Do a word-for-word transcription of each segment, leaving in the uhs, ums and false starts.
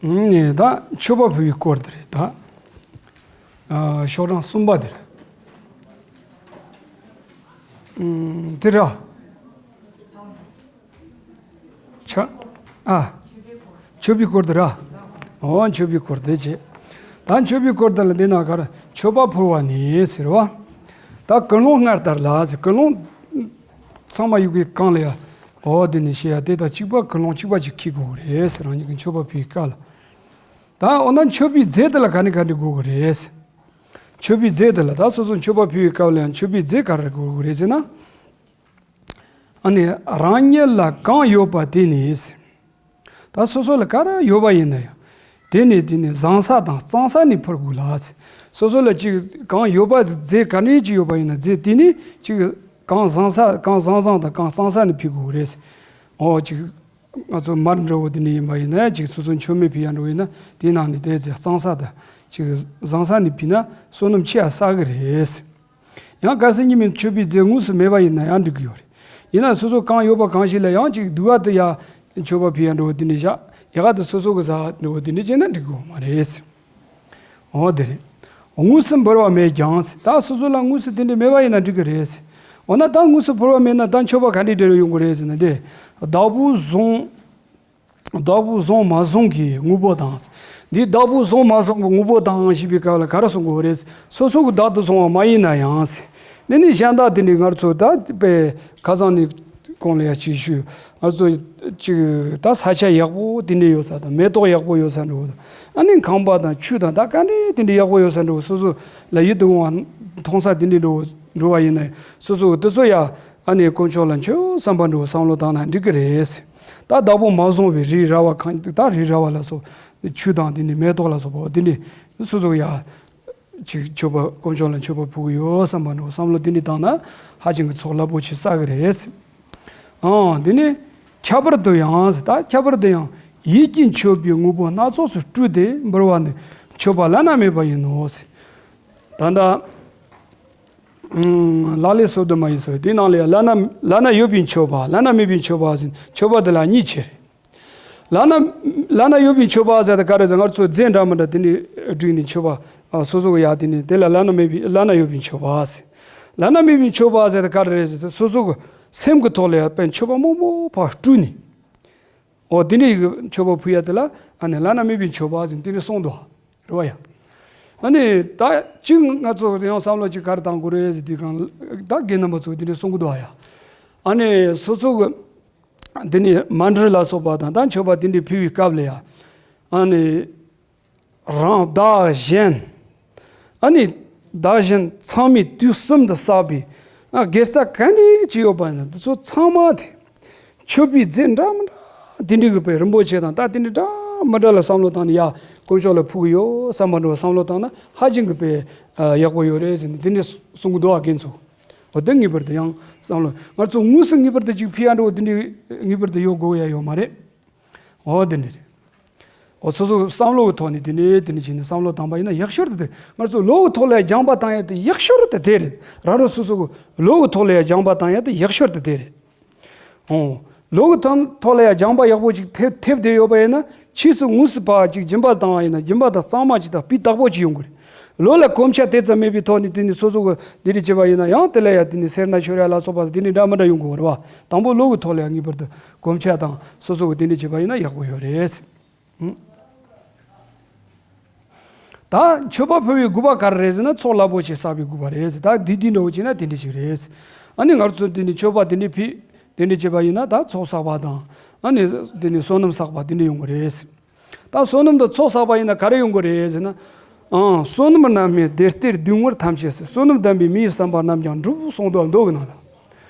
ནས་ད་མཆོད་པ་ཕུལ་བའི་སྐོར་དེ་རེད་ད། ཨ། ཤོག་གྲངས་གསུམ་པ་དེ་རེད། ཨུམ། དེ་ར། ཆ། ཨ། མཆོད་པའི་སྐོར་དེ་ར། འོ། མཆོད་པའི་སྐོར་དེ་བྱས། ད་མཆོད་པའི་སྐོར་དེ་ལ་འདི་ན་ག་རེ། མཆོད་པ་ཕུལ་བ་ནི་ཟེར་བ། ད་ཀུན་སློང་སྔར་ལྟར་ལ་ཟེར། ཀུན་སློང་ཚང་མ་ཡོད་པའི་སྒང་ལ་ཡ། འོ། དེ་ནི་བཤད་ཡ་དེ་དང་གཅིག་པ། ཀུན་སློང་གཅིག་པ་ཅིག་འཁྱེར་དགོས་རེད་ཟེར། རང་ཉིད་ཀྱི་མཆོད་པ་ཕུལ་བའི་སྐབས་ལ། ད་འོ་ན་མཆོད་པའི་རྫས་དེ་ལ་ག་ནས་ག་འདྲ་དགོས་ཀྱི་རེད། མཆོད་པའི་རྫས་དེ་ལ། ད་སོ་སོ་མཆོད་པ་ཕུལ་བའི་སྐབས་ལ་ཡང་མཆོད་པའི་རྫས་ག་རེ་དགོས་ཀྱི་རེད་ཟེར་ན། ཨ་ནི་རང་ཉིད་ལ་གང་ཡོད་པ་དེ་ནས། ད་སོ་སོ་ལ་ག་རེ་ཡོད་པ་ཡིན་ན་ཡང་། དེ་ནས་དེ་ནས་བཟང་ས་དང་གཙང་ས་ནས་ཕུལ་དགོས་ལ། སོ་སོ་ལ་ཅིག་གང་ཡོད་པ། རྫས་ག་ནས་ཅིག་ཡོད་པ་ཡིན་ན། རྫས་དེ་ནས་ཅིག་གང་བཟང་ས། གང་བཟང་བཟང་དང་གང་གཙང་ས་ནས་ཕུལ་དགོས་རེད། འོ། ཅིག་ང་ཚོ་མར་འདྲ་བོ་དེ་འདྲ་ཡིན་པ་ཡིན་ན་ཡང་། ཅིག་སོ་སོ་མཆོད་མེ་ཕུལ་ཡ་འདྲ་བོ་ཡིན་ན། དེའི་ནང་ནས་དེ་རྫས་གཙང་ས་དང་ཅིག་བཟང་ས་ནས་ཕུལ་ན་བསོད་ནམས་ཆེ་ཡ་བསགས་ཀྱི་རེད། ཡང་གལ་སྲིད་ཉིད་མིན་མཆོད་པའི་རྫས་དངོས་སུ་མེད་པ་ཡིན་ན་ཡང་འགྲིག་གི་ཡོད་རེད། ཡིན་ན་སོ་སོ་གང་ཡོད་པ་གང་ཞིག་ལ་ཡང་ཅིག་སྡུག་ག་དུ་ཡ་མཆོད་པ་ཕུལ་ཡ་འདྲ་བོ་དེ་འདྲ་བཞག་ཡ་ག་དུ་སོ་སོ་གི་ཟ་འདྲ་བོ་དེ་འདྲ་བྱས་ན་འགྲིག་གི་ཡོད་མ་རེད། འོ་དེ་རེད། དངོས་སུ་འབུལ་བ་མེད་ཀྱང་། ད་སོ་སོ་ལ་དངོས་སུ་དེ་འདྲ་མེད་པ་ཡིན་ན་འགྲིག་གི་རེད། འོ་ན་ད་དངོས་སུ་འབུལ་བ་མེད་ན་ད་མཆོད་པ་ག་འདྲ་འདྲ་ཡོང་གི་རེད་ཟེར་ན། དེ་བདག་པོས་བཟུང་། བདག་པོས་བཟུང་མ་བཟུང་གི་དངོས་པོ་དང་། འདི་བདག་པོས་བཟུང་མ་བཟུང་གི་དངོས་པོ་དང་ཞེས་པའི་སྐབས་ལ་ག་རེ་གསུང་གི་རེད། སོ་སོ་གི་བདག་ཏུ་བཟུང་བ་མ་ཡིན་ན་ཡང་། འདི་ནི་གཞན་དག་དེ་འདྲའི་ང་ཚོ་ད་དཔེ་ཁ་སང་ནས་གོང་ལ་ཡ་ཅིག་ཞུས། ང་ཚོ་ཅིག་ད་ས་ཆ་ཡག་པོ་དེ་འདྲ་ཡོད་ས་དང་། མེ་ཏོག་ཡག་པོ་ཡོད་ས་འདྲ་བོ་དང་། ཨ་ནི་ཁང་པ་དང་ཆུ་དང་ད་ག་འདྲ་དེ་འདྲ་ཡག་པོ་ཡོད་ས་འདྲ་བོ། སོ་སོ་ལ་ཡིད་དུ་འོང་བ་མཐོང་ས་དེ་འདྲ་འགྲོ་འགྲོ་བ་ཡིན་ན། སོ་སོ་གི་དེ་ཚོ་ཡ་ཨ་ནི་དཀོན་མཆོག་ལ་མཆོད་བསམ་པ་འདྲ་བོ་བསམ་བློ་བཏང་ན་འགྲིག་གི་རེད། ད་བདག་པོས་མ་བཟུང་བའི་རི་ར་བ་གང་། ད་རི་ར་བ་ལ་སོགས། ཆུ་དང་དེ་ནི་མེ་ཏོག་ལ་སོགས་པ་དེ་འདྲ་སོ་སོ་ཡ། ཅིག་མཆོད་པ། དཀོན་མཆོག་ལ་མཆོད་པ་ཕུལ་གི་ཡོད་བསམ་པ་འདྲ་བོ་བསམ་བློ་དེ་འདྲ་བཏང་ན་ཧ་ཅང་གི་ཚོགས་རླབས་པོ་ཆེ་བསགས་གི་རེད། ཨང་། དེ་ནས་ཁྱད་པར་དུ་ཡང་། ད་ཁྱད་པར་དུ་ཡང་ཡིད་ཀྱིས་མཆོད་པའི་དངོས་པོ་སྣ་ཚོགས་སུ་སྤྲུལ་ཏེ་འབུལ་བ་ནི་མཆོད་པ་བླ་ན་མེད་པ་ཡིན་ནོ། ད་ལྟ། ཨང་། ལག་ལེན་སོ་བདུན་མ་ཡིན་ཟེར། དེའི་ནང་ལ་ཡང་བླ་ན། བླ་ན་ཡོད་པའི་མཆོད་པ། བླ་ན་མེད་པའི་མཆོད་པ་ཟེར། མཆོད་པ་འདི་ལ་གཉིས་ཕྱེ། བླ་ན། བླ་ན་ཡོད་པའི་མཆོད་པ་ཟེར་དེ་ག་རེ་ཟེར། ང་ཚོ་རྫས་འདྲ་མི་འདྲ་དེ་འདྲ་བསྒྲིགས་ནས་མཆོད་པ། ཨ། སོ་སོ་གི་ཡ་དེ་ནི་དེ་ལ་བླ་ན་མེད་པའི། བླ་ན་ཡོད་པའི་མཆོད་པ་ཟེར། བླ་ན་མེད་པའི་མཆོད་པ་ཟེར་དེ་ག་རེ་རེད་ཟེར་ཏེ། སོ་སོ་གི་སེམས་ཀྱི་ཐོག་ལ་ཡ་དཔེ་མཆོད་པ་མང་པོ་ཕར་སྤྲུལ་ནས། འོ། དེ་འདྲའི་གི་མཆོད་པ་ཕུལ་ཡ་དེ་ལ་ཨ་ནི་བླ་ན་མེད་པའི་མཆོད་པ་ཟེར་དེ་འདྲ་གསུངས་འདུག་རེད་བ་ཡ། ཨ་ནི་ད་ཅིག་ང་ཚོ་ཡང་བསམ་བློ་ཅིག་ག་རེ་བཏང་དགོས་རེད་ཟེར་དུས་སྒང་ད་རྒན་རྣམ་པ་ཚོ་དེ་འདྲ་གསུང་གི་འདུག་བ་ཡ། ཨ་ནི་སོ་སོ་གི་དེ་ནི་མཎྜལ་ལ་སོགས་པ་དང་། ད་མཆོད་པ་དེ་འདྲ་ཕུལ་བའི་སྐབས་ལ་ཡ། ཨ་ནི་རང་བདག་གཞན། ཨ་ནི་བདག་གཞན་ཚང་མས་དུས་གསུམ་དུ་བསགས་པའི། ཨ། དགེ་རྩ་ག་འདྲ་ཅིག་ཡོད་པ་ཡིན་ན་དེ་ཚོ་ཚང་མ་དེ། མཆོད་པའི་རྫས་འདྲ་མི་འདྲ་དེ་འདྲ་གི་དཔེ་རིན་པོ་ཆེ་དང་ད་དེ་འདྲ་འདྲ་མི་འདྲ་ལ་བསམ་བློ་བཏང་ནས་ཡ། དཀོན་མཆོག་ལ་ཕུལ་གི་ཡོད་བསམ་པ་འདྲ་བོ་བསམ་བློ་བཏང་ན་ཧ་ཅང་གི་དཔེ། ཨ། ཡག་པོ་ཡོད་རེད་ཟེར་ནས་དེ་འདྲ་གསུང་གི་འདུག་བ། རྒན་ཚོ། འོ། དེ་ངེས་པར་དུ་ཡང་བསམ་བློ། ང་ཚོ་དངོས་སུ་ངེས་པར་དུ་ཅིག་ཕུལ་ཡ་འདྲ་བོ་དེ་འདྲ་ངེས་པར་དུ་ཡོད་དགོས་ཡ་ཡོད་མ་རེད། འོ། དེ་འདྲ་རེད། འོ། སོ་སོ་བསམ་བློ་གི་ཐོག་ནས་དེ་འདྲ་དེ་འདྲ་བྱས་ནས་བསམ་བློ་བཏང་པ་ཡིན་ན་ཡག་ཤོས་དེ་དེ། ང་ཚོ་བློ་གི་ཐོག་ལ་སྦྱངས་པ་བཏང་ཡ་དེ་ཡག་ཤོས་དེ་དེ་རེད། རང་རང་སོ་སོ་གི་བློ་གི་ཐོག་ལ་སྦྱངས་པ་བཏང་ཡ་དེ་ཡག་ཤོས་དེ་དེ་རེད། འོ། བློ་གི་ཐོག་ཐོག་ལ་ཡ་སྦྱངས་པ་ཡག་པོ་ཅིག་ཐེབས་ཐེབས་བསྡད་ཡོད་པ་ཡིན་ན། ཕྱིས་སུ་དངོས་སུ་ཕར་ཅིག་སྦྱིན་པ་བཏང་བ་ཡིན་ན་སྦྱིན་པ་དང་གཙང་མ་ཅིག་དང་སྤུས་དག་པོ་ཅིག་ཡོང་གི་རེད། བློ་ལ་གོམས་ཆ་དེ་ཙམ་མེད་པའི་ཐོག་ནས་དེ་ནི་སོ་སོ་གི་དེ་འདྲ་བྱས་པ་ཡིན་ན་ཡང་དེ་ལ་ཡ་དེ་ནི་སེར་སྣ་ཤོར་ཡ་ལ་སོགས་པ་དེ་འདྲ་འདྲ་མི་འདྲ་ཡོང་གི་ཡོད་རེད་བ། དང་པོ་བློ་གི་ཐོག་ལ་ཡ་ངེས་པར་དུ་གོམས་ཆ་དང་སོ་སོ་གི་དེ་འདྲ་བྱས་པ་ཡིན་ན་ཡག་པོ་ཡོད་རེད། ཨང་། ད་མཆོད་པ་ཕུལ་བའི་དགོས་པ་ག་རེ་རེད་ཟེར་ན། ཚོགས་རླབས་པོ་ཆེ་བསགས་པའི་དགོས་པ་རེད་ཟེར། ད་དེ་དེ་འདྲ་བོ་བྱས་ན་དེ་འདྲ་ཞིག་རེད། ཨ་ནི་ང་ཚོ་དེ་ནི་མཆོད་པ་དེ་འདྲ་ཕུལ། དེ་འདྲ་བྱས་པ་ཡིན་ན་ད་ཚོགས་བསགས་པ་དང་། ཨ་ནི་དེ་ནི་བསོད་ནམས་བསགས་པ་དེ་འདྲ་ཡོང་གི་རེད། ད་བསོད་ནམས་དང་ཚོགས་བསགས་པ་ཡིན་ན་ག་རེ་ཡོང་གི་རེད་ཟེར་ན། ཨང་། བསོད་ནམས་རྣམ་སྨིན་བདེ་སྟེར་སྡུག་བསྔལ་ཐམས་ཅད་སེལ། བསོད་ནམས་ལྡན་པས་མི་ཡི་བསམ་པ་རྣམས་ཀྱང་འགྲུབ་གསུངས་འདུག་མདོ་གི་ནང་ལ།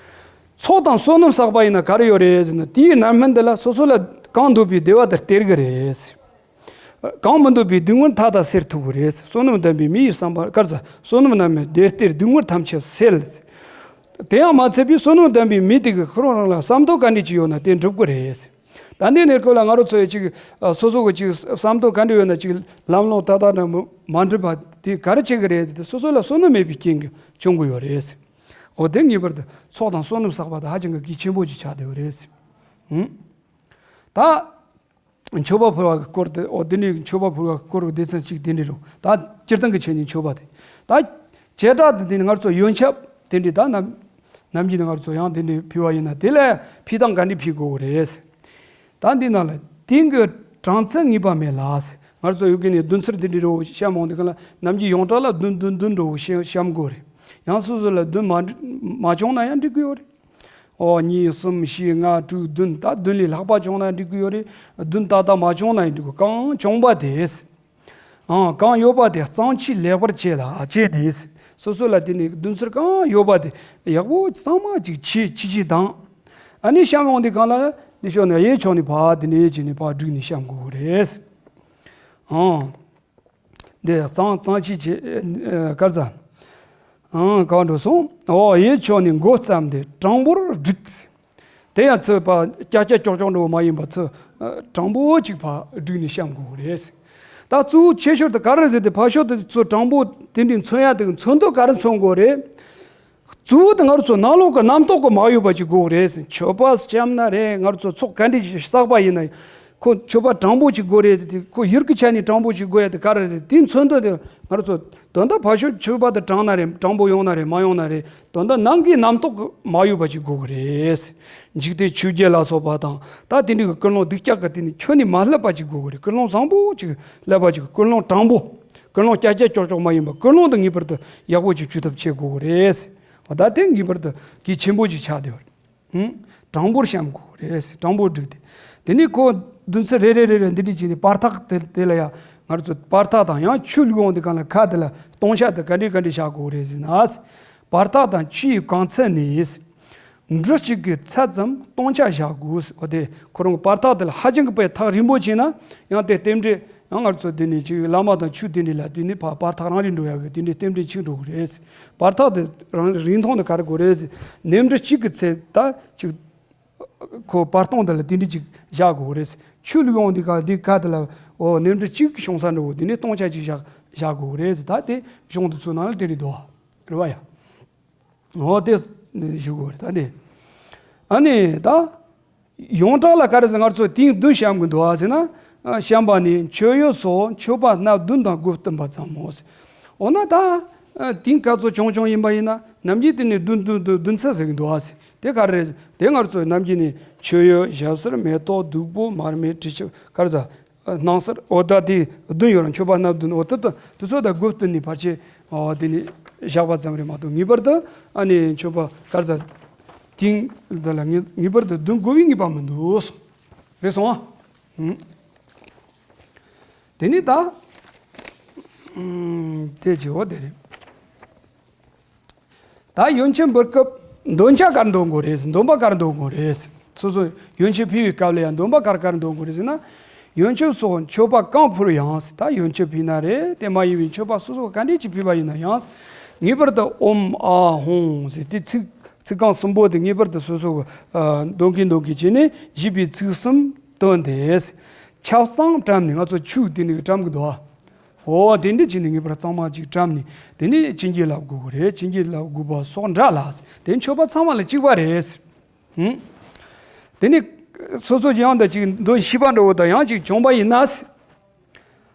ཚོགས་དང་བསོད་ནམས་བསགས་པ་ཡིན་ན་ག་རེ་ཡོད་རེད་ཟེར་ན། དེའི་རྣམ་སྨིན་འདི་ལ་སོ་སོ་ལ་གང་འདོད་པའི་བདེ་བ་དེ་སྟེར་གི་རེད། གང་མི་འདོད་པའི་སྡུག་བསྔལ་མཐའ་དག་སེལ་ཐུབ་ཀྱི་རེད། བསོད་ནམས་ལྡན་པའི་མི་ཡི་བསམ་པ། ག་རེ་ཟེར། བསོད་ནམས་རྣམ་སྨིན་བདེ་སྟེར་སྡུག་བསྔལ་ཐམས་ཅད་སེལ། དེ་ཡང་མ་ཚད་པའི་བསོད་ནམས་ལྡན་པའི་མི་དེ་གིས་ཁོ་རང་རང་ལ་བསམ་དོན་ག་འདྲ་ཅིག་ཡོད་ན་དེ་འགྲུབ་ཀྱི་རེད། ད་འདི་ནས་ཁོ་ལ་ང་རང་ཚོ་ཡི་ཅིག་སོ་སོ་གི་ཅིག་བསམ་དོན་ག་འདྲ་ཡོད་ན་ཅིག་ལམ་ལྷོང་ཏག་ཏག་འདྲ་མ་འགྲུབ་པ་དེ་ག་རེ་བྱེད་ཀྱི་རེད་ཟེར་ཏེ། སོ་སོ་ལ་བསོད་ནམས་མེད་པའི་རྐྱེན་གྱིས་བྱུང་གི་ཡོད་རེད། འོ། དེ་ངེས་པར་དུ་ཚོགས་དང་བསོད་ནམས་བསགས་པ་དེ་ཧ་ཅང་གི་གལ་ཆེན་པོ་ཅིག་ཆགས་བསྡད་ཡོད་རེད། ཧུམ། ད། མཆོད་པ་ཕུལ་བ་གི་སྐོར་དེ། འོ་དེ་ནས་མཆོད་པ་ཕུལ་བ་གི་སྐོར་གྱི་སྡེ་ཚན་གཅིག་དེ་འདྲ་རེད། ད་སྤྱིར་བཏང་གི་ཆོས་ནི་མཆོད་པ་དེ། ད་བྱེ་བྲག་ཏུ་དེ་ནི་ང་ཚོ་ཡོན་ཆབ་དེ་འདྲ། ད་ནམ་ནམ་རྒྱུན་ནི་ང་ཚོ་ཡང་དེ་འདྲ་ཕུལ་བ་ཡིན་ན། དེ་ལ་ཕུལ་སྟངས་ག་འདྲ་ཕུལ་དགོས་རེད། ད་འདི་ནང་ལ་དེང་གི་གྲངས་ཚད་ངེས་པ་མེད་ལ། ང་ཚོ་ཡོད་གི་ནི་བདུན་ཚར་འདི་འདྲ་རོ་བཤམས་འོང་དུས་ག་ལ། ནམ་རྒྱུན་ཡོངས་གྲགས་ལ་བདུན་བདུན་བདུན་འགྲོ་བཤམས་དགོས་རེད། ཡང་སོ་སོ་ལ་བདུན་མ་མ་བྱུང་ན་ཡང་འགྲིག་གི་ཡོད་རེད། ཨོ་གཉིས་གསུམ་བཞི་ལྔ་དྲུག་བདུན། ད་བདུན་ལས་ལྷག་པ་བྱུང་ན་འགྲིག་གི་ཡོད་རེད། བདུན་ཏག་ཏག་མ་བྱུང་ན་ཡང་འགྲིག་གི། གང་བྱུང་བ་དེ། ཨང་གང་ཡོད་པ་དེ་གཙང་ཆུས་ལེགས་པར་བྱས་ལ་བྱས་ཏེ། སོ་སོ་ལ་དེ་ནི་བདུན་ཚར་གང་ཡོད་པ་དེ་ཡག་པོ་གཙང་མ་ཅིག་ཕྱིས་ཕྱིས་ཕྱིས་དང་། ཨ་ནི་བཤམས་འོང་དུས་ག་ལ་འདི་ཕྱོགས་ནས་གཡས་ཕྱོགས་ནས་ཕར་དེ་ནས་བྱས་ནས་ཕར་བསྒྲིགས་ནས་བཤམས་དགོས་རེད། ཨང་། འདི་གཙང་གཙང་ཆུས་བྱས། ཨ་གར་ཟ། ཨང་གང་འགྲོ་སོང་། ཨོ་གཡས་ཕྱོགས་ནས་མགོ་བརྩམས་ཏེ་དྲང་པོར་བསྒྲིགས། དེ་ཡང་ཚུར་ཕར་ཀྱག་ཀྱག་ཀྱོག་ཀྱོག་འགྲོ་བ་མ་ཡིན་པ། ཚུར་ཨ་དྲང་པོ་ཅིག་ཕར་བསྒྲིགས་ནས་བཤམས་དགོས་རེད། ད་གཙོ་བོ་ཆེ་ཤོས་དེ་ག་རེ་རེད་ཟེར་དུས། ཕར་ཕྱོགས་དེ་ཚུར་དྲང་པོ་དེ་འདྲའི་མཚོན་ཡ་དེ་མཚོན་དོན་ག་རེ་མཚོན་དགོས་རེད། གཙོ་བོ་དེ་ང་རང་ཚོ་ནང་ལོགས་ཀྱི་རྣམ་རྟོག་གི་མ་ཡོད་པ་ཅིག་དགོས་རེད། མཆོད་པ་བཤམས་ན་རེད། ང་རང་ཚོ་ཚོགས་ག་འདྲ་ཞིག་བསགས་པ་ཡིན་ན། ཁོ་མཆོད་པ་དྲང་པོ་ཅིག་དགོས་རེད་ཟེར་དུས། ཁོ་ཡུལ་གྱི་ཆ་ནས་དྲང་པོ་ཅིག་དགོས་ཡ་དེ་ག་རེ་རེད། དེ་མཚོན་དོན་དེ་ང་རང་ཚོ་དོན་དག་ཕར་ཕྱོགས་མཆོད་པ་དེ་དྲང་ན་རེད། དྲང་པོ་ཡོང་ན་རེད། མ་ཡོང་ན་རེད། དོན་དག་ནང་གི་རྣམ་རྟོག་གི་མ་ཡོད་པ་ཅིག་དགོས་ཀྱི་རེད། འཇིག་རྟེན་ཆོས་བརྒྱད་ལ་སོགས་པ་དང་། ད་དེ་འདྲའི་གི་ཀུན་སློང་སྡུག་ཅག་གི་དེ་ནི་ཁྱོན་ནས་མ་སླེབས་པ་ཅིག་དགོས་ཀྱི་རེད། ཀུན་སློང་བཟང་པོ་ཅིག་སླེབས་པ་ཅིག་ཀུན་སློང་དྲང་པོ། ཀུན་སློང་ཀྱག་ཀྱག་ཀྱོག་ཀྱོག་མ་ཡིན་པ། ཀུན་སློང་དེ་ངེས་པར་དུ་ཡག་པོ་ཅིག་བཅོས་ཐབས་བྱེད་དགོས་ཀྱི་རེད། འོ་ད་དེ་ངེས་པར་དུ་གལ་ཆེན་པོ་ཅིག་ཆགས་བསྡད་པ་རེད། ཧུམ། དྲང་པོར་བཤམས་དགོས་རེད། དྲང་པོར་བསྒྲིགས་ཏེ། དེ་ནས་ཁོ་བདུན་ཚར་རེ་རེ་རེ་རེ་འདི་འདྲ་བྱས་ནས་བར་ཐག་དེ་དེ་ལ་ཡང་ང་ཚོ་བར་ཐག་དང་། ཡང་ཆུ་བླུགས་འོང་དུས་ག་ལ་ཁ་དེ་ལ་སྟོང་ཆ་དེ་ག་འདྲ་ག་འདྲ་བཞག་དགོས་རེད་ཟེར་ན། བར་ཐག་དང་ཆུ་ཡི་གང་ཚད་ནི་འབྲུ་གཅིག་གི་ཚད་ཙམ་སྟོང་ཆ་བཞག་དགོས། འོ་དེ་ཁོ་རང་གི་བར་ཐག་དེ་ལ་ཧ་ཅང་གི་དཔེ་ཐག་རིང་པོ་བྱས་ན་ཡང་དེ་རྟེན་འབྲེལ། ཡང་ང་ཚོ་དེ་ནས་ཅིག་བླ་མ་དང་ཆོས་དེ་འདྲ་ལ་དེ་ནས་ཕར་བར་ཐག་རིང་རུ་འགྲོ་ཡག་གི་དེ་འདྲའི་རྟེན་འབྲེལ་འཆིང་འགྲོ་གི་རེད། བར་ཐག་དེ་རིང་རིང་ཐུང་དེ་ག་རེ་དགོས་རེད་ཟེར། ནས་འབྲུ་གཅིག་གི་ཚད་ད་ཅིག་ཁོ་བར་སྟོང་དེ་ལ་དེ་འདྲ་ཅིག་བཞག་དགོས་རེད། ཆུ་བླུགས་འོང་དུས་ག་འདི་ག་དེ་ལ་འོ་ནས་འབྲུ་གཅིག་གི་ཤོང་ས་འགྲོ་དེ་ནས་སྟོང་ཆ་ཅིག་བཞག་བཞག་དགོས་རེད་ཟེར། ད་དེ་གཞུང་དེ་ཚོའི་ནང་ལ་དེ་རེད་དོ། རེད་བ་ཡ། འོ་དེ་ཞུ་དགོས་རེད། ད་དེ་ཨ་ནི་ད། ཡོངས་གྲགས་ལ་ག་རེ་ཟེར། ང་ཚོ་དེང་བདུན་བཤམས་གི་འདུག་ཨ་ཟེར་ན། ཨ་བཤམས་པ་ནི་མཆོད་ཡོན་སོགས་མཆོད་པ་སྣ་བདུན་དང་སྒོ་བསྟུན་པ་ཙམ་མོ་ཟེར། འོ་ན་ད་ཨ་དེང་སྐབས་ཚོ་ཆུང་ཆུང་ཡིན་པ་ཡིན་ན་ནམ་རྒྱུན་དེ་ནས་བདུན་བདུན་བདུན་བདུན་ཚར་ཟེར་གི་འདུག་ཨ་ཟེར། དེ་ག་རེ་རེད། དེ་ང་ཚོ་ནམ་རྒྱུན་ནས་མཆོད་ཡོན་ཞབས་བསིལ་མེ་ཏོག་བདུག་སྤོས་མར་མེ་དྲི་ཆབ་ག་རེ་ཟེར། ཨ་སྣང་གསེར། འོ་ད་དེ་བདུན་ཡོད་ར། མཆོད་པ་སྣ་བདུན། འོ་དེ་དེ་དེ་ཚོ་ད་སྒོ་བསྟུན་ནས་ཕར་ཆེ་འོ་དེ་ནས་བཞག་པ་ཙམ་རེད་མ་གཏོགས། ངེས་པར་དུ་ཨ་ནི་མཆོད་པ་ག་རེ་ཟེར། དེང་འདི་ལ་ངེས་ངེས་པར་དུ་བདུན་དགོས་པའི་ངེས་པ་མི་འདུག། རེད་སོང་ཨ། ཧུམ། དེ་ནི་ད་ཨུམ་དེ་བྱེད་འོ་དེ་རེད། ད་ཡོན་ཆབ་འབུལ་སྐབས་འདོན་ཆ་ག་རེ་འདོན་དགོས་རེད། འདོན་པ་ག་རེ་འདོན་དགོས་རེད། སོ་སོ་ཡོན་ཆབ་ཕུལ་བའི་སྐབས་ལ་ཡང་འདོན་པ་ག་རེ་ག་རེ་འདོན་དགོས་རེད་ཟེར་ན། ཡོན་ཆབ་སོགས་མཆོད་པ་གང་ཕུལ་ཡང་། ད་ཡོན་ཆབ་ཕུལ་ན་རེད། དེ་མ་ཡིན་པའི་མཆོད་པ་སོ་སོ་ག་འདྲས་ཅིག་ཕུལ་བ་ཡིན་ན་ཡང་། ངེས་པར་དུ་ཨོཾ་ཨཱཿཧཱུྃ་ཟེར་དེ་ཚིག་ཚིག་རྐང་གསུམ་པོ་དེ་ངེས་པར་དུ་སོ་སོ་གི་ཨ་འདོན་གིན་འདོན་གིན་བྱས་ནས་བཞི་པའི་ཚིག་གསུམ་བཏོན་ཏེ། ཆབ་གཙང་བཀྲམ་ནས། ང་ཚོ་ཆུ་དེ་ནས་བཀྲམ་གི་འདུག་ཨ། འོ་དེ་འདྲ་བྱས་ནས་ངེས་པར་གཙང་མ་ཅིག་བཀྲམ་ནས། དེ་ནས་བྱིན་གྱིས་བརླབ་དགོས་ཀྱི་རེད། བྱིན་གྱིས་བརླབ་དགོས་པ་སོགས་འདྲ་ལ། དེ་མཆོད་པ་ཚང་མ་ལ་གཅིག་པ་རེད། ཧུམ། དེ་ནས་སོ་སོ་ཡང་ད་ཅིག་འདོན་ཤེས་པ་འདྲ་བོ་དང་ཡང་ཅིག་བྱུང་པ་ཡིན་ན།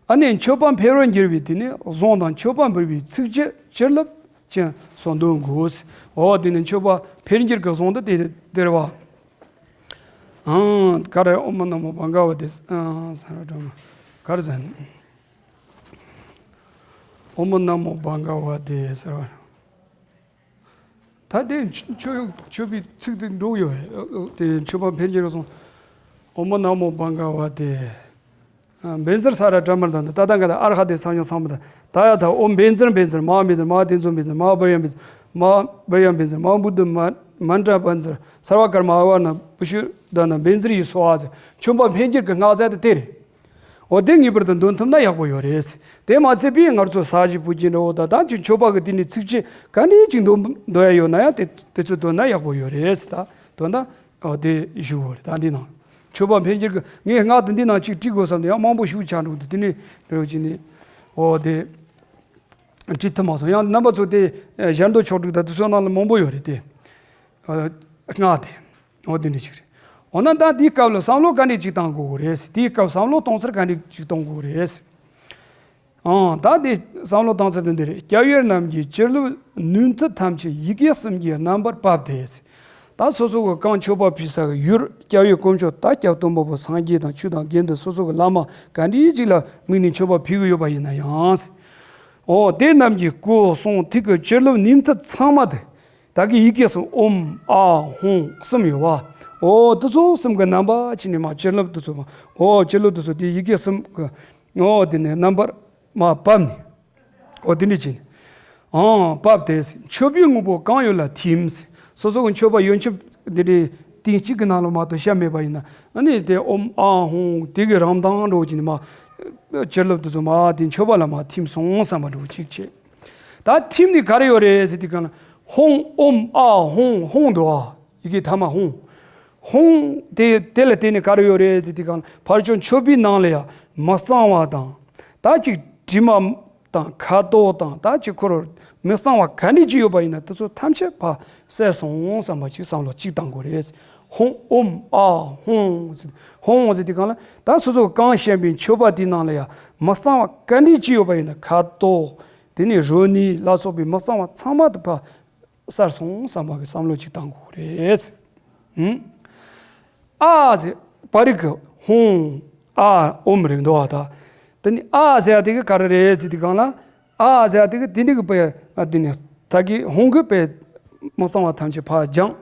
ཨ་ནི་མཆོད་པ་འཕེལ་བར་འགྱུར་བའི་དེ་ནས་གཟུངས་དང་མཆོད་པ་འབུལ་བའི་ཚིགས་བཅད་བྱིན་རླབས་ཅན་སོགས་འདོན་དགོས། འོ་དེ་ནས་མཆོད་པ་འཕེལ་འགྱུར་གྱི་གཟུངས་དེ་དེ་དེ་རེད་བ། ཨང་། ག་རེ། ཨོཾ་ནམོ་བྷ་ག་ཝ་ཏེ། ཨང་། ས་ར་བྲ་མ། ག་རེ་ཟེར། ཨོཾ་ནམོ་བྷ་ག་ཝ་ཏེ་ཟེར་བ། ད་དེ་མཆོད་མཆོད་པའི་ཚིག་དེ་འགྲོ་ཡོད་པས། དེ་མཆོད་པ་འཕེལ་འགྱུར་སོང་། ཨོཾ་ནམོ་བྷ་ག་ཝ་ཏེ། ཨ་བཛྲ་ས་ར་བྲ་མར་དང་། ད་ད་ག་ད་ཨར་ཧ་ཏེ་སམ་ཡང་སམ་བུ་དྷ། ད་ཡ་ད་ཨོཾ་བཛྲ་བཛྲ་མ་ཧཱ་བཛྲ་མ་ཧཱ་ཏེ་ཛོ་བཛྲ་མ་ཧཱ་བྷ་ཡ་བཛྲ་མ་ཧཱ་བྷ་ཡ་བཛྲ་མ་ཧཱ་བུདྡྷ་མ་མནྟྲ་བཛྲ་སརྦ་ཀརྨ་ཨ་བ་ཎ་པུ་ཤུ་དྷ་ན་བཛྲ་ཡེ་སྭཱ་ཧཱ་ཟེར། མཆོད་པ་འཕེལ་འགྱུར་གྱི་སྔགས་ཟེར་དེ་དེ་རེད། འོ་དེ་ངེས་པར་དུ་འདོན་ཐུབ་ན་ཡག་པོ་ཡོད་རེད། དེ་མ་ཚད་པའི་ང་ཚོ་ས་གཞི་ཕུལ་རྒྱུ་འདྲ་བོ་དང་། ད་ཅིག་མཆོད་པ་གི་དེ་ནས་ཚིགས་བཅད་ག་འདྲས་ཅིག་འདོན་འདོན་ཡ་ཡོད་ན་ཡང་དེ་དེ་ཚོ་འདོན་ན་ཡག་པོ་ཡོད་རེད། ད་དོན་དག་འོ་དེ་ཞུ་དགོས་རེད། ད་འདི་ནང་མཆོད་པ་འཕེལ་འགྱུར་གྱི་ངས་སྔགས་དེ་འདི་ནང་ཅིག་བྲིས་དགོས་བསམ་ནས་ཡང་མང་པོ་ཞིག་ཆགས་འགྲོ་འདུག། དེ་ནས་འདྲ་བོ་ཅིག་ནས་འོ་དེ་བྲིས་ཐུབ་མ་སོང་། ཡང་རྣམ་པ་ཚོ་དེ་ཨ་ཞལ་འདོན་ཆོག་བསྒྲིགས་དང་དེ་ཚོའི་ནང་ལ་མང་པོ་ཡོད་རེད་དེ། ཨ་སྔགས་དེ། འོ་དེ་འདྲ་ཞིག་རེད། འོ་ན་ད་དེའི་སྐབས་ལ་བསམ་བློ་ག་འདྲས་ཅིག་བཏང་དགོས་ཀྱི་རེད། དེའི་སྐབས་བསམ་བློ་གཏོང་ཚུལ་ག་འདྲས་ཅིག་གཏོང་དགོས་ཀྱི་རེད། ཨང་། ད་དེ་བསམ་བློ་གཏོང་ཚུལ་དེ་འདི་རེད། སྐྱབས་ཡུལ་རྣམས་ཀྱི་བྱིན་རླབས་ནུས་མཐུ་ཐམས་ཅད་ཡི་གེ་གསུམ་གྱི་རྣམ་པར་ཕབ་སྟེ། ད་སོ་སོ་གི་གང་མཆོད་པ་ཕུལ་ས་གི་ཡུལ་སྐྱབས་ཡུལ་དཀོན་མཆོག་ད་སྐྱབས་སྟོན་པ་པོ་སངས་རྒྱས་དང་ཆོས་དང་དགེ་འདུན་སོ་སོ་གི་བླ་མ་ག་འདྲས་ཅིག་ལ་དམིགས་ནས་མཆོད་པ་ཕུལ་གི་ཡོད་པ་ཡིན་ན་ཡང་། འོ་དེ་རྣམས་ཀྱི་སྐུ་གསུང་ཐུགས་ཀྱི་བྱིན་རླབས་ནུས་མཐུ་ཚང་མ་དེ། ད་གི་ཡི་གེ་གསུམ་ཨོཾ་ཨཱཿཧཱུྃ་གསུམ་ཡོད་པ། འོ་དེ་ཚོ་གསུམ་གི་རྣམ་པ་ཅི་ནས་མ་བྱིན་རླབས་དེ་ཚོ་མ། འོ་བྱིན་རླབས་དེ་ཚོ་དེ་ཡི་གེ་གསུམ་གི། འོ་དེ་ནས་རྣམ་པར་མ་ཕབ་ནས། འོ་དེ་འདྲ་བྱས་ནས། ཨང་། ཕབ་སྟེ་མཆོད་པའི་དངོས་པོ་གང་ཡོད་ལ་ཐིམ། སོ་སོ་གི་མཆོད་པ་ཡོན་ཆབ་དེ་འདྲའི་ཐེངས་གཅིག་གི་ནང་ལ་མ་གཏོགས་བཤམས་མེད་པ་ཡིན་ན། ཨ་ནི་དེ་ཨོཾ་ཨཱཿཧཱུྃ་དེ་གི་རང་མདངས་འདྲ་བོ་ཅིག་ནས་མ། བྱིན་རླབས་དེ་ཚོ་མ་དེ་མཆོད་པ་ལ་མ་ཐིམ་སོང་བསམ་པ་འདྲ་བོ་གཅིག་བྱས། ད་ཐིམ་ནས་ག་རེ་ཡོད་རེད་ཟེར་དུས་གང་ལ། ཧཱུྃ་ཨོཾ་ཨཱཿཧཱུྃ་ཧཱུྃ་འདུག་ཨ། ཡི་གེ་ཐ་མ་ཧཱུྃ། ཧཱུྃ་དེ་དེ་ལ་བརྟེན་ནས་ག་རེ་ཡོད་རེད་ཟེར་དུས་གང་ལ། ཕར་ཕྱོགས་མཆོད་པའི་ནང་ལ་ཡང་མི་གཙང་བ་དང་། ད་ཅིག་དྲི་མ་དང་ཁ་དོག་དང་། ད་ཅིག་ཁོ་རང་མི་གཙང་བ་ག་འདྲ་ཅིག་ཡོད་པ་ཡིན་ན་དེ་ཚོ་ཐམས་ཅད་ཕར་བསལ་སོང་བསམ་པ་ཅིག་བསམ་བློ་ཅིག་བཏང་དགོས་རེད། ཧཱུྃ་ཨོཾ་ཨཱཿཧཱུྃ་ཟེར། ཧཱུྃ་ཟེར་དུས་གང་ལ། ད་སོ་སོ་གང་བཤམས་པའི་མཆོད་པ་དེའི་ནང་ལ་ཡང་མི་གཙང་བ་ག་འདྲ་ཅིག་ཡོད་པ་ཡིན་ན། ཁ་དོག་དེ་ནས་རོ་ནི་ལ་སོགས་པའི་མི་གཙང་བ་ཚང་མ་དེ་ཕར་བསལ་སོང་བསམ་པ་གི་བསམ་བློ་ཅིག་བཏང་དགོས་རེད། ཧུམ། ཨཱཿཟེར་པ་རིག་གི་ཧཱུྃ་ཨཱཿ་ཨོཾ་རེད་འདུག་བ་ད། དེ་ནི་ཨཱཿཟེར་ཡ་དེ་གི་ག་རེ་རེད་ཟེར་དུས་གང་ལ། ཨཱཿཟེར་ཡ་དེ་གི་དེ་འདྲ་གི་པའི་ཨ་དེ་ནི་ད་གི་ཧཱུྃ་གི་པའི་མི་གཙང་བ་ཐམས་ཅད་ཕར་སྦྱངས།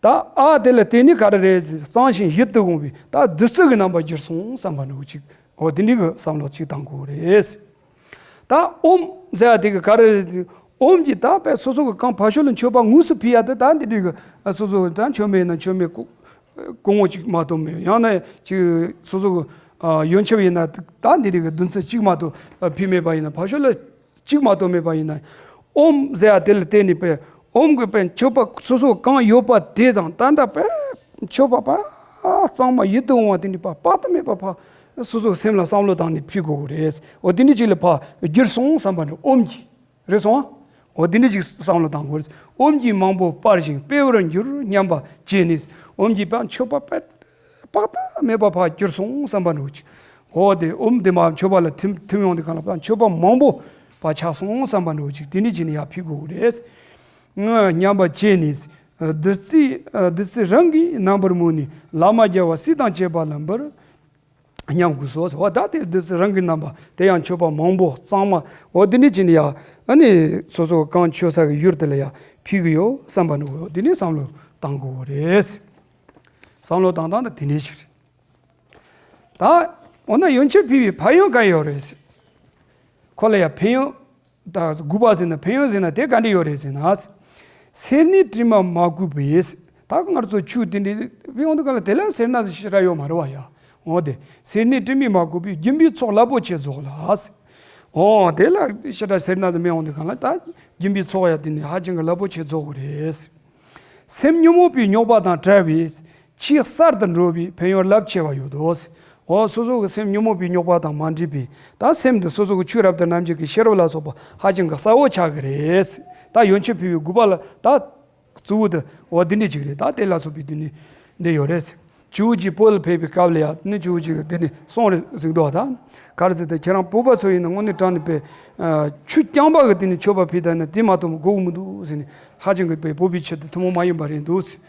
ད་ཨཱཿ་དེ་ལ་བརྟེན་ནས་ག་རེ་རེད་ཟེར། གཙང་ཞིང་ཡིད་དུ་འོང་བའི་ད་བདུད་རྩི་གི་རྣམ་པར་གྱུར་སོང་བསམ་པ་འདྲ་བོ་ཅིག་འོ་དེ་འདྲ་གི་བསམ་བློ་ཅིག་བཏང་དགོས་རེད། ད་ཨོཾ་ཟེར་ཡ་དེ་གི་ག་རེ་རེད། ཨོཾ་གྱིས་ད་དཔེ་སོ་སོ་གི་གང་ཕར་ཕྱོགས་ལ་མཆོད་པ་དངོས་སུ་ཕུལ་ཡ་དེ་ད་འདི་འདྲ་གི་སོ་སོ་ད་མཆོད་མེ་ཡིན་ན་མཆོད་མེ་སྐུ་སྐུ་ངོ་གཅིག་མ་གཏོགས་མེད། ཡང་ན་ཅིག་སོ་སོ་གི་ཡོན་ཆབ་ཡིན་ན་ད་འདི་འདྲ་གི་བདུན་ཚིགས་གཅིག་མ་གཏོགས་ཕུལ་མེད་པ་ཡིན་ན། ཕར་ཕྱོགས་ལ་གཅིག་མ་གཏོགས་མེད་པ་ཡིན་ན། ཨོཾ་ཟེར་ཡ་དེ་ལ་བརྟེན་ནས་པས་ཨོཾ་གི་པས་མཆོད་པ་སོ་སོ་གང་ཡོད་པ་དེ་དང་ད་ལྟ་པས་མཆོད་པ་པ་གཙང་མ་ཡིད་དུ་འོང་བ་དེ་འདྲ་པ་དཔག་ཏུ་མེད་པ་ཕར་སོ་སོའི་སེམས་ལ་བསམ་བློ་བཏང་ནས་ཕུལ་དགོས་ཀྱི་རེད། འོ་དེ་འདྲ་ཅིག་ལ་ཕར་གྱུར་སོང་བསམ་པ་འདྲ་ཨོཾ་གྱིས། རེད་སོང་ཨ། འོ་དེ་འདྲ་ཅིག་བསམ་བློ་བཏང་དགོས་རེད། ཨོཾ་གྱིས་མང་པོ་སྤར་ཞིང་སྤེལ་བར་འགྱུར་སྙམ་པ་བྱས་ནས། ཨོཾ་གྱིས་པ་མཆོད་པ་པ་དཔག་ཏུ་མེད་པ་ཕར་གྱུར་སོང་བསམ་པ་འདྲ་བོ་ཅིག་འོ་དེ་ཨོཾ་དེ་མ་མཆོད་པ་ལ་ཐིམ་ཐིམ་ཡོང་དུས་གང་ལ་ཕར་མཆོད་པ་མང་པོ་ཕར་ཆགས་སོང་བསམ་པ་འདྲ་བོ་ཅིག་དེ་འདྲ་བྱས་ནས་ཡར་ཕུལ་དགོས་རེད། ང་སྙམ་པ་བྱས་ནས། བདུད་རྩི་བདུད་རྩི་རང་གི་རྣམ་པར་མོས་ནས། བླ་མ་རྒྱལ་བ་སྲས་དང་བཅས་པ་ལ་འབུལ། སྙམ་དགོས་སོ། འོ་ད་དེ་བདུད་རྩི་རང་གི་རྣམ་པ་དེ་ཡང་མཆོད་པ་མང་པོ་གཙང་མ་འོ་དེ་འདྲ་བྱས་ནས་ཡར་ཨ་ནི་སོ་སོ་གང་མཆོད་ས་གི་ཡུལ་དེ་ལ་ཡར་ཕུལ་གི་ཡོད་བསམ་པ་འདྲ་བོ་དེ་འདྲ་བསམ་བློ་བཏང་དགོས་རེད། བསམ་བློ་བཏང་སྟངས་དེ་དེ་འདྲ་ཞིག་རེད། ད་འོ་ན་ཡོན་ཆབ་ཕུལ་བའི་ཕན་ཡོན་ག་ཡོད་རེད། ཁོ་ལ་ཡང་ཕན་ཡོན་ད་དགོས་པ་ཟེར་ན་ཕན་ཡོན་ཟེར་ན་དེ་ག་འདྲ་ཡོད་རེད་ཟེར་ན། སེར་སྣའི་དྲི་མ་མ་གོས་པས། ད་ང་ཚོ་ཆུ་དེ་འདྲ་ཕུལ་ཡོང་དུས་ག་ལ་དེ་ལ་སེར་སྣ་ཞེ་དྲག་ཡོད་མ་རེད་བ་ཡ། འོ་དེ་སེར་སྣའི་དྲི་མས་མ་གོས་པས་སྦྱིན་པའི་ཚོགས་རླབས་པོ་ཆེ་རྫོགས་ལ། འོ་དེ་ལ་ཞེ་དྲག་སེར་སྣ་དེ་མེད་ཡོང་དུས་ག་ལ་ད་སྦྱིན་པའི་ཚོགས་ཡ་དེ་ནི་ཧ་ཅང་གི་རླབས་པོ་ཆེ་རྫོགས་གི་རེད། སེམས་ཉོན་མོངས་པའི་རྙོག་པ་དང་བྲལ་བས་ཆེས་གསར་དུ་འགྲོ་བའི་ཕན་ཡོན་རླབས་ཆེ་བ་ཡོད་དོ། འོ་སོ་སོ་གི་སེམས་ཉོན་མོངས་པའི་རྙོག་པ་དང་མ་འདྲེས་པས་ད་སེམས་འདི་སོ་སོ་གི་ཆོས་རབ་ཏུ་རྣམ་འབྱེད་ཀྱི་ཤེས་རབ་ལ་སོགས་པ་ཧ་ཅང་གི་གསལ་བོ་ཆགས་ཀྱི་རེད། ད་ཡོན་ཆབ་ཕུལ་བའི་དགོས་པ་ལ་ད་གཙོ་བོ་དེ་འོ་འདི་འདྲ་ཅིག་རེད། ད་དེ་ལ་སོགས་པའི་འདི་ནི་འདི་ཡོད་རེད། ཇོ་བོ་རྗེ་བོད་ལ་ཕེབས་པའི་སྐབས་ལ་ཡང་ནི་ཇོ་བོ་རྗེ་གི་དེ་ནི་གསུང་རེ་ཟིག་འདུག་ད། ག་རེ་ཟེར་ཏེ་ཁྱེད་རང་བོད་པ་ཚོ་ཡིན་ན་དངོས་གནས་དྲང་གནས་པའི་ཆོས་རྐྱང་པ་གི་དེ་ནི་མཆོད་པ་ཕུལ་ད་ན་དེ་མ་གཏོགས་དགོས་མི་འདུག་ཟེར་ནས་ཧ་ཅང་གི་པའི་བོད་པའི་ཆེད་དུ་ཐུན་མོང་མ་ཡིན་པ་རེད་འདུག་ཟེར།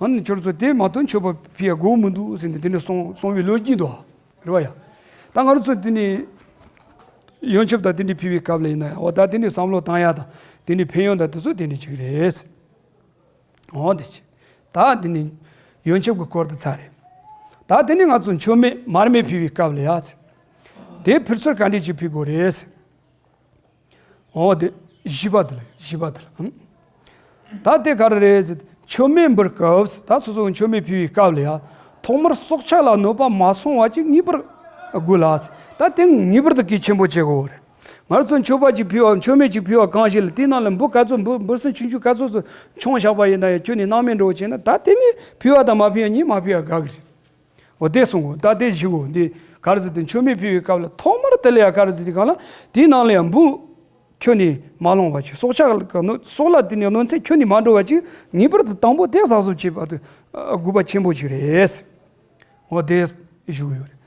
ཨ་ནི་ཁྱོད་ཚོ་དེ་མ་གཏོགས་མཆོད་པ་ཕུལ་ཡ་དགོས་མི་འདུག་ཟེར་ནས་དེ་ནི་གསུང་གསུང་བའི་ལོ་རྒྱུས་འདུག་རེད་བ་ཡ། ད་ང་རང་ཚོ་དེ་ནི་ཡོན་ཆབ་དང་དེ་འདྲའི་ཕུལ་བའི་སྐབས་ལ་ཡིན་ན་ཡང་འོ་ད་དེ་ནི་བསམ་བློ་བཏང་ཡ་དང་དེ་ནི་ཕན་ཡོན་དང་དེ་ཚོ་དེ་འདྲ་ཅིག་རེད། འོ་དེ་ཅི། ད་དེ་ནི་ཡོན་ཆབ་ཀྱི་སྐོར་དུ་ཚར་རེད། ད་དེ་ནི་ང་ཚོ་མཆོད་མེ་མར་མེ་ཕུལ་བའི་སྐབས་ལ་ཡ། དེ་ཕུལ་ཚུལ་ག་འདྲས་ཅིག་ཕུལ་དགོས་རེད། འོ་དེ་བཞི་པ་དེ་ལ་བཞི་པ་དེ་ལ། ད་དེ་ག་རེ་རེད་ཟེར། མཆོད་མེ་འབུལ་སྐབས་ད་སོ་སོ་མཆོད་མེ་ཕུལ་བའི་སྐབས་ལ་ཡ། ཐོག་མར་སྲོག་ཆགས་ལ་གནོད་པ་མ་སོང་བ་ཅིག་ངེས་པར་དགོས་ལ། ད་དེ་ངེས་པར་དུ་གལ་ཆེན་པོ་བྱེད་དགོས་རེད། ང་ཚོ་མཆོད་པ་ཅིག་ཕུལ་བ་མཆོད་མེ་ཅིག་ཕུལ་བ་གང་ཞིག་ལ་དེའི་ནང་ལ་འབུ་ག་ཚོད་འབུ་འབུ་སྲིན་ཆུང་ཆུང་ག་ཚོད་ཚོད་མཆོང་བཞག་པ་ཡིན་ན་ཡང་ཁྱོན་ནས་སྣང་མེད་འགྲོ་བྱས་ན་ད་དེ་ནི་ཕུལ་བ་དང་མ་ཕུལ་བ་གཉིས་མ་ཕུལ་བ་དགའ་གི་རེད། འོ་དེ་གསུང་གོ་ད་དེ་བཞི་གོ་འདི་ག་རེ་ཟེར་ཏེ་མཆོད་མེ་ཕུལ་བའི་སྐབས་ལ་ཐོག་མར་དེ་ལ་ཡང་ག་རེ་ཟེར་ཏེ་གང་ལ་དེའི་ནང་ལ་ཡང་འབུ་ ཁྱོན་ནས་མ་ལོངས་པ་ཅིག་སྲོག་ཆགས་ཀྱི་གནོད། སྲོག་ལ་དེ་ནས་གནོད་འཚེ་ཁྱོན་ནས་མ་འགྲོ་བ་ཅིག་ངེས་པར་དུ་དང་པོ་དེ་གཟབ་གཟབ་བྱེད་པ་དེ་དགོས་པ་ཆེན་པོ་ཞིག་རེད། འོ་དེ་ཞུ་གི་ཡོད་རེད།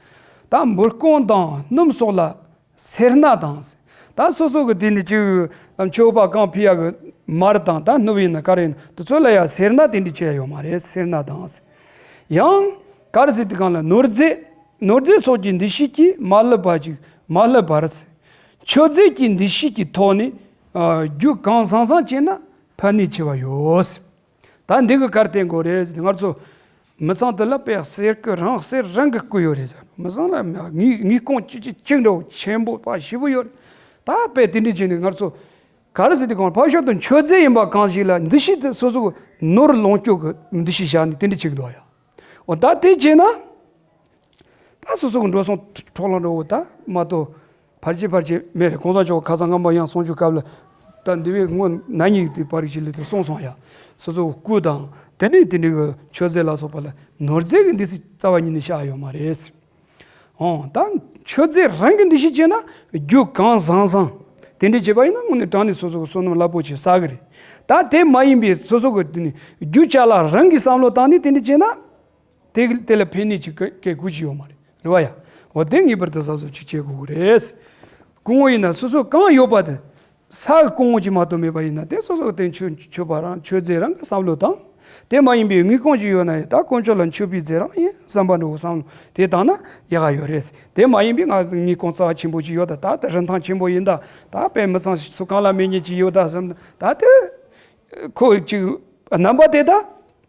ད་འབུ་རྐོང་དང་སྣུམ་སོགས་ལ་སེར་སྣ་དང་། ད་སོ་སོ་གི་དེ་ནས་ཅིག་མཆོད་པ་གང་ཕུལ་ཡག་གི་མར་དང་ད་སྣུམ་ཡིན་ན་ག་རེ་ཡིན་ན་དེ་ཚོ་ལ་ཡང་སེར་སྣ་དེ་འདྲ་བྱས་ཡོད་མ་རེད། སེར་སྣ་དང་། ཡང་ག་རེ་ཟེར་དུས་གང་ལ་ནོར་རྫས། ནོར་རྫས་སོགས་ཀྱི་འདུ་ཤེས་ཀྱིས་མ་བསླུ་བ་ཅིག་མ་བསླུ་བར། མཆོད་རྫས་ཀྱི་འདུ་ཤེས་ཀྱི་ཐོག་ནས་རྒྱུ་གང་བཟང་བཟང་བྱས་ན་ཕན་ནུས་ཆེ་བ་ཡོད། ད་འདི་གི་གར་བསྟན་དགོས་རེད། ང་ཚོ་མི་ཚང་དུ་ལ་དཔེ་གསེར་གི་རང་གསེར་རང་གི་བརྐོས་ཡོད་རེད་ཟེར། མི་ཚང་ལ་དངུལ་དངུལ་ཁང་བཅུ་གཅིག་གཅིག་འདྲ་བོ་ཆེན་པོ་པ་ཞེ་པོ་ཡོད་རེད། ད་དཔེ་དེ་འདྲ་བྱས་ནས་ང་ཚོ་ག་རེ་ཟེར་དུས་གང་ཕར་ཕྱོགས་དུ་མཆོད་རྫས་ཡིན་པ་གང་ཞིག་ལ་འདུ་ཤེས་དེ་སོ་སོ་གི་ནོར་ལོངས་སྤྱོད་ཀྱི་འདུ་ཤེས་བཞག་ནས་དེ་འདྲ་བྱེད་ཀྱི་འདུག་ཡ། འོ་ད་དེ་བྱས་ན། ད་སོ་སོ་གི་འགྲོ་སོང་འཕྲོག་ལོང་འགྲོ་བོ་ད་མ་གཏོགས་ཕལ་ཆེར་ཕལ་ཆེར་མེད་རེད། གོང་ས་མཆོག་ཁ་སང་སྔ་མོ་ཡང་གསུང་ཆོས་སྐབས་ལ་ད་འདི་བའི་སྔོན་ན་ཉིད་དེ་པར་ཞིག་ལ་དེ་གསུངས་སོང་ཡ། སོ་སོ་གི་སྐུ་དང་དེ་ནས་དེ་འདྲའི་གི་མཆོད་རྫས་ལ་སོགས་པ་ལ་ནོར་རྫས་ཀྱི་འདི་སྲིད་རྩ་བ་ཉིད་ནས་བཞག་ཡོད་མ་རེད། འོང་ད་མཆོད་རྫས་རང་གི་འདི་ཤེས་བྱས་ན་རྒྱུ་གང་བཟང་བཟང་དེ་འདྲ་བྱས་པ་ཡིན་ན་དངོས་གནས་དྲང་ནས་སོ་སོ་གི་བསོད་ནམས་རླབས་པོ་ཆེ་བསགས་གི་རེད། ད་དེ་མ་ཡིན་པའི་སོ་སོ་གི་དེ་ནི་རྒྱུ་ཅ་ལག་རང་གི་བསམ་བློ་བཏང་ནས་དེ་འདྲ་བྱས་ན། དེ་དེ་ལ་ཕན་ནུས་ཅིག་ག་གེ་དགོས་ཀྱི་ཡོད་མ་རེད། རེད་བ་ཡ། འོ་དེ་ངེས་པར་དུ་གཟབ་གཟབ་ཅིག་བྱེད་དགོས་ཀྱི་རེད། སྐུ་ངོ་ཡིན་ན་སོ་སོ་གང་ཡོད་པ་དེ། ས་གི་སྐུ་ངོ་ཅིག་མ་གཏོགས་མེད་པ་ཡིན་ན་དེ་སོ་སོ་གི་དེ་མཆོད་མཆོད་པ་རང་མཆོད་རྫས་རང་གི་བསམ་བློ་དང་། དེ་མ་ཡིན་པའི་དངུལ་ཁང་ཅིག་ཡོད་ན་ཡང་ད་དཀོན་མཆོག་ལ་མཆོད་པའི་རྫས་རང་ཡིན་བསམ་པ་འདྲ་བོ་བསམ་བློ་དེ་བཏང་ན་ཡག་ག་ཡོད་རེད། དེ་མ་ཡིན་པའི་ང་དངུལ་ཁང་རྩ་བ་ཆེན་པོ་ཅིག་ཡོད་ད། ད་དེ་རིན་ཐང་ཆེན་པོ་ཡིན་ད། ད་དཔེ་མི་ཚང་སུ་གང་ལ་མེད་མཁན་ཅིག་ཡོད་ད་བསམ་ད་དེ། ཁོ་ཅིག་རྣམ་པ་དེ་ད་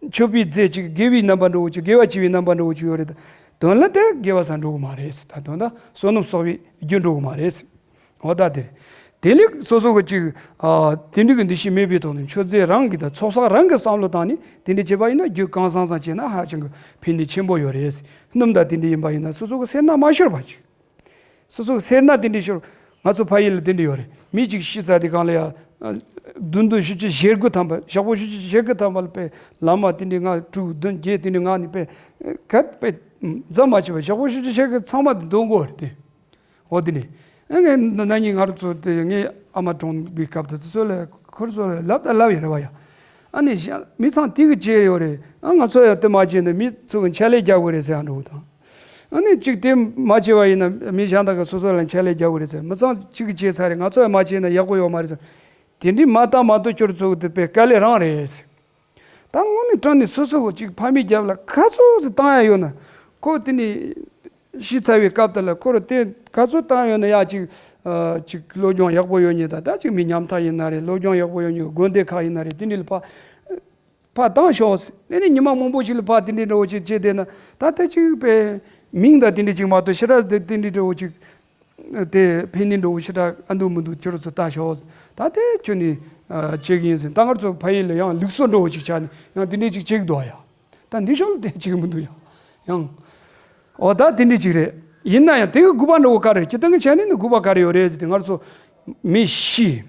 མཆོད་པའི་རྫས་ཅིག་དགེ་བའི་རྣམ་པ་འདྲ་བོ་ཅིག་དགེ་བ་བྱེད་པའི་རྣམ་པ་འདྲ་བོ་ཅིག་ཡོད་རེད་ད། དོན་ལ་དེ་དགེ་བ་ས་འགྲོ་གི་མ་རེད། ད་དོན་དག་བསོད་ནམས་གསོག་པའི་རྒྱུ་འགྲོ་གི་མ་རེད། འོ་ད་དེ་རེད། དེ་ལས་སོ་སོ་གི་ཅིག་ཨ་དེ་འདྲ་གི་འདུ་ཤེས་མེད་པའི་ཐོག་ནས་མཆོད་རྫས་རང་གི་ད་ཚོགས་བསགས་རང་གི་བསམ་བློ་བཏང་ནས་དེ་འདྲ་བྱས་པ་ཡིན་ན་རྒྱུ་གང་བཟང་བཟང་བྱས་ན་ཧ་ཅང་གི་ཕན་ནུས་ཆེན་པོ་ཡོད་རེད། སྣུམ་དང་དེ་འདྲ་ཡིན་པ་ཡིན་ན་སོ་སོ་གི་སེར་སྣ་མ་ཤོར་བ་ཅིག་སོ་སོ་སེར་སྣ་དེ་འདྲའི་ཤོར། ང་ཚོ་ཕ་ཡུལ་ལ་དེ་འདྲ་ཡོད་རེད། མི་གཅིག་ཤི་ཚར་དུས་སྒང་ལ་ཡ། བདུན་བདུན་བཞི་བཅུ་ཞེ་དགུ་ཐམ་པ་ཞག་པོ་བཞི་བཅུ་ཞེ་དགུ་ཐམ་པ་ལ་དཔེ་ལམ་མ་དེ་འདྲའི་ང་དྲུག་བདུན་བརྒྱད་དེ་འདྲའི་ངང་ནས་དཔེ་གད་དཔེ་རྫ་མ་བྱས་པ་ཞག་པོ་བཞི་བཅུ་ཞེ་དགུ་ཚང་མ་དེ་འདོན་དགོས་རེད་དེ། འོ་དེ་ནས་ཨ་ངས་ན་ནིང་ང་རང་ཚོ་དེ་ངའི་ཨ་མ་གྲོངས་པའི་སྐབས་དེ་ཚོ་ལ་ཁོར་ཚོ་ལ་ལབ་དང་ལབ་ཡོད་རེད་བ་ཡ། ཨ་ནི་ཤ་མི་ཚང་དེ་གི་བྱས་ཡོད་རེད། ཨ་ང་ཚོ་ཡ་དེ་མ་བྱས་ན་མི་ཚོ་གི་འཕྱ་ལད་རྒྱག་དགོས་རེད་ཟེར་ཡ་འགྲོ་དང་། ཨ་ནི་གཅིག་དེ་མ་བྱས་པ་ཡིན་ན་མི་གཞན་དག་གིས་སོ་སོ་ལ་འཕྱ་ལད་རྒྱག་གི་རེད་ཟེར། མི་ཚང་གཅིག་གིས་བྱས་ཚར་རེད། ང་ཚོ་ཡང་མ་བྱས་ན་ཡག་པོ་ཡོད་མ་རེད་ཟེར། དེ་འདྲའི་མ་བཏང་མ་གཏོགས་ཁྱོད་ཚོ་གི་དེ་དཔེ་དཀའ་ལས་རང་རེད་ཟེར། ད་དངོས་གནས་དྲང་གནས་སོ་སོ་གི་གཅིག་ཕ་མའི་རྒྱབ་ལ་ག་ཚོད་ཙམ་བཏང་ཡ་ཡོད་ན། ཁོ་དེ་ནས་ཤི་ཚར་བའི་སྐབས་དེ་ལ་ཁོ་ར་དེ་ག་ཚོད་བཏང་ཡོད་ན་ཡ་གཅིག་ཨ་གཅིག་སློབ་སྦྱོང་ཡག་པོ་ཡོད་མཁན་དང་ད་གཅིག་མི་ཉམ་ཐག་ཡིན་ན་རེད། སློབ་སྦྱོང་ཡག་པོ་ཡོད་མཁན་དགོན་སྡེ་ཁག་ཡིན་ན་རེད། དེ་འདྲ་ལ་ཕ། ཕར་བཏང་ཤོག་དེ་ནས་ཉི་མ་མང་པོ་ཞིག་ལ་ཕར་དེ་འདྲའི་འདྲ་བོ་ཅིག་བྱས་བསྡད་ན་ད་ལྟ་ཅིག་པའི་མིང་དང་དེ་འདྲ་ཅིག་མ་གཏོགས་ཞེ་དྲག་དེ་དེ་འདྲའི་འདྲ་བོ་ཅིག་དེ་ཕན་ནུས་འདྲ་བོ་ཞེ་དྲག་ཨ་འདུག་མི་འདུག་ཁྱོད་རང་ཚོ་ལྟ་ཤོག་ད་དེ་ཁྱོད་ནི་བྱེད་ཀྱི་ཡིན་ཟེར། ད་ང་ཚོ་ཕ་ཡུལ་ལ་ཡང་ལུགས་སྲོལ་འདྲ་བོ་ཅིག་ཆགས་ནས་ཡང་དེ་འདྲ་ཅིག་བྱེད་ཀྱི་འདུག་ཡ། ད་འདི་ཤོག་ལ་དེ་བྱེད་ཀྱི་མི་འདུག་ཡ། ཡང་འོ་ད་དེ་འདྲ་ཅིག་རེད། ཡིན་ན་ཡང་དེ་གི་དགོས་པ་འདྲ་བོ་ག་རེ་སྤྱིར་བཏང་གི་ཆ་ནས་ནི་དགོས་པ་ག་རེ་ཡོད་རེད་ཟེར་དུས་ང་ཚོ་མི་ཤི་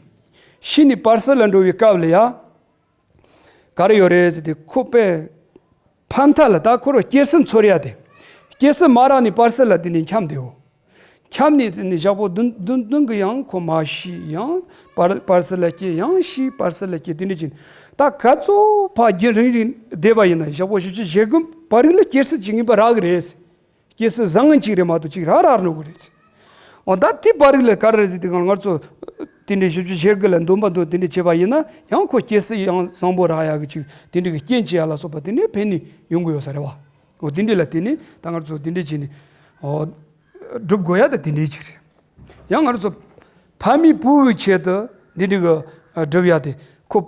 ཤི་ནས་བར་སྲིད་ལ་འགྲོ་བའི་སྐབས་ལ་ཡ། ག་རེ་ཡོད་རེད་ཟེར་དུས་ཁོ་པས་ཕ་མཐའ་ལ་ད་ཁོ་རང་སྐྱེ་སྲིད་འཚོལ་ཡ་དེ། སྐྱེ་སྲིད་མ་རག་ནས་བར་སྲིད་ལ་དེ་ནས་འཁྱམས་བསྡད་འོ། འཁྱམས་ནས་དེ་ནས་ཞག་པོ་བདུན་བདུན་བདུན་གི་ཡང་ཁོ་མ་ཤི་ཡང་བར་བར་སྲིད་ལ་སྐྱེ་ཡང་ཤི་བར་སྲིད་ལ་སྐྱེ་དེ་འདྲ་ཅིག་ད་ག་ཚོད་ཕ་རྒྱུན་རིང་རིང་བསྡད་པ་ཡིན་ན་ཞག་པོ་བཞི་བཅུ་ཞེ་དགུ་བར་རིང་ལ་སྐྱེ་སྲིད་ཅིག་ངེས་པར་རག་གི་རེད། སྐྱེ་སྲིད་བཟང་ངན་གཅིག་རེད་མ་གཏོགས་གཅིག་རག་རག་འགྲོ་གི་རེད། འོ་ད་དེ་བར་རིགས་ལ་ག་རེ་རེད་ཟེར་དུས་སྒང་ང་ཚོ་དེ་འདྲའི་བཞི་བཅུ་ཞེ་དགུ་ལ་འདོན་པ་འདོན་དེ་འདྲ་བྱས་པ་ཡིན་ན་ཡང་ཁོ་སྐྱེ་སྲིད་ཡང་བཟང་པོ་རག་ཡག་གི་ཅིག་དེ་འདྲ་གི་རྐྱེན་བྱེད་ཡག་ལ་སོགས་པ་དེ་འདྲའི་ཕན་ནུས་ཡོང་གི་ཡོད་ས་རེད་བ། འོ་དེ་འདྲ་ལ་བརྟེན་ནས་ད་ང་ཚོ་དེ་འདྲ་བྱས་ནས་འོ་སྒྲུབ་དགོས་ཡ་ད་དེ་འདྲའི་ཅིག་རེད། ཡང་ང་ཚོ་ཕ་མའི་བུ་གི་ཆེད་དུ་འདི་འདྲ་གི་སྒྲུབ་ཡ་དེ་ཁོ་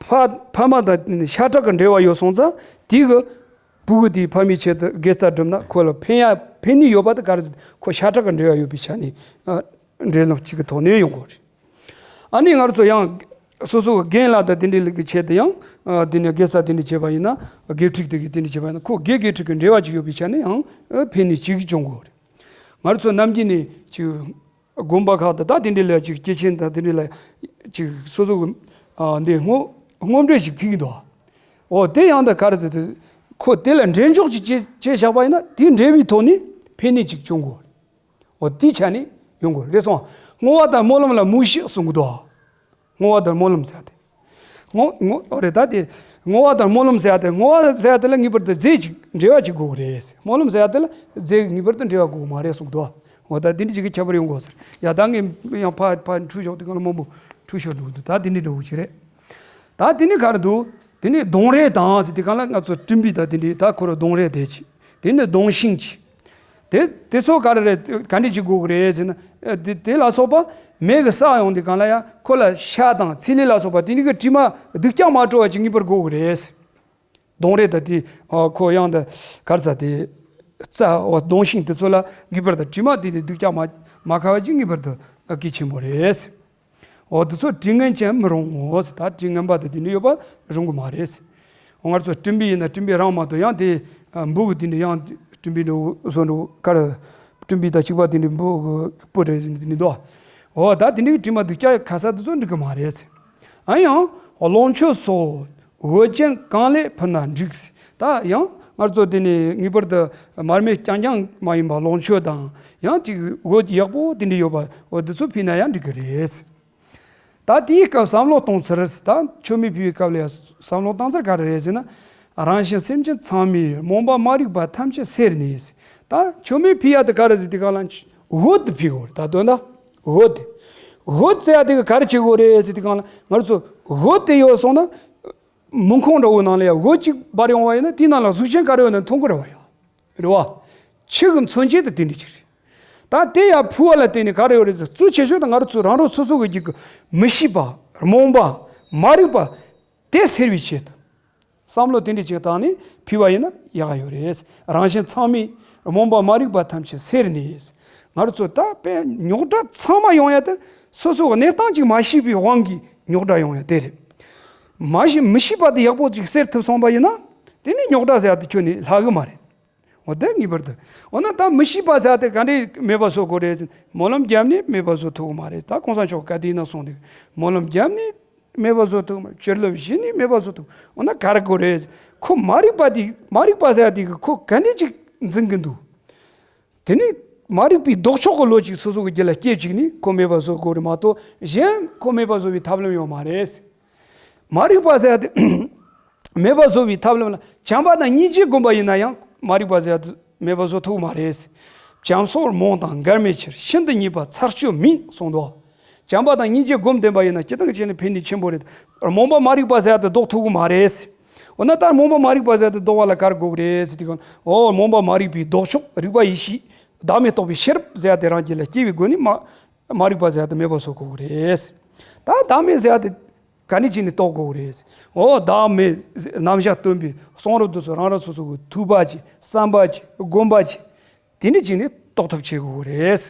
ཕ་ཕ་མ་དང་ཤ་ཁྲག་གི་འབྲེལ་བ་ཡོད་སོང་ཙང་དེ་གི་བུ་གུ་དེའི་ཕ་མའི་ཆེད་དུ་དགེ་རྩ་བསྒྲུབས་ན་ཁོ་ལ་ཕན་ཡ་ཕན་ནུས་ཡོད་པ་དེ་ག་རེ་ཟེར་ཁོ་ཤ་ཁྲག་གི་འབྲེལ་བ་ཡོད་པའི་ཆ་ནས་ཨ་འབྲེལ་ལམ་གཅིག་གི་ཐོག་ནས་ཡོང་གི་རེད། ཨ་ནི་ང་ཚོ་ཡང་སོ་སོ་གི་རྒན་ལགས་དང་དེ་འདྲའི་ལུགས་ཀྱི་ཆེད་དུ་ཡང་ཨ་དེ་ནས་དགེ་རྩ་དེ་འདྲ་བྱས་པ་ཡིན་ན་དགེ་ཕྲུག་དེ་གི་དེ་འདྲ་བྱས་པ་ཡིན་ན་ཁོ་དགེ་དགེ་ཕྲུག་གི་འབྲེལ་བ་ཅིག་ཡོད་པའི་ཆ་ནས་ཡང་ཨ་ཕན་ནུས་ཅིག་བྱུང་གི་རེད། ང་ཚོ་ནམ་རྒྱུན་ནས་ཅིག་དགོན་པ་ཁག་ཏུ་ད་དེ་འདྲ་ལ་ཅིག་སྐྱེས་ཆེན་དང་དེ་འདྲ་ལ་ཅིག་སོ་སོ་གི་ཨ་འདི་སྔོ་སྔོན་འགྲོ་ཞིག་ཕུལ་གྱི་འདུག་འོ་དེ་ཡང་ད་ག་རེ་ཟེར་དུས་ཁོ་དེ་ལ་འབྲེལ་འཇོག་ཅིག་བྱས་བྱས་བཞག་པ་ཡིན་ན་དེ་འབྲེལ་བའི་ཐོག་ནས་ཕན་ནུས་ཅིག་བྱུང་དགོས། འོ་དེའི་ཆ་ནས་ཡོང་དགོས་རེད་སོང་ བསྔོ་བ་དང་སྨོན་ལམ་ལ་དམིགས་ཤིང་གསུང་གི་འདུག་བསྔོ་བ་དང་སྨོན་ལམ་ཟེར་ཏེ། བསྔོ་བསྔོ་རེད་ད་དེ། བསྔོ་བ་དང་སྨོན་ལམ་ཟེར་ཏེ། བསྔོ་བ་ཟེར་ཏེ་ལ་ངེས་པར་དུ་རྫས་ཅིག་འབྲེལ་བ་ཅིག་དགོས་ཀྱི་རེད། སྨོན་ལམ་ཟེར་ཏེ་ལ་རྫས་ངེས་པར་དུ་འབྲེལ་བ་དགོས་ཀྱི་མ་རེད་གསུངས་འདུག་འོ་ད་དེ་འདྲ་ཅིག་གི་ཁྱད་པར་ཡོང་དགོས་ཟེར། ཡ་ད་ངས་ཡང་ཕ་ཕ་འཁྲུལ་ཞོག་དེ་གང་ལ་མང་པོ་འཁྲུལ་ཞོག་འདུག་ད་དེ་འདྲ་འདྲ་བོ་ཅིག་རེད། ད་དེ་ནི་ག་རེ་འདུག་དེ་ནི་གདོང་རས་དང་ཟེར་དེ་གང་ལ་ང་ཚོ་སྤྲིན་པའི་ད་དེ་འདྲའི་ད་ཁོ་ར་གདོང་རས་དེ་ཅིག་དེ་ནི་གདོང་ཤིང་ཅིག་དེ་དེ་ཚོ་ག་རེ་རེད། ག་འདྲ་ཅིག་དགོས་ཀྱི་རེད་ཟེར་ན། ཨ་དེ་དེ་ལ་སོགས་པ་མེ་གི་ས་ཡོང་དེ་གང་ལ་ཡང་ཁོ་ལ་ཤ་དང་ཚི་ལི་ལ་སོགས་པ་དེ་ནི་གི་དྲི་མ་སྡུག་ཅག་མ་བྲོ་བ་ཅིག་ངེས་པར་དགོས་ཀྱི་རེད། གདོང་རས་ད་དེ་ཨ་ཁོ་ཡང་ད་ག་རེ་ཟ་དེ་རྩྭ་འོ་གདོང་ཤིང་དེ་ཚོ་ལ་ངེས་པར་དུ་དྲི་མ་དེ་དེ་སྡུག་ཅག་མ་མ་ཁ་བ་ཅིག་ངེས་པར་དུ་གལ་ཆེན་པོ་རེད། འོ་དེ་ཚོ་དྲི་ངན་ཅན་མི་རུང་ངོ་ཟེར། ད་དྲི་ངན་པ་དེ་དེ་འདྲ་ཡོད་པ་རུང་གི་མ་རེད། འོ་ང་ཚོ་སྤྲིན་པའི་ཡིན་ན་སྤྲིན་པའི་རང་མ་གཏོགས་ཡང་དེ་ཨ་འབུ་གི་དེ་འདྲ་ཡང་སྤྲིན་པའི་འདྲ་བོ་བཟོ་འདྲ་བོ་ག་རེ། སྤྲིན་པའི་ད་གཅིག་པ་དེ་འདྲ་འབུ་གི་སྤུ་རེད་ཟེར་ནས་དེ་འདྲ་འདུག་འོ་ད་དེ་འདྲའི་དྲི་མ་སྡུག་ཅག་ཁ་ས་དེ་ཚོ་འགྲིག་གི་མ་རེད། ཨ་ཡང་ལོངས་སྤྱོད་སོགས་འོད་ཅན་གང་ལས་ཕུལ་ན་འགྲིག་ད་ཡང་ང་ཚོ་དེ་ནས་ངེས་པར་དུ་མར་མེ་རྐྱང་རྐྱང་མ་ཡིན་པ་ལོངས་སྤྱོད་དང་ཡང་ཅིག་འོད་ཡག་པོ་དེ་འདྲ་ཡོད་པ་འོ་དེ་ཚོ་ཕུལ་ན་ཡང་འགྲིག་གི་རེད། ད་དེའི་སྐབས་བསམ་བློ་གཏོང་ཚུལ། ད་མཆོད་མེ་ཕུལ་བའི་སྐབས་ལ་བསམ་བློ་བཏང་ཚུལ་ག་རེ་རེད་ཟེར་ན། རང་གཞན་སེམས་ཅན་ཚང་མའི་རྨོངས་པ་མ་རིག་པ་ཐམས་ཅད་སེལ་ནས། ད་མཆོད་མེ་ཕུལ་ཡ་དེ་ག་རེ་ཟེར་དེ་ག་ལ་འོད་དེ་ཕུལ་དགོས་རེད། ད་དོན་དག་འོད་དེ། འོད་ཟེར་ཡ་དེ་ག་ག་རེ་བྱེད་དགོས་རེད་ཟེར་དེ་ག་ལ་ང་ཚོ་འོད་དེ་ཡོད་སོང་ན། མུན་ཁང་འདྲ་བོ་ནང་ལ་ཡ་འོད་ཅིག་འབར་ཡོང་བ་ཡིན་ན་དེའི་ནང་ལ་གཟུགས་ཅན་ག་རེ་ཡོད་ན་མཐོང་གི་རེད་བ་ཡ། རེད་བ། ཆུ་གི་མཚོན་བྱེད་དེ་དེ་འདྲ་ཅིག་རེད། ད་དེ་ཡང་ཕུལ་བ་ལ་བརྟེན་ནས་ག་རེ་ཡོད་རེད་ཟེར་གཙོ་ཆེ་ཤོས་དེ་ང་རང་ཚོ་རང་རང་སོ་སོ་གི་རྒྱུད་ཀྱི་མི་ཤེས་པ་རྨོངས་པ་མ་རིག་པ་དེ་སེལ་བའི་ཆེད་དུ། བསམ་བློ་དེ་འདྲ་ཅིག་བཏང་ནས་ཕུལ་བ་ཡིན་ན་ཡག་ཡོད་རེད། རང་གཞན་ཚང་མའི་རྨོངས་པ་མ་རིག་པ་ཐམས་ཅད་སེལ་ནས། ང་རང་ཚོ་ད་དཔེ་རྙོག་དྲ་ཚང་མ་ཡོང་ཡ་དེ་སོ་སོ་གི་གནས་སྟངས་ཅིག་མ་ཤེས་པའི་དབང་གིས་རྙོག་དྲ་ཡོང་ཡ་དེ་རེད། མ་ཤེས་མི་ཤེས་པ་དེ་ཡག་པོ་ཅིག་སེལ་ཐུབ་སོང་པ་ཡིན་ན་དེ་ནི་རྙོག་དྲ་ཟེར་ཡ་དེ་ཁྱོན་ནས་ལྷག་གི་མ་རེད། འོ་དེ་ངེས་པར་དུ། འོ་ན་ད་མི་ཤེས་པ་ཟེར་དེ་ག་འདྲས་མེད་པ་བཟོ་དགོས་རེད་ཟེར། སྨོན་ལམ་བརྒྱབ་ནས་མེད་པ་བཟོ་ཐུབ་ཀྱི་མ་རེད། ད་གོང་ས་མཆོག་བཀའ་དེའི་ནང་གསུངས་ཏེ། སྨོན་ལམ་བརྒྱབ་ནས་མེད་པ་བཟོ་ཐུབ་ཀྱི་མ་རེད། བྱིན་རླབས་བྱིན་ནས་མེད་པ་བཟོ་ཐུབ། འོ་ན་ག་རེ་དགོས་རེད། ཁོ་མ་རིག་པ་དེ་མ་རིག་པ་ཟེར་དེ་གི་ཁོ་ག་འདྲས་ཅིག་འཛིན་གི་འདུག་དེ་ནི་མ་རིག་པའི་ལྡོག་ཕྱོགས་ཀྱི་བློ་ཅིག་སོ་སོ་གི་རྒྱུད་ལ་སྐྱེས་བཅུག་ནས་ཁོ་མེད་པ་བཟོ་དགོས་རེད་མ་གཏོགས་གཞན་ཁོ་མེད་པ་བཟོ་བའི་ཐབས་ལམ་ཡོད་མ་རེད། མ་རིག་པ་ཟེར་ཡ་དེ་མེད་པ་བཟོ་བའི་ཐབས་ལམ་ལ་བྱམས་པ་དང་སྙིང་རྗེ་བསྒོམ་པ་ཡིན་ན་ཡང་མ་རིག་པ་ཟེར་ཡ་དེ་མེད་པ་བཟོ་ཐུབ་མ་རེད། བྱམས་སོགས་རྨོངས་དང་འགལ་མེད་ཕྱིར། ཤིན་ཏུ་ཉེས་པ་ཚར་གཅོད་མིན་གསུངས་འདུག་བྱམས་པ་དང་སྙིང་རྗེ་བསྒོམ་བསྡད་པ་ཡིན་ན་སྤྱིར་བཏང་གི་ཆ་ནས་ཕན་ནུས་ཆེན་པོ་རེད། རྨོངས་པ་མ་རིག་པ་ཟེར་ཡ་དེ་ལྡོག་ཐུབ་ཀྱི་མ་རེད། འོ་ན་ད་རྨོངས་པ་མ་རིག་པ་ཟེར་ཡ་དེ་ལྡོག་པ་ལ་ག་རེ་དགོས་ཀྱི་རེད་ཟེར་དུས་གང་། འོ་རྨོངས་པ་མ་རིག་པའི་ལྡོག་ཕྱོགས་རིག་པ་ཡེ་ཤེས་བདག་མེད་རྟོགས་པའི་ཤེས་རབ་ཟེར་ཡ་དེ་རང་རྒྱུད་ལ་སྐྱེ་བའི་སྒོ་ནས་མ་མ་རིག་པ་ཟེར་ཡ་དེ་མེད་པ་བཟོ་དགོས་ཀྱི་རེད། ད་བདག་མེད་ཟེར་ཡ་དེ་ག་ནས་བྱས་ནས་རྟོགས་དགོས་ཀྱི་རེད། འོ་བདག་མེད་རྣམ་གཞག་སྟོན་པའི་གསུང་རབ་དེ་ཚོ་རང་རང་སོ་སོ་གི་ཐོས་པ་བྱས། བསམ་པ་བྱས། སྒོམ་པ་བྱས། དེ་འདྲ་བྱས་ནས་རྟོགས་ཐབས་བྱེད་དགོས་ཀྱི་རེད།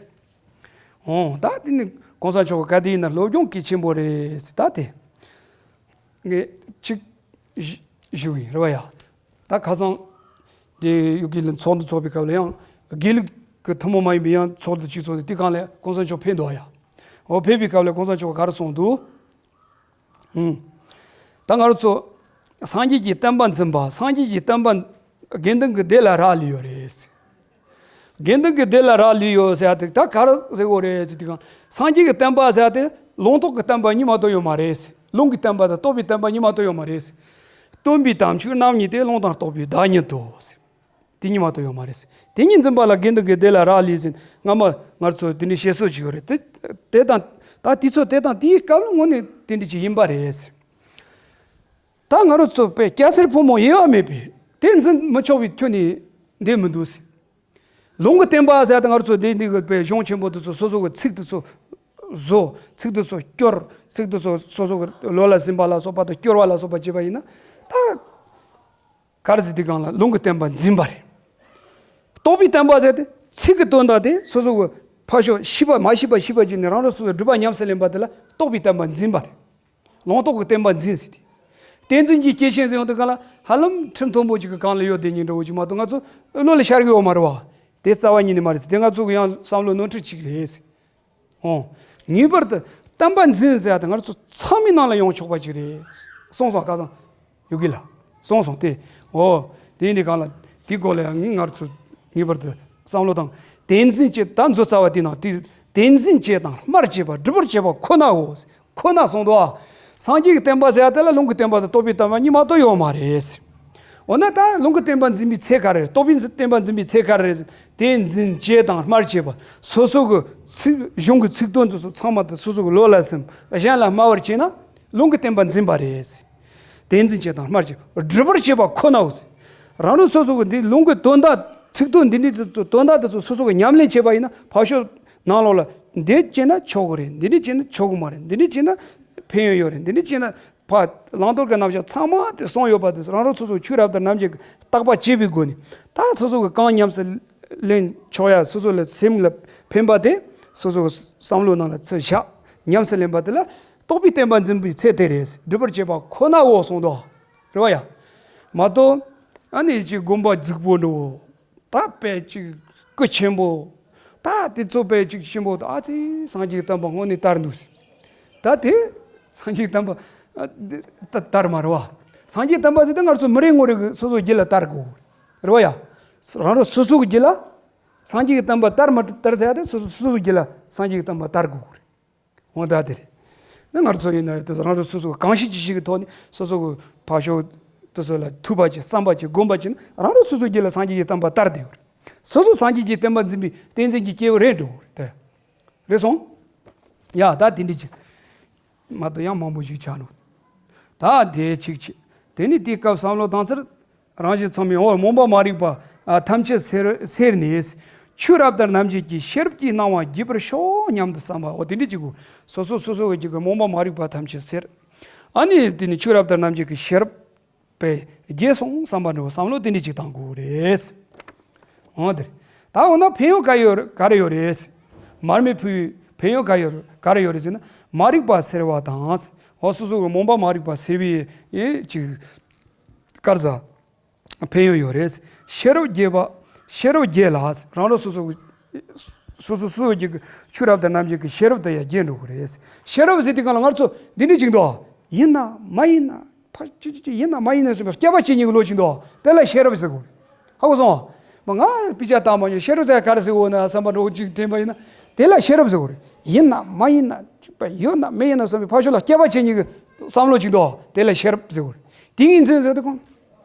འོ་ད་དེ་ནི་གོང་ས་མཆོག་གི་བཀའ་དེ་ཡིན་ན་སློབ་སྦྱོང་གལ་ཆེན་པོ་རེད་ཟེར། ད་དེ་ངས་གཅིག་ཞུ་ཞུ་གི་ཡིན་རེད་བ་ཡ། ད་ཁ་སང་དེ་ཡུ་གེ་ལ་ཚོགས་འདུ་ཚོགས་པའི་སྐབས་ལ་ཡང་དགེ་ལུགས་ཀྱི་ཐུན་མོང་མ་ཡིན་པའི་ཡང་ཚོགས་འདུ་གཅིག་ཚོགས་ཏེ་དེ་གང་ལ་གོང་ས་མཆོག་ཕེབས་འདུག་ཡ། འོ་ཕེབས་པའི་སྐབས་ལ་གོང་ས་མཆོག་ག་རེ་གསུངས་འདུག་ཨུམ། ད་ང་རང་ཚོ་སངས་རྒྱས་ཀྱི་བསྟན་པ་འཛིན་པ། སངས་རྒྱས་ཀྱི་བསྟན་པ་དགེ་འདུན་གྱི་སྡེ་ལ་རག་ལས་ཡོད་རེད། དགེ་འདུན་གྱི་སྡེ་ལ་རག་ལས་ཡོད་ཟེར་ཡ་དེ་ད་ག་རེ་ཟེར་དགོས་རེད་ཟེར་དུས་གང་། སངས་རྒྱས་ཀྱི་བསྟན་པ་ཟེར་ཡ་དེ་ལུང་རྟོགས་ཀྱི་བསྟན་པ་གཉིས་མ་གཏོགས་ཡོད་མ་རེད། ལུང་གི་བསྟན་པ་དང་རྟོགས་པའི་བསྟན་པ་གཉིས་མ་གཏོགས་ཡོད་མ་རེད། སྟོན་པའི་དམ་ཆོས་རྣམ་གཉིས་ཏེ། ལུང་དང་རྟོགས་པའི་བདག་ཉིད་དོ། དེ་གཉིས་མ་གཏོགས་ཡོད་མ་རེད། དེ་གཉིས་འཛིན་པ་ལ་དགེ་འདུན་གྱི་སྡེ་ལ་རག་ལས་ཟེར། སྔ་མ་ང་ཚོ་དེ་འདྲའི་བཤད་སྲོལ་ཅིག་ཡོད་རེད། དེ་དེ་དང་ད་དེ་ཚོ་དེ་དང་དེའི་སྐབས་ལ་དངོས་གནས་དེ་འདྲ་ཅིག་ཡིན་པ་རེད། ད་ང་རང་ཚོ་དཔེ་སྐྱ་སེར་ཕོ་མོ་དབྱེ་བ་མེད་པའི་དེ་འཛིན་མི་ཆོག་པའི་ཁྱོན་ནས་འདི་མི་འདུག་ཟེར། ལུང་གི་བསྟན་པ་ཟེར་ཡ་དེ་ང་རང་ཚོ་འདི་འདི་གི་དཔེ་གཞུང་ཆེན་པོ་དེ་ཚོ་སོ་སོ་གི་ཚིག་དེ་ཚོ་བཟོ། ཚིག་དེ་ཚོ་སྐྱོར། ཚིག་དེ་ཚོ་སོ་སོ་གི་བློ་ལ་ཟིན་པ་ལ་སོགས་པ་དང་སྐྱོར་བ་ལ་སོགས་པ་བྱས་པ་ཡིན་ན་ད། ག་རེ་ཟེར་དུས་གང་ལ་ལུང་གི་བསྟན་པ་འཛིན་པ་རེད། རྟོགས་པའི་བསྟན་པ་ཟེར་ཏེ་ཚིག་གི་དོན་དག་དེ་སོ་སོ་གི་ཕར་ཕྱོགས་ཤེས་པ་མ་ཤེས་པ་ཤེས་པ་བྱས་ནས་རང་རང་སོ་སོ་སྒྲུབ་པ་ཉམས་སུ་ལེན་པ་དེ་ལ་རྟོགས་པའི་བསྟན་པ་འཛིན་པ་རེད། ལུང་རྟོགས་ཀྱི་བསྟན་པ་འཛིན་ཟེར་ཏེ། བསྟན་འཛིན་གྱི་སྐྱེས་ཆེན་ཟེར་ཡོང་དུས་གང་ལ་ཧ་ལམ་ཁྲིམས་མཐོན་པོ་ཅིག་གི་སྒང་ལ་ཡོད་དེ་ཉིན་འདྲ་བོ་ཅིག་མ་གཏོགས་ང་ཚོ་བློ་ལ་ཤར་གི་ཡོད་མ་རེད་བ། དེ་རྩ་བ་ཉིད་ནས་མ་རེད་ཟེར། དེ་ང་ཚོ་གི་ཡང་བསམ་བློ་ནོར་འཁྲུལ་ཅིག་རེད་ཟེར། ཨོ། ངེས་པར་དུ་བསྟན་པ་འཛིན་ཟེར་ཡ་དེ་ང་ཚོ་ཚང་མའི་ནང་ལ་ཡོང་ཆོག་པ་ཅིག་རེད། སོང་སོང་ཁ་སང་ཡོད་གི་ལ། སོང་སོང་དེ། ཨོ། དེ་ནི་གང་ལ་དེའི་སྐོར་ལ་ཡང་ང་ཚོ་ངེས་པར་དུ་བསམ་བློ་དང་བསྟན་འཛིན་གྱི་ད་མཛོད་རྩ་བ་དེ་ནང་དེ་ བདེན་འཛིན་བྱེད་དང་སྨྲར་བྱེད་པ་སྒྲུབ་པར་བྱེད་པ་ཁོ་ནའོ། ཁོ་ན་གསུངས་འདུག་ཨ། སངས་རྒྱས་ཀྱི་བསྟན་པ་ཟེར་ཡ་དེ་ལ་ལུང་གི་བསྟན་པ་དང་རྟོགས་པའི་བསྟན་པ་གཉིས་མ་གཏོགས་ཡོད་མ་རེད། འོ་ན་ད་ལུང་གི་བསྟན་པ་འཛིན་པའི་ཚེ་ག་རེ་རེད། རྟོགས་པའི་བསྟན་པ་འཛིན་པའི་ཚེ་ག་རེ་རེད། བདེན་འཛིན་བྱེད་དང་སྨྲར་བྱེད་པ། སོ་སོ་གི་ཚིག་གཞུང་གི་ཚིག་དོན་དེ་ཚོ་ཚང་མ་དེ་སོ་སོ་གི་བློ་ལ་ཟིན། གཞན་ལ་སྨྲ་བར་བྱེད་ན་ལུང་གི་བསྟན་པ་འཛིན་པ་རེད། བདེན་འཛིན་བྱེད་དང་སྨྲར་བྱེད་པ། སྒྲུབ་པར་བྱེད་པ་ཁོ་ནའོ། རང་རང་སོ་སོ་གི་འདི་ལུང་གི་དོན་དག་ཚིག་དོན་འདི་འདྲའི་དེ་ཚོ་དོན་དག་དེ་ཚོ་སོ་སོ་གི་ཉམས་ལེན་བྱེད་པ་ཡིན་ན་ཕར་ཕྱོགས་ནང་ལོགས་ལ་འདི་བྱས་ན་ཆོག་གི་རེད། འདི་འདྲ་བྱས་ན་ཆོག་གི་མ་རེད། འདི་འདྲ་བྱས་ན་ཕན་ཡོན་ཡོད་རེད། འདི་འདྲ་བྱས་ན་ཕ་བླང་དོར་གྱི་རྣམ་གཞག་ཚང་མ་དེ་གསུངས་ཡོད་པ་དེ་རང་རང་སོ་སོ་ཆོས་རབ་དང་རྣམ་འབྱེད་ཀྱི་བརྟག་པ་དཔྱད་པའི་སྒོ་ནས་ད་སོ་སོ་གི་གང་ཉམས་སུ་ལེན་ཆོག་ཡ། སོ་སོ་ལ་སེམས་ལ་ཕན་པ་དེ་སོ་སོ་གི་བསམ་བློ་ནང་ལ་ཚུར་བཞག་ཉམས་སུ་ལེན་པ་དེ་ལ་རྟོགས་པའི་བསྟན་པ་འཛིན་པའི་ཚེ་དེ་རེད། སྒྲུབ་པར་བྱེད་པ་ཁོ་ནའོ་གསུངས་འདུག་རེད་བ་ཡ། མ་གཏོགས་ཨ་ནི་ཅིག་དགོན་པ་རྫིག་པོ་འགྲོ། ད་དཔེ་ཅིག་སྐུ་ཆེན་པོ། ད་དེ་ཚོ་དཔེ་ཅིག་ཆེན་པོ། ད་ཨ་ཙི་སངས་རྒྱས་བསྟན་པ་དངོས་གནས་དར་འདུག་ཟེར། ད་དེ་སངས་རྒྱས་བསྟན་པ་ཨ་དེ་ད་དར་མ་རེད་བ། སངས་རྒྱས་བསྟན་པ་ཟེར་ད་ང་ཚོ་མི་རེ་ངོ་རེ་གི་སོ་སོ་རྒྱུད་ལ་དར་དགོས་རེད་བ་ཡ། རང་རང་སོ་སོ་གི་རྒྱུད་ལ་སངས་རྒྱས་ཀྱི་བསྟན་པ་དར་མ་དར་ཟེར་ཡ་དེ་སོ་སོ་སོ་སོ་རྒྱུད་ལ་སངས་རྒྱས་ཀྱི་བསྟན་པ་དར་དགོས་རེད། འོ་ད་དེ་རེད། ནི་ང་ཚོ་ཡིན་ན་དེ་རང་རང་སོ་སོ་གང་ཤེས་ཅི་ཤེས་ཀྱི་ཐོག་ནས་སོ་སོ་གི་ཕར་ཕྱོགས་དེ་ཚོ་ལ་ཐུག་པ་བྱེད། བསམ་པ་བྱེད། སྒོམ་པ་བྱེད་ན་རང་རང་སོ་སོ་རྒྱུད་ལ་སངས་རྒྱས་ཀྱི་བསྟན་པ་དར་བསྡད་ཡོད་རེད། སོ་སོ་སངས་རྒྱས་ཀྱི་བསྟན་པ་འཛིན་པའི་བསྟན་འཛིན་གྱི་སྐྱེས་བུ་རེད་འགྲོ་རེད་དེ། རེད་སོང་། ཡ་ད་དེ་འདྲི་ཅིག་མ་གཏོགས་ཡང་མང་པོ་ཞིག་ཆགས་འགྲོ། ད་དེ་ཅིག་བྱེད། དེ་ནི་དེའི་སྐབས་བསམ་བློ་བཏང་ཚར། རང་བཞིན་ཚང་མའི་འོ་རྨོངས་པ་མ་རིག་པ་ཨ་ཐམས་ཅད་སེལ་སེལ་ནས། ཆོས་རབ་དང་རྣམ་འབྱེད་ཀྱི་ཤེས་རབ་ཀྱི་སྣང་བ་རྒྱས་པར་ཤོག་སྙམ་དུ་བསམ་པ། འོ་དེ་འདྲ་ཅིག་གོ། སོ་སོ་སོ་སོ་གི་ཅིག་གི་རྨོངས་པ་མ་རིག་པ་ཐམས་ཅད་སེལ། ཨ་ནི་དེ་ནི་ཆོས་རབ་དང་རྣམ་འབྱེད་ཀྱི་ཤེས་རབ་པས་རྒྱས་སོང་བསམ་པ་འདྲ་བོ་བསམ་བློ་དེ་འདྲ་ཅིག་བཏང་དགོས་རེད། འོ་དེ་རེད། ད་འོ་ན་ཕན་ཡོན་ག་ཡོད་ག་རེ་ཡོད་རེད། མར་མེ་ཕུལ་བའི་ཕན་ཡོན་ག་ཡོད་ག་རེ་ཡོད་རེད་ཟེར་ན། མ་རིག་པ་སེལ་བ་དང་། འོ་སོ་སོ་གི་རྨོངས་པ་མ་རིག་པ་སེལ་བའི་ཨེ་ཅིག་དཀར་ཟ། ཕན་ཡོན་ཡོད་རེད། ཤེས་རབ་རྒྱས་པ། ཤེས་རབ་རྒྱས་ལ་རང་རང་སོ་སོ་གི་སོ་སོ་སོ་སོ་གི་ཆོས་རབ་དང་རྣམ་འབྱེད་ཀྱི་ཤེས་རབ་དེ་ཡང་རྒྱས་འགྲོ་གི་རེད། ཤེས་རབ་ཟེར་དུས་སྒང་ལ་ང་ཚོ་འདི་འདྲ་ཅིག་འདུག་ཡིན་ན་མ་ཡིན་ན་ཕ་ཅི་ཅི་ཅི་ཡིན་ན་མ་ཡིན་ན་ཟེར་བའི་སྐྱེ་བ་ཕྱི་གཉིས་ཀྱི་བློ་ཅིག་འདུག་དེ་ལ་ཤེས་རབ་ཟེར་གོ། ཧ་གོ་སོང་། མ་ང་དཔེ་ཆ་བལྟས་མ་མྱོང་། ཤེས་རབ་ཟེར་ག་རེ་ཟེར་འོ་ན་བསམ་པ་འདྲ་བོ་ཅིག་དྲན་པ་ཡིན་ན། དེ་ལ་ཤེས་རབ་ཟེར་གོ་རེད། ཡིན་ན་མ་ཡིན་ན་ཅིག་པ་ཡོད་ན་མེད་ཡིན་ན་བསམ་པའི་ཕར་ཕྱོགས་ལ་སྐྱེ་བ་ཕྱི་གཉིས་ཀྱི་བསམ་བློ་ཅིག་འདུག་དེ་ལ་ཤེས་རབ་ཟེར་གོ་རེད། ཏིང་ངེ་འཛིན་ཟེར་དུས་སྒང་ལ།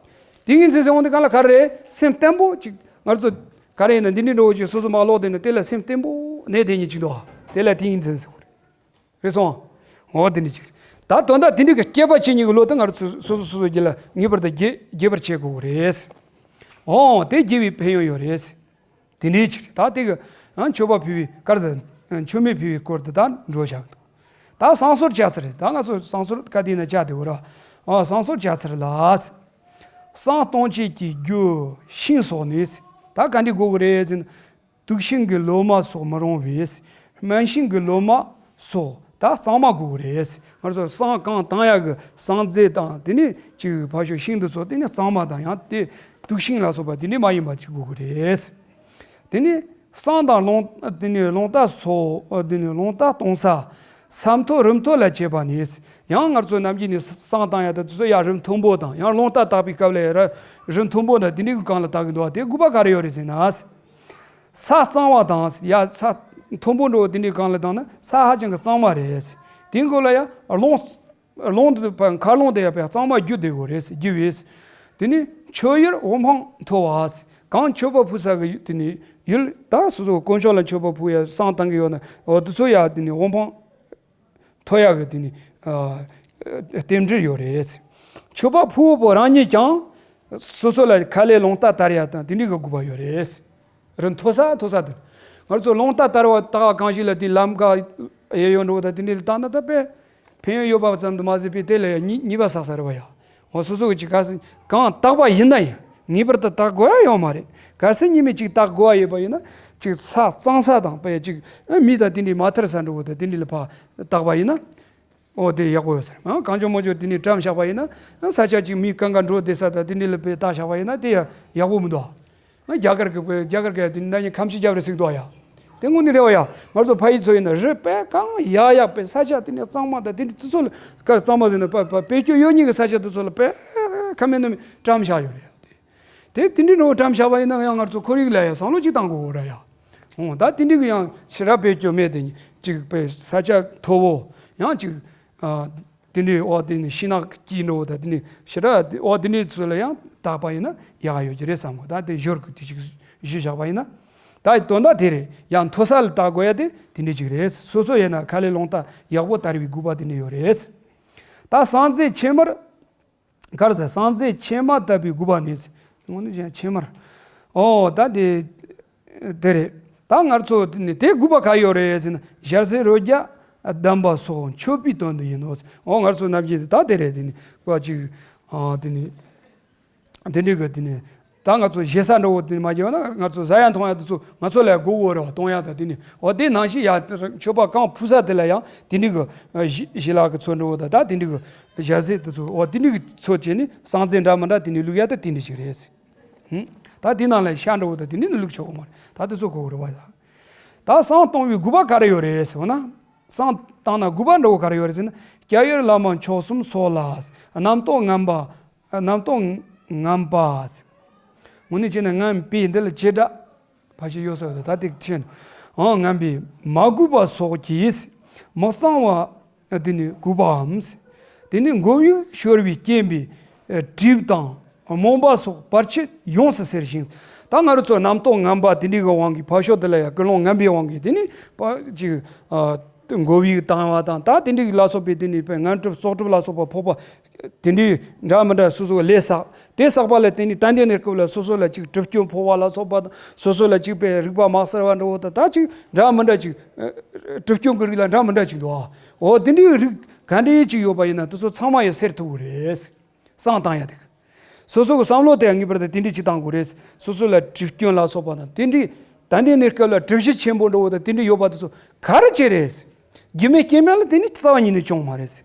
ཏིང་ངེ་འཛིན་ཟེར་འོང་དུས་སྒང་ལ་ག་རེ་རེད། སེམས་བརྟན་པོ་ཅིག་ང་ཚོ་ག་རེ་ཡིན་ན་འདི་འདྲའི་འདྲ་བོ་ཅིག་སོ་སོ་མར་ཀློག་བསྡད་ན་དེ་ལ་སེམས་བརྟན་པོ་གནས་བསྡད་མཁན་ཅིག་འདུག་དེ་ལ་ཏིང་ངེ་འཛིན་ཟེར་གོ་རེད། རེད་སོང་། འོ་དེ་འདྲ་ཅིག་ད་དོན་དག་དེ་འདྲ་གི་སྐྱེ་བ་ཕྱི་གཉིས་ཀྱི་བློ་དེ་ང་ཚོ་སོ་སོ་སོ་སོ་རྒྱུད་ལ་ངེས་པར་དུ་རྒྱས་རྒྱས་པར་བྱེད་དགོས་ཀྱི་རེད། འོ་དེ་རྒྱས་པའི་ཕན་ཡོན་ཡོད་རེད། དེ་འདྲའི་ཕྱིར་ད་དེ་གི་ཨ་མཆོད་པ་ཕུལ་བའི་སྐབས་སུ་ཨ་མཆོད་མེ་ཕུལ་བའི་སྐོར་དུ་ད་འགྲོ་བཞག་འདུག་ད་བསང་གསོལ་བྱ་ཚར་རེད། ད་ང་ཚོ་བསང་གསོལ་ག་དུས་ན་བྱ་དེ་བོ་ར། ཨ་བསང་གསོལ་བྱ་ཚར་ལ། བསང་གཏོང་བྱེད་ཀྱི་རྒྱུ་ཤིང་སོགས་ནི། ད་ག་འདྲ་དགོས་ཀྱི་རེད་ཟེར་ན། དུག་ཤིང་གི་ལོ་མ་སོགས་མི་རུང་བས། སྨན་ཤིང་གི་ལོ་མ་སོགས་ད་གཙང་མ་དགོས་ཀྱི་རེད། ང་ཚོ་བསང་གང་བཏང་ཡག་གི་བསང་རྫས་དང་དེ་ནས་ཅིག་ཕར་ཕྱོགས་ཤིང་དེ་ཚོ་དེ་ནས་གཙང་མ་དང་ཡང་དེ་དུག་ཤིང་ལ་སོགས་པ་དེ་འདྲ་མ་ཡིན་པ་ཅིག་དགོས་ཀྱི་རེད། དེ་ནས་བསང་དང་རླུང་དེ་ནས་རླུང་རྟ་སོགས་དེ་ནས་རླུང་རྟ་གཏོང་ས། ས་མཐོ་རི་མཐོ་ལ་བྱེད་པ་ནི། ཡང་ང་ཚོ་ནམ་རྒྱུན་ནས་བསང་བཏང་ཡག་དེ་ཚོ་ཡ་རི་མཐོན་པོ་དང་ཡང་རླུང་རྟ་བཏགས་པའི་སྐབས་ལ་ཡ་རི་མཐོན་པོ་དང་དེ་འདྲའི་གི་སྒང་ལ་བཏགས་ཀྱི་འདུག་དེ་དགོས་པ་ག་རེ་ཡོད་རེད་ཟེར་ན། ས་གཙང་བ་དང་ཡ་ས་མཐོན་པོ་འདྲ་བོ་དེ་འདྲའི་སྒང་ལ་བཏང་ན་ས་ཧ་ཅང་གི་གཙང་མ་རེད། དེའི་མགོ་ལ་ཡ་རླུང་རླུང་དེ་མཁའ་རླུང་དེ་ཡ་དཔེ་གཙང་མ་རྒྱུ་དེ་གོ་རེད་རྒྱུ་བས། དེ་ནི་མཆོད་ཡུལ་འོད་འཕང་མཐོ་བ། གང་མཆོད་པ་ཕུལ་ས་གི་དེ་ནི་ཡུལ་ད་སོ་སོ་དཀོན་མཆོག་ལ་མཆོད་པ་ཕུལ་ཡ་བསང་བཏང་གི་ཡོད་ན་འོ་དེ་ཚོ་ཡ་དེ་ནི་འོད་འཕང་མཐོ་ཡག་གི་དེ་ནི་ཨ་རྟེན་འབྲེལ་ཡོད་རེད། མཆོད་པ་ཕུལ་བ་པོ་རང་ཉིད་ཀྱང་སོ་སོ་ལ་ཁ་ལས་རླུང་རྟ་དར་ཡག་དང་དེ་འདྲའི་གི་དགོས་པ་ཡོད་རེད། རི་མཐོ་ས་མཐོ་ས་དེ། ང་ཚོ་རླུང་རྟ་དར་བ་ད་གང་ཞིག་ལ་དེ་ལམ་ཀ་གཡས་གཡོན་འགྲོ་བ་དང་དེ་འདྲ་ལ་བཏང་ན་ད་དཔེ་ཕན་ཡོན་ཡོད་པ་ཙམ་དུ་མ་ཟད་པའི་དེ་ལ་ཡང་ཉེས་ཉེས་པ་བསགས་ས་རེད་བ་ཡ། འོ་སོ་སོ་གི་ཅིག་ག་སེ་གང་བཏགས་པ་ཡིན་ན་ཡང་ངེས་པར་དུ་བཏགས་དགོས་ཡ་ཡོད་མ་རེད། གལ་སྲིད་ཉི་མ་ཅིག་བཏགས་དགོས་ཡ་ཡོད་པ་ཡིན་ན་ཅིག་ས་གཙང་ས་དང་དཔེ་ཅིག་མི་དང་དེ་འདྲའི་མ་ཐར་ས་འགྲོ་བ་དང་དེ་འདྲ་ལ་ཕར་བཏགས་པ་ཡིན་ན། འོ་དེ་ཡག་པོ་ཡོད་ས་རེད། གང་བྱུང་མང་བྱུང་དེ་ནས་བཀྲམ་བཞག་པ་ཡིན་ན་ས་ཆ་གཅིག་མི་གང་ག་འགྲོ་བསྡད་ས་དང་དེ་འདྲ་ལ་དཔེ་བཏགས་བཞག་པ་ཡིན་ན་དེ་ཡ་ཡག་པོ་མི་འདུག་རྒྱ་གར་གི་དཔེ་རྒྱ་གར་གི་དེ་ནས་ན་ཉིན་ཁམས་ཕྱི་རྒྱབ་རེད་ཟེར་གི་འདུག་ཡ། དེ་དངོས་གནས་རེད་བ་ཡ། ང་ཚོ་ཕ་ཡུལ་ཚོ་ཡིན་ན་རི་དཔེ་གང་ཡག་ཡག་དཔེ་ས་ཆ་དེ་ནས་གཙང་མ་དང་དེ་འདྲ་དེ་ཚོ་ལ་ག་གཙང་མ་ཟེར་ན་དཔེ་དཔེ་སྤོས་སྐྱོ་གཡོ་སྙིང་གི་ས་ཆ་དེ་ཚོ་ལ་དཔེ་ཁ་མེད་ནི་མེད་བཀྲམ་བཞག་ཡོད་རེད་ཡ། དེ་དེ་འདྲའི་འགྲོ་བཀྲམ་བཞག་པ་ཡིན་ན་ཡང་ང་ཚོ་ཁོར་ཡུག་ལ་ཡང་བསམ་བློ་ཅིག་བཏང་དགོས་ར་ཡ། འོ་ད་དེ་འདྲའི་གི་ཡང་ཕྱི་རབས་པའི་སྐྱོན་མེད་དེ་ཅིག་པའི་ས་ཆ་མཐོ་བོ་ཡང་ཅིག་ཨ། དེ་འདྲའི་འོ་དེ་ནི་ཤིང་ནགས་ཀྱི་འགྲོ་བོ་ད་དེ་ནི་ཕྱི་རབས་འོ་དེ་འདྲའི་ཚོ་ལ་ཡང་བཏགས་པ་ཡིན་ན་ཡག་ཡོད་ཀྱི་རེད་བསམ་གོ་ད་དེ་ཞོར་གི་དུས་ཅིག་གཞི་བཞག་པ་ཡིན་ན། ད་དོན་དག་དེ་རེད། ཡང་མཐོ་ས་ལ་བཏགས་དགོས་ཡ་དེ་དེ་འདྲའི་ཅིག་རེད། སོ་སོ་ཡིན་ན་ཁ་ལས་རླུང་རྟ་ཡག་པོ་དར་བའི་དགོས་པ་དེ་འདྲ་ཡོད་རེད། ད་སྲང་རྩེ་ཕྱེ་མར། གར་ཟེར་སྲང་རྩེ་ཕྱེ་མར་བཏབ་པའི་དགོས་པ་ནི། དངོས་གནས་ཀྱང་ཕྱེ་མར། ཨོ་ད་དེ་དེ་རེད། ད་ང་ཚོ་དེ་ནི་དེ་དགོས་པ་ག་ཡོད་རེད་ཟེར་ན་ཞལ་ཟས་རོ་བརྒྱ་བསྡམས་པ་སོགས་མཆོད་པའི་དོན་དུ་ཡིན་ནོ། ཨོ་ང་ཚོ་ནམ་རྒྱུན་དེ་ད་དེ་རེད། དེ་ནི་ཀ་ཅིག་ཨ་དེ་ནི་དེ་འདྲའི་གི་དེ་ནི་ད་ང་ཚོ་བཞེས་ས་འགྲོ་བོ་དེ་ནི་མ་བརྒྱབ་ན་ང་ཚོ་ཟ་ཡ་འཐུང་ཡ་དེ་ཚོ་ང་ཚོ་ལ་དགོས་བོ་རེད་བ། གཏོང་ཡ་ད་དེ་ནི་ཨོ་དེ་ནང་བཞིན་ཡ་མཆོད་པ་གང་ཕུལ་ས་དེ་ལ་ཡང་དེ་འདྲའི་གི་ཨ་ཞི་ཞི་ལག་གི་ཚོ་འགྲོ་བོ་ད་ད་དེ་འདྲའི་གི་ཞལ་ཟས་དེ་ཚོ་འོ་དེ་འདྲའི་གི་ཚོ་བྱས་ནས་སྲང་རྩེ་འདྲ་མི་འདྲ་དེ་ནི་བླུག་ཡ་ད་དེ་འདྲ་ཞིག་རེད། ཧུམ། ད་དེ་ནང་ལ་ཤ་འགྲོ་བོ་ད་དེ་འདྲའི་ནི་བླུག་ཆོག་གི་མ་རེད། ད་དེ་ཚོ་དགོས་གི་རེད་བ། ད་བསང་གཏོང་བའི་དགོས་པ་ག་རེ་ཡོད་རེད་ཟེར་བ་ན། བསང་བཏང་ན་དགོས་པ་འགྲོ་བོ་ག་རེ་ཡོད་རེད་ཟེར་ན། སྐྱབས་ཡུལ་བླ་མ་མཆོག་གསུམ་སོགས་ལ་རྣམ་རྟོག་ངན་པ། རྣམ་རྟོག་ངན་པ། དངོས་གནས་བྱས་ན་ངན་པའི་འདི་ལ་བྱེ་བྲག་ཕལ་ཆེར་ཡོད་ས་ཡོད་ད་དེ་ཕྱིན། ཨང་ངན་པའི་མ་གུས་པ་སོགས་ཀྱིས་མི་གཙང་བ་དེ་ནི་གུས་པའམ། དེ་ནི་མགོ་བོས་ཤོར་བའི་རྐྱེན་པས་གྲིབ་དང་རྨོངས་པ་སོགས་བར་ཆད་ཡོངས་སུ་སེལ་ཞིང་། ད་ང་རང་ཚོ་རྣམ་རྟོག་ངན་པ་དེ་འདྲའི་གི་དབང་གིས་ཕར་ཕྱོགས་དེ་ལ་ཡང་ཀུན་སློང་ངན་པའི་དབང་གིས་དེ་ནི་ཕ་ཅིག་ཨ་མགོ་བོས་བཏང་བ་དང་ད་དེ་འདྲའི་ལ་སོགས་པའི་དེ་ནི་ངན་གྲིབ་བཙོག་གྲིབ་ལ་སོགས་པ་ཕོག་པ། དེ་འདྲའི་འདྲ་མི་འདྲ་སོ་སོ་གི་ལས་བསགས། དེ་བསགས་པ་ལ་བརྟེན་ནས་ད་ལྟའི་གནས་སྐབས་ལ་སོ་སོ་ལ་ཅིག་གྲིབ་སྐྱོན་ཕོག་པ་ལ་སོགས་པ་དང་སོ་སོ་ལ་ཅིག་པའི་རིག་པ་མ་གསལ་བ་འདྲ་བོ་དང་ད་ཅིག་འདྲ་མི་འདྲ་ཅིག་ཨ་གྲིབ་སྐྱོན་གྱི་རིགས་ལ་འདྲ་མི་འདྲ་ཅིག་འདུག་ཨ། འོ་དེ་འདྲའི་རིགས་ག་འདྲའི་ཅིག་ཡོད་པ་ཡིན་ན་དེ་ཚོ་ཚང་མ་ཡང་སེལ་ཐུབ་ཀྱི་རེད། བསང་བཏང་ཡ་དེ། སོ་སོ་གི་བསམ་བློ་དེ་ངེས་པར་དུ་དེ་འདྲའི་ཅིག་བཏང་དགོས་རེད། སོ་སོ་ལ་གྲིབ་སྐྱོན་ལ་སོགས་པ་དང་དེ་འདྲའི་ད་ལྟའི་གནས་སྐབས་ལ་གྲིབ་གཞི་ཆེན་པོ་འདྲ་བོ་དང་དེ་འདྲའི་ཡོད་པ་དེ་ཚོ་ག་རེ་བྱས་རེད། རྒྱུ་མེད་རྐྱེན་མེད་ལ་དེ་ནི་རྩ་བ་ཉིད་ནས་བྱུང་མ་རེད།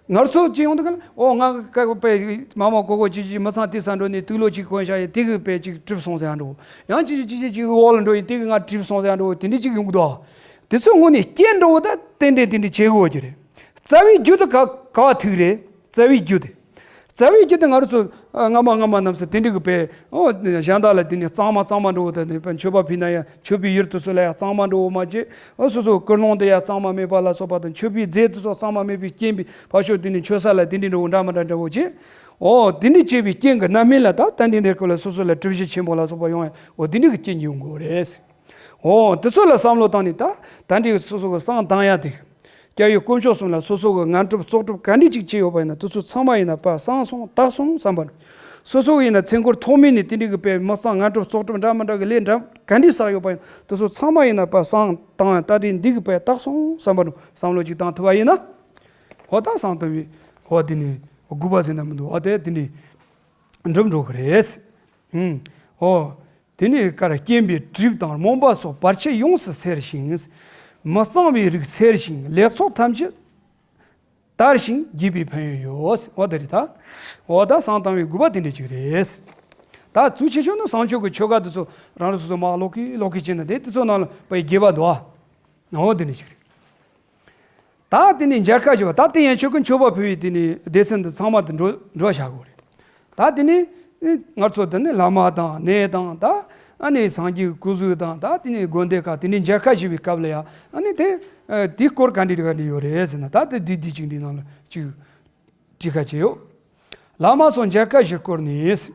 ང་ཚོ་ཅི་ཡོང་དུས་ག་ལ་ཨོ་ང་ཀ་པའི་མ་མ་ཀོ་ཀོ་ཅི་ཅི་མི་ཚང་དེ་ས་འགྲོ་ནས་དུག་ལོག་ཅིག་གོན་བཞག་ཡིན་དེ་གི་པའི་ཅིག་གྲིབ་སོང་ཟེར་ཡ་འགྲོ། ཡང་ཅི་ཅི་ཅི་ཅི་ཅིག་འོག་ལ་འགྲོ་ཡིན་དེ་གི་ང་གྲིབ་སོང་ཟེར་ཡ་འགྲོ་དེ་འདྲ་ཅིག་ཡོང་གི་འདུག་དེ་ཚོ་དངོས་གནས་རྐྱེན་འགྲོ་བ་ད་ཏན་ཏན་དེ་འདྲ་བྱེད་དགོས་ཀྱི་རེད། རྩ་བའི་རྒྱུ་དེ་ག་ག་བ་ཐུག་རེད། རྩ་བའི་རྒྱུ་དེ། རྩ་བའི་རྒྱུ་དེ་ང་རང་ཚོ་ཨ་སྔ་མ་སྔ་མ་རྣམས་སུ་དེ་འདྲ་གི་པའི་ཨོ་གཞན་དག་ལ་དེ་ནས་གཙང་མ་གཙང་མ་འགྲོ་བ་དང་ནས་པའི་མཆོད་པ་ཕུལ་ན་ཡང་མཆོད་པའི་ཡུལ་དེ་ཚོ་ལ་ཡང་གཙང་མ་འགྲོ་བ་མ་བྱེད། ཨོ་སོ་སོ་ཀུན་སློང་དེ་ཡང་གཙང་མ་མེད་པ་ལ་སོགས་པ་དང་མཆོད་པའི་རྫས་དེ་ཚོ་གཙང་མ་མེད་པའི་རྐྱེན་པས་ཕར་ཕྱོགས་དེ་ནས་མཆོད་ས་ལ་དེ་འདྲ་འགྲོ་བ་འདྲ་མི་འདྲ་འདྲ་བོ་བྱེད། ཨོ་དེ་འདྲ་བྱས་པའི་རྐྱེན་གྱི་རྣམ་སྨིན་ལ་ད་ད་འདི་འདིར་ཀུན་ལ་སོ་སོ་ལ་གྲིབ་གཞི་ཆེན་པོ་ལ་སོགས་པ་ཡོང་ཡ་ཨོ་དེ་འདྲ་གི་རྐྱེན་གྱིས་ཡོང་དགོས་རེད། འོ་དེ་ཚོ་ལ་བསམ་བློ་བཏང་ནས་ད་ད་འདི་སོ་སོ་གི་བསང་བཏང་ཡ་དེ། སྐྱབས་ཡུལ་དཀོན་མཆོག་གསུམ་ལ་སོ་སོ་གི་ངན་གྲུབ་བཙོག་གྲུབ་ག་འདྲ་ཅིག་བྱས་ཡོད་པ་ཡིན་ན་དེ་ཚོ་ཚང་མ་ཡིན་ན་ཕར་བསང་སོང་དག་སོང་བསམ་པ་འགྲོ། སོ་སོ་གི་ཡིན་ན་ཚེ་འཁོར་ཐོག་མེད་ནས་དེ་འདྲའི་གི་དཔེ་མི་གཙང་ངན་གྲུབ་བཙོག་གྲུབ་འདྲ་མི་འདྲ་གི་ལས་འདྲ་ག་འདྲ་བསགས་ཡོད་པ་ཡིན་ན་དེ་ཚོ་ཚང་མ་ཡིན་ན་ཕར་བསང་བཏང་ཡ་ད་དེ་འདི་གི་དཔེ་དག་སོང་བསམ་པ་འགྲོ་བསམ་བློ་ཅིག་བཏང་ཐུབ་པ་ཡིན་ན། འོ་ད་བསང་བཏང་བའི་འོ་དེ་ནི་དགོས་པ་ཟེར་ན་མི་འདུག་འོ་དེ་དེ་ནི་འགྲུབ་འགྲོ་གི་རེད། ཧུམ། འོ། དེ་ནས་ཀར་རྐྱེན་པས་གྲིབ་དང་རྨོངས་པ་སོགས་བར་ཆད་ཡོངས་སུ་སེལ་ཞིང་། མི་གཙང་བའི་རིགས་སེལ་ཞིང་ལེགས་ཚོགས་ཐམས་ཅད་དར་ཞིང་རྒྱས་པའི་ཕན་ཡོན་ཡོད། འོ་དེ་རེད་ད། འོ་ད་བསང་བཏང་བའི་དགོས་པ་དེ་འདྲ་ཅིག་རེད། ད་ཚུལ་ཆེ་ཤོས་ནི་བསང་མཆོད་ཀྱི་ཆོ་ག་དེ་ཚོ་རང་རང་སོ་སོ་མར་ཀློག་གི་ཀློག་གི་བྱས་ན་དེ་དེ་ཚོ་ནང་ལ་དཔེ་རྒྱས་པ་འདུག་ཨ། འོ་དེ་འདྲ་ཅིག་རེད། ད་དེ་ནས་མཇལ་ཁ་ཞུ་བ་ད་དེ་ཡན་ཆོད་ཀྱི་མཆོད་པ་ཕུལ་བའི་དེ་ནས་སྡེ་ཚན་འདི་ཚང་མ་དེ་འགྲོ་འགྲོ་བྱ་དགོས་རེད། ད་དེ་ནས་ང་ཚོ་དེ་ནས་བླ་མ་དང་གནས་དང་ད་ཨ་ནི་སངས་རྒྱས་ཀྱི་སྐུ་གཟུགས་དང་ད་དེ་ནས་དགོན་སྡེ་ཁག་དེ་ནས་མཇལ་ཁ་ཞུ་བའི་སྐབས་ལ་ཡང་ཨ་ནི་དེ་དེའི་སྐོར་ག་འདྲ་ག་འདྲ་ཡོད་རེད་ཟེར་ན་ད་དེ་དེ་དེ་ཅིག་འདི་ནང་ལ་ཅིག་བྲིས་ཁ་བྱས་ཡོད། བླ་མ་སོགས་མཇལ་ཁ་ཞུ་སྐོར་ནས།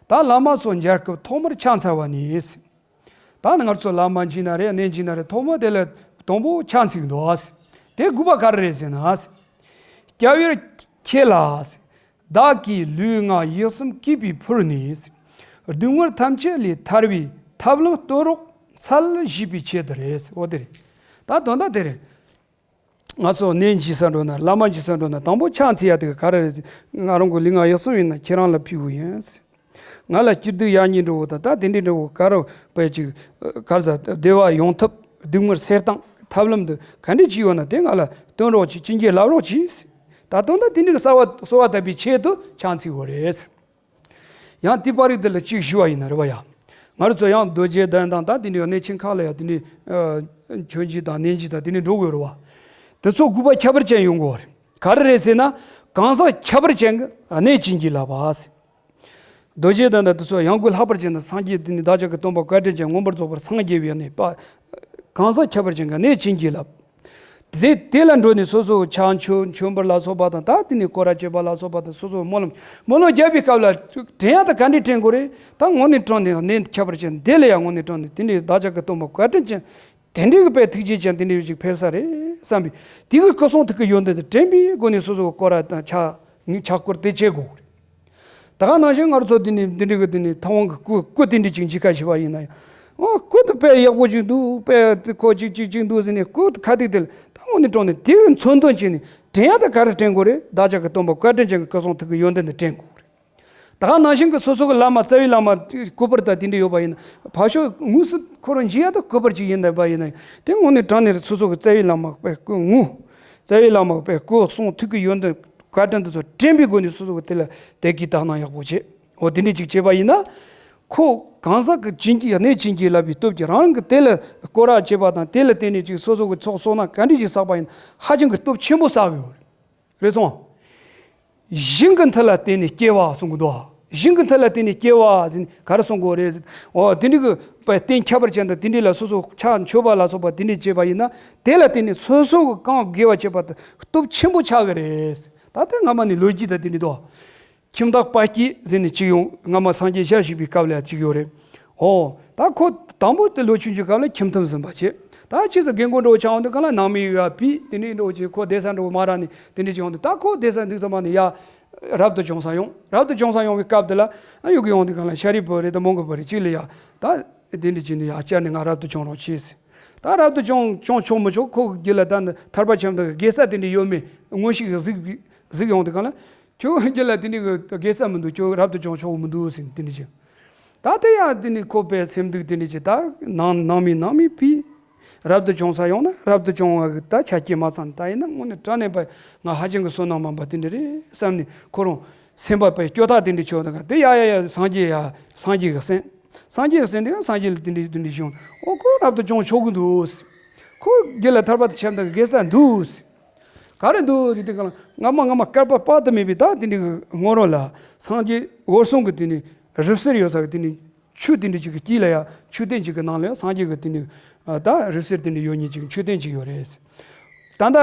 ད་བླ་མ་སོགས་མཇལ་སྐབས་ཐོག་མར་ཕྱག་འཚལ་བ་ནས། ད་ནི་ང་ཚོ་བླ་མ་མཇལ་ན་རེད་གནས་མཇལ་ན་རེད་ཐོག་མ་དེ་ལ་དང་པོ་ཕྱག་འཚལ་གྱི་འདུག་དེ་དགོས་པ་ག་རེ་རེད་ཟེར་ན། སྐྱབས་ཡུལ་ཁྱེད་ལ། བདག་གིས་ལུས་ངག་ཡིད་གསུམ་གུས་པས་ཕུལ་ནས། སྡུག་བསྔལ་ཐམས་ཅད་ལས་ཐར་བའི་ཐབས་ལམ་སྟོན་རོགས་འཚལ་ཞེས་པའི་ཆེད་དུ་རེད། འོ་དེ་རེད། ད་དོན་དག་དེ་རེད། ང་ཚོ་གནས་མཇལ་ས་འགྲོ་ན་བླ་མ་མཇལ་ས་འགྲོ་ན་དང་པོ་ཕྱག་འཚལ་ཡ་དེ་ག་རེ་རེད། ང་རང་གི་ལུས་ངག་ཡིད་གསུམ་ཡིན་ན་ཁྱེད་རང་ལ་ཕུལ་བ་ཡིན། ང་ལ་སྐྱིད་སྡུག་ཡག་ཉེས་འགྲོ་བ་དང་ད་དེ་འདྲའི་འགྲོ་བ་ག་རེ་བས་ཅིག་ག་རེ་ཟ་བདེ་བ་ཡོང་ཐབས་སྡུག་བསྔལ་སེལ་སྟངས་ཐབས་ལམ་འདི་ག་འདྲ་ཅིག་ཡོད་ན་དེ་ང་ལ་སྟོན་རོགས་གྱིས་ཅི་འགྱེད་ལབ་རོགས་གྱིས། ད་དོན་དག་དེ་འདྲའི་གསོལ་བ་གསོལ་བ་བཏབ་པའི་ཆེད་དུ་ཕྱག་འཚལ་བ་རེད། ཡང་དེ་པར་རིས་འདི་ལ་གཅིག་ཞུ་བ་ཡིན་ན་རེད་བ་ཡ། ང་རང་ཚོ་ཡང་རྡོ་རྗེ་གདན་དང་ད་དེ་འདྲའི་གནས་ཆེན་ཁག་ལ་ཡང་དེ་འདྲའི་མཆོད་མཇལ་དང་གནས་མཇལ་དང་དེ་འདྲའི་འགྲོ་དགོས་རེད་བ། དེ་ཚོ་དགོས་པ་ཁྱད་པར་ཅན་ཡོང་གི་རེད། ག་རེ་རེད་ཟེར་ན། གང་ཟག་ཁྱད་པར་ཅན་གྱི་གནས་ཅན་གྱི་ལ་བ། རྡོ་རྗེ་གདན་དང་དེ་ཚོ་ཡང་སྒོས་ལྷག་པར་བྱས་ན་སངས་རྒྱས་དེ་ནི་བདག་ཅག་གི་སྟོན་པ་བཀའ་དྲིན་ཅན་མངོན་པར་རྫོགས་པར་སངས་རྒྱས་པའི་གནས་པ། གང་ཟག་ཁྱད་པར་ཅན་གྱི་གནས་བྱིན་གྱིས་བརླབས། དེ་དེ་ལ་འགྲོ་ནས་སོ་སོ་ཕྱག་མཆོད་མཆོད་འབུལ་ལ་སོགས་པ་དང་། ད་དེ་ནས་སྐོར་ར་བྱེད་པ་ལ་སོགས་པ་དང་། སོ་སོ་སྨོན་ལམ་སྨོན་ལམ་རྒྱབ་པའི་སྐབས་ལ་དྲན་ཡག་དང་ག་འདྲས་དྲན་དགོས་རེད། ད་དངོས་གནས་དྲང་ནས་གནས་ཁྱད་པར་ཅན་དེ་ལ་ཡང་དངོས་གནས་དྲང་ནས་དེ་འདྲའི་བདག་ཅག་གི་སྟོན་པ་བཀའ་དྲིན་ཅན་དེ་འདྲའི་གི་དཔེ་ཐུགས་རྗེ་ཅན་དེ་འདྲའི་ཅིག་ཕེབས་ས་རེད་བསམ་པའི། དེ་གི་སྐུ་གསུང་ཐུགས་ཀྱི་ཡོན་ཏན་དེ་དྲན་པའི་སྒོ་ནས་སོ་སོ་གི་སྐོར་ར་དང་ཕྱག་ཕྱག་སྐོར་དེ་བྱེད་དགོས་རེད། ད་ག་ནང་བཞིན་ང་ཚོ་འདི་ནས་འདི་འདྲའི་གི་འདི་ནས་ཐུབ་དབང་གི་སྐུ་སྐུ་དེ་འདྲའི་ཅིག་མཇལ་ཁ་ཞུ་བ་ཡིན་ན་ཡང་། ཨོ་སྐུ་དེ་དཔེ་ཡག་པོ་ཅིག་འདུག་དཔེ་དེ་ཁོ་ཅིག་ཅིག་ཅིག་འདུག་ཟེར་ནས། སྐུ་ཁ་ཐུག་དེ་ལ་ད་དངོས་གནས་དྲང་ནས་དེ་གི་མཚོན་དོན་བྱས་ནས་དྲན་ཡག་དེ་ག་རེ་དྲན་དགོས་རེད། བདག་ཅག་གི་སྟོན་པ་བཀའ་དྲིན་ཅན་གྱི་སྐུ་གསུང་ཐུགས་ཀྱི་ཡོན་ཏན་དེ་དྲན་དགོས་རེད། ད་ག་ནང་བཞིན་གྱི་སོ་སོ་གི་བླ་མ་རྩ་བའི་བླ་མ་སྐུ་པར་དང་དེ་འདྲ་ཡོད་པ་ཡིན་ན། ཕར་ཕྱོགས་དངོས་སུ་ཁོ་རང་མཇལ་ཡག་དེ་སྐུ་པར་ཅིག་ཡིན་པ་ཡིན་ན། དེ་དངོས་གནས་དྲང་ནས་སོ་སོ་གི་རྩ་བའི་བླ་མ་དཔེ་སྐུ་ངོ་། རྩ་བའི་བླ་མ་དཔེ་སྐུ་གསུང་ཐུགས་ཀྱི་ཡོན་ཏན་བཀའ་དྲིན་དེ་ཚོ་དྲན་པའི་སྒོ་ནས་སོ་སོ་གི་དེ་ལ་དད་ཀྱིས་དག་སྣང་ཡག་པོ་བྱེད། འོ་དེ་འདྲ་ཅིག་བྱས་པ་ཡིན་ན། ཁོ་གང་ཟག་གི་བྱིན་གྱིས་གནས་བྱིན་གྱིས་བརླབས་པའི་སྟོབས་ཀྱིས་རང་གི་དེ་ལ་སྐོར་ར་བྱེད་པ་དང་། དེ་ལ་བརྟེན་ནས་ཅིག་སོ་སོ་གི་ཚོགས་བསོད་ནམས་ག་འདྲ་ཅིག་བསགས་པ་ཡིན་ན། ཧ་ཅང་གི་སྟོབས་ཆེན་པོ་བསགས་ཡོད་རེད། རེད་སོང་། ཞིང་གི་མཐུ་ལ་བརྟེན་ནས་སྐྱེ་བ་གསུང་གི་འདུག་ཞིང་གི་མཐུ་ལ་བརྟེན་ནས་སྐྱེ་བ་ཟེར་ནས་ག་རེ་གསུང་གི་ཡོད་རེད་ཟེར། འོ་དེ་འདྲའི་གི་དཔེ་རྟེན་ཁྱད་པར་ཅན་དང་དེ་འདྲའི་ལ་སོ་སོ་ཕྱག་མཆོད་པ་ལ་སོགས་པ་དེ་འདྲའི་བྱས་པ་ཡིན་ན། དེ་ལ་བརྟེན་ནས་སོ་སོ་གི་གང་དགེ་བ་བྱས་པ་དེ་སྟོབས་ཆེན་པོ་ཆགས་ཀྱི་རེད། ད་ལྟ་སྔ་མ་ནས་ལོ་རྒྱུས་དང་དེ་འདྲའི་འདུག་ཁྱིམ་བདག་དཔལ་སྐྱེས་ཟེར་ནས་ཅིག་ཡོང་། སྔ་མ་སངས་རྒྱས་ཞལ་བཞུགས་པའི་སྐབས་ལ་ཅིག་ཡོད་རེད། ཨོ། ད་ཁོ་དང་པོ་དེ་ལོ་ཆུང་ཆུང་སྐབས་ལ་ཁྱིམ་ཐབ་ཟིན་པ་བྱས། ད་ཕྱིས་སུ་རྒན་རྒོན་འདྲ་བོ་ཆགས་ཡོང་དུས་སྒང་ལ་ནང་མི་ཡོད་ཡ་ཕི་དེ་འདྲའི་འདྲ་བོ་བྱས། ཁོ་བསྡད་ས་འདྲ་བོ་མ་རག་ནས་དེ་འདྲའི་ཅིག་ཡོང་དུས། ད་ཁོ་བསྡད་ས་འདུག་ས་མ་ནས་ཡ་རབ་ཏུ་བྱུང་ས་ཡོང་། རབ་ཏུ་བྱུང་ས་ཡོང་བའི་སྐབས་དེ་ལ་ཨ་ཡུལ་གྱི་ཡོང་དུས་སྒང་ལ་ཤཱ་རིའི་བུ་རེད་དང་མོའུ་འགལ་བུ་རེད་ཅིག་ལ་ཡ། ད་དེ་འདྲའི་ཅིག་ནས་ཡ་བཅར་ནས་ང་རབ་ཏུ་བྱུང་རོགས་བྱས་ཟེར། ད་རབ་ཏུ་བྱུང་བྱུང་ཆོག་མི་ཆོག་ཁོ་གི་རྒྱུད་ལ་ད་ནི་ཐར་པ་ཆེན་པོ་དགེ་རྩ་དེ་འདྲའི་ཡོད་མེད་མངོན་ཤེས་ཀྱིས་གཟིགས་གཟིགས་ཡོང་དུས་སྒང་ལ། ཁྱོད་རྒྱུད་ལ་དེ་འདྲའི་གི་དགེ་རྩ་མི་འདུག་ཁྱོད་རབ་ཏུ་བྱུང་ཆོག་མི་འདུག་ཟེར་དེ་འདྲ་བྱས། ད་དེ་ཡང་དེ་ནི་ཁོ་པའི་སེམས་སྡུག་དེ་འདྲ་བྱས། ད་ནང་ནང་མི་ནང་མི་ཕི་རབ་ཏུ་བྱུང་ས་ཡོང་ན་རབ་ཏུ་བྱུང་བ་གི་ད་ཆ་རྐྱེན་མ་ཚང་། ད་ཡིན་ན་དངོས་གནས་དྲང་གནས་པ་ང་ཧ་ཅང་གི་བསོད་ནམས་མང་པ་དེ་འདྲ་རེད་བསམ་ནས། ཁོ་རང་སེམས་པ་པའི་སྐྱོ་ཐག་དེ་འདྲ་ཆོད་ད་ག་དེ་ཡ་ཡ་ཡ་སངས་རྒྱས་ཡ་སངས་རྒྱས་གི་སེམས། སངས་རྒྱས་གི་སེམས་དེ་ཡང་སངས་རྒྱས་ལ་དེ་འདྲ་དེ་འདྲ་བྱུང་། ཨོ་ཁོ་རབ་ཏུ་བྱུང་ཆོག་གི་འདུག་ཁོ་རྒྱུད་ལ་ཐར་པ་དང་ཆབ་འདང་གི་དགེ་རྩ་འདུག་ག་རེ་འདུག་ཟེར་དུས་སྒང་ལ། སྔ་མ་སྔ་མ་བསྐལ་པ་དཔག་ཏུ་མེད་པའི་ད་དེ་འདྲའི་གི་སྔོན་རོལ་ལ་སངས་རྒྱས་འོད་སྲུང་གི་དེ་ནི་རི་གསེར་ཡོད་ས་གི་དེ་ནི་ཆུ་དེ་འདྲ་ཅིག་གི་དཀྱིལ་ལ་ཡ། མཆོད་རྟེན་ཅིག་གི་ནང་ལ་ཡ་སངས་རྒྱས་གི་དེ་ནི་ད་རི་གསེར་དེ་འདྲ་ཡོད་མཁན་ཅིག་མཆོད་རྟེན་ཅིག་ཡོད་རེད། ད་ལྟ་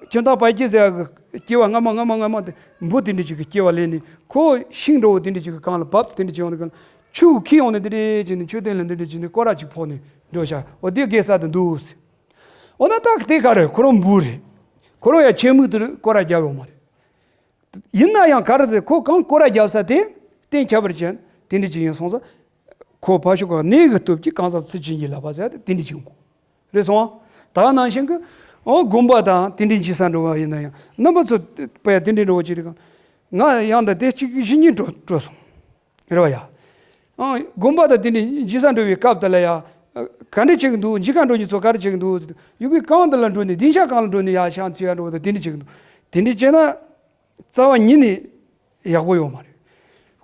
ཁྱིམ་བདག་དཔལ་སྐྱེས་ཟེར་ཡ་གི་སྐྱེ་བ་སྔ་མ་སྔ་མ་སྔ་མ་དེ་འབུ་དེ་འདྲ་ཅིག་གི་སྐྱེ་བ་ལེན་ནས། ཁོ་ཤིང་འདྲ་བོ་དེ་འདྲ་ཅིག་གི་སྒང་ལ་བབས། དེ་འདྲ་ཅིག་ཡོང་དུས་སྒང་ལ་ཆུ་ཁྱིལ་ཡོང་ནས་དེ་འདྲ་བྱས་ནས་མཆོད་རྟེན་ལ་དེ་འདྲ་བྱས་ནས་སྐོར་ར་ཅིག་ཕོག་ནས་འགྲོ་ཤག་ཨོ་དེ་དགེ་རྩ་དེ་འདུག་ཟེར། འོ་ན་ད་དེ་ག་རེ། ཁོ་རང་འབུ་རེད། ཁོ་རང་ཡ་ཆེད་དམིགས་དེ་རུ་སྐོར་ར་རྒྱབ་ཡོད་མ་རེད། ཡིན་ན་ཡང་ག་རེ་ཟེར། ཁོ་གང་སྐོར་ར་རྒྱབ་ས་དེ་རྟེན་ཁྱད་པར་ཅན་དེ་འདྲ་ཅིག་ཡིན་སོང་ཙང་། ཁོ་ཕར་ཕྱོགས་ཀྱི་གནས་ཀྱི་སྟོབས་ཀྱིས་གང་ཟག་ཚུལ་བྱིན་གྱིས་བརླབས་པ་ཟེར་དེ་འདྲ་ཅིག་ཡོང་གོ། རེད་སོང་ཨ། ད་ནང་བཞིན་གྱི་ཨོ་དགོན་པ་དང་དེ་འདྲའི་མཇལ་ས་འགྲོ་བ་ཡིན་ན་ཡང་། རྣམ་པ་ཚོ་དཔེ་དེ་འདྲའི་འགྲོ་བ་ཅིག་རེད་གང་། ང་ཡང་ད་དེ་གཅིག་གཞི་གཉིས་འགྲོ་འགྲོ་སོང་། རེད་བ་ཡ། ཨང་། དགོན་པ་དང་དེ་འདྲའི་མཇལ་ས་འགྲོ་བའི་སྐབས་དེ་ལ་ཡ། ག་འདྲ་བྱེད་ཀྱི་འདུག་མཇལ་ཁ་འགྲོ་མཁན་ཚོ་ག་རེ་བྱེད་ཀྱི་འདུག་ཟེར་དུས། ཡུལ་གྱི་གངས་འདི་ལ་འགྲོ་ནས་གདན་ས་གངས་ལ་འགྲོ་ནས་ཡ་ཕྱག་འཚལ་ཡ་འགྲོ་བ་དང་དེ་འདྲ་བྱེད་ཀྱི་འདུག་དེ་འདྲ་བྱས་ན་རྩ་བ་ཉིད་ནས་ཡག་པོ་ཡོད་མ་རེད།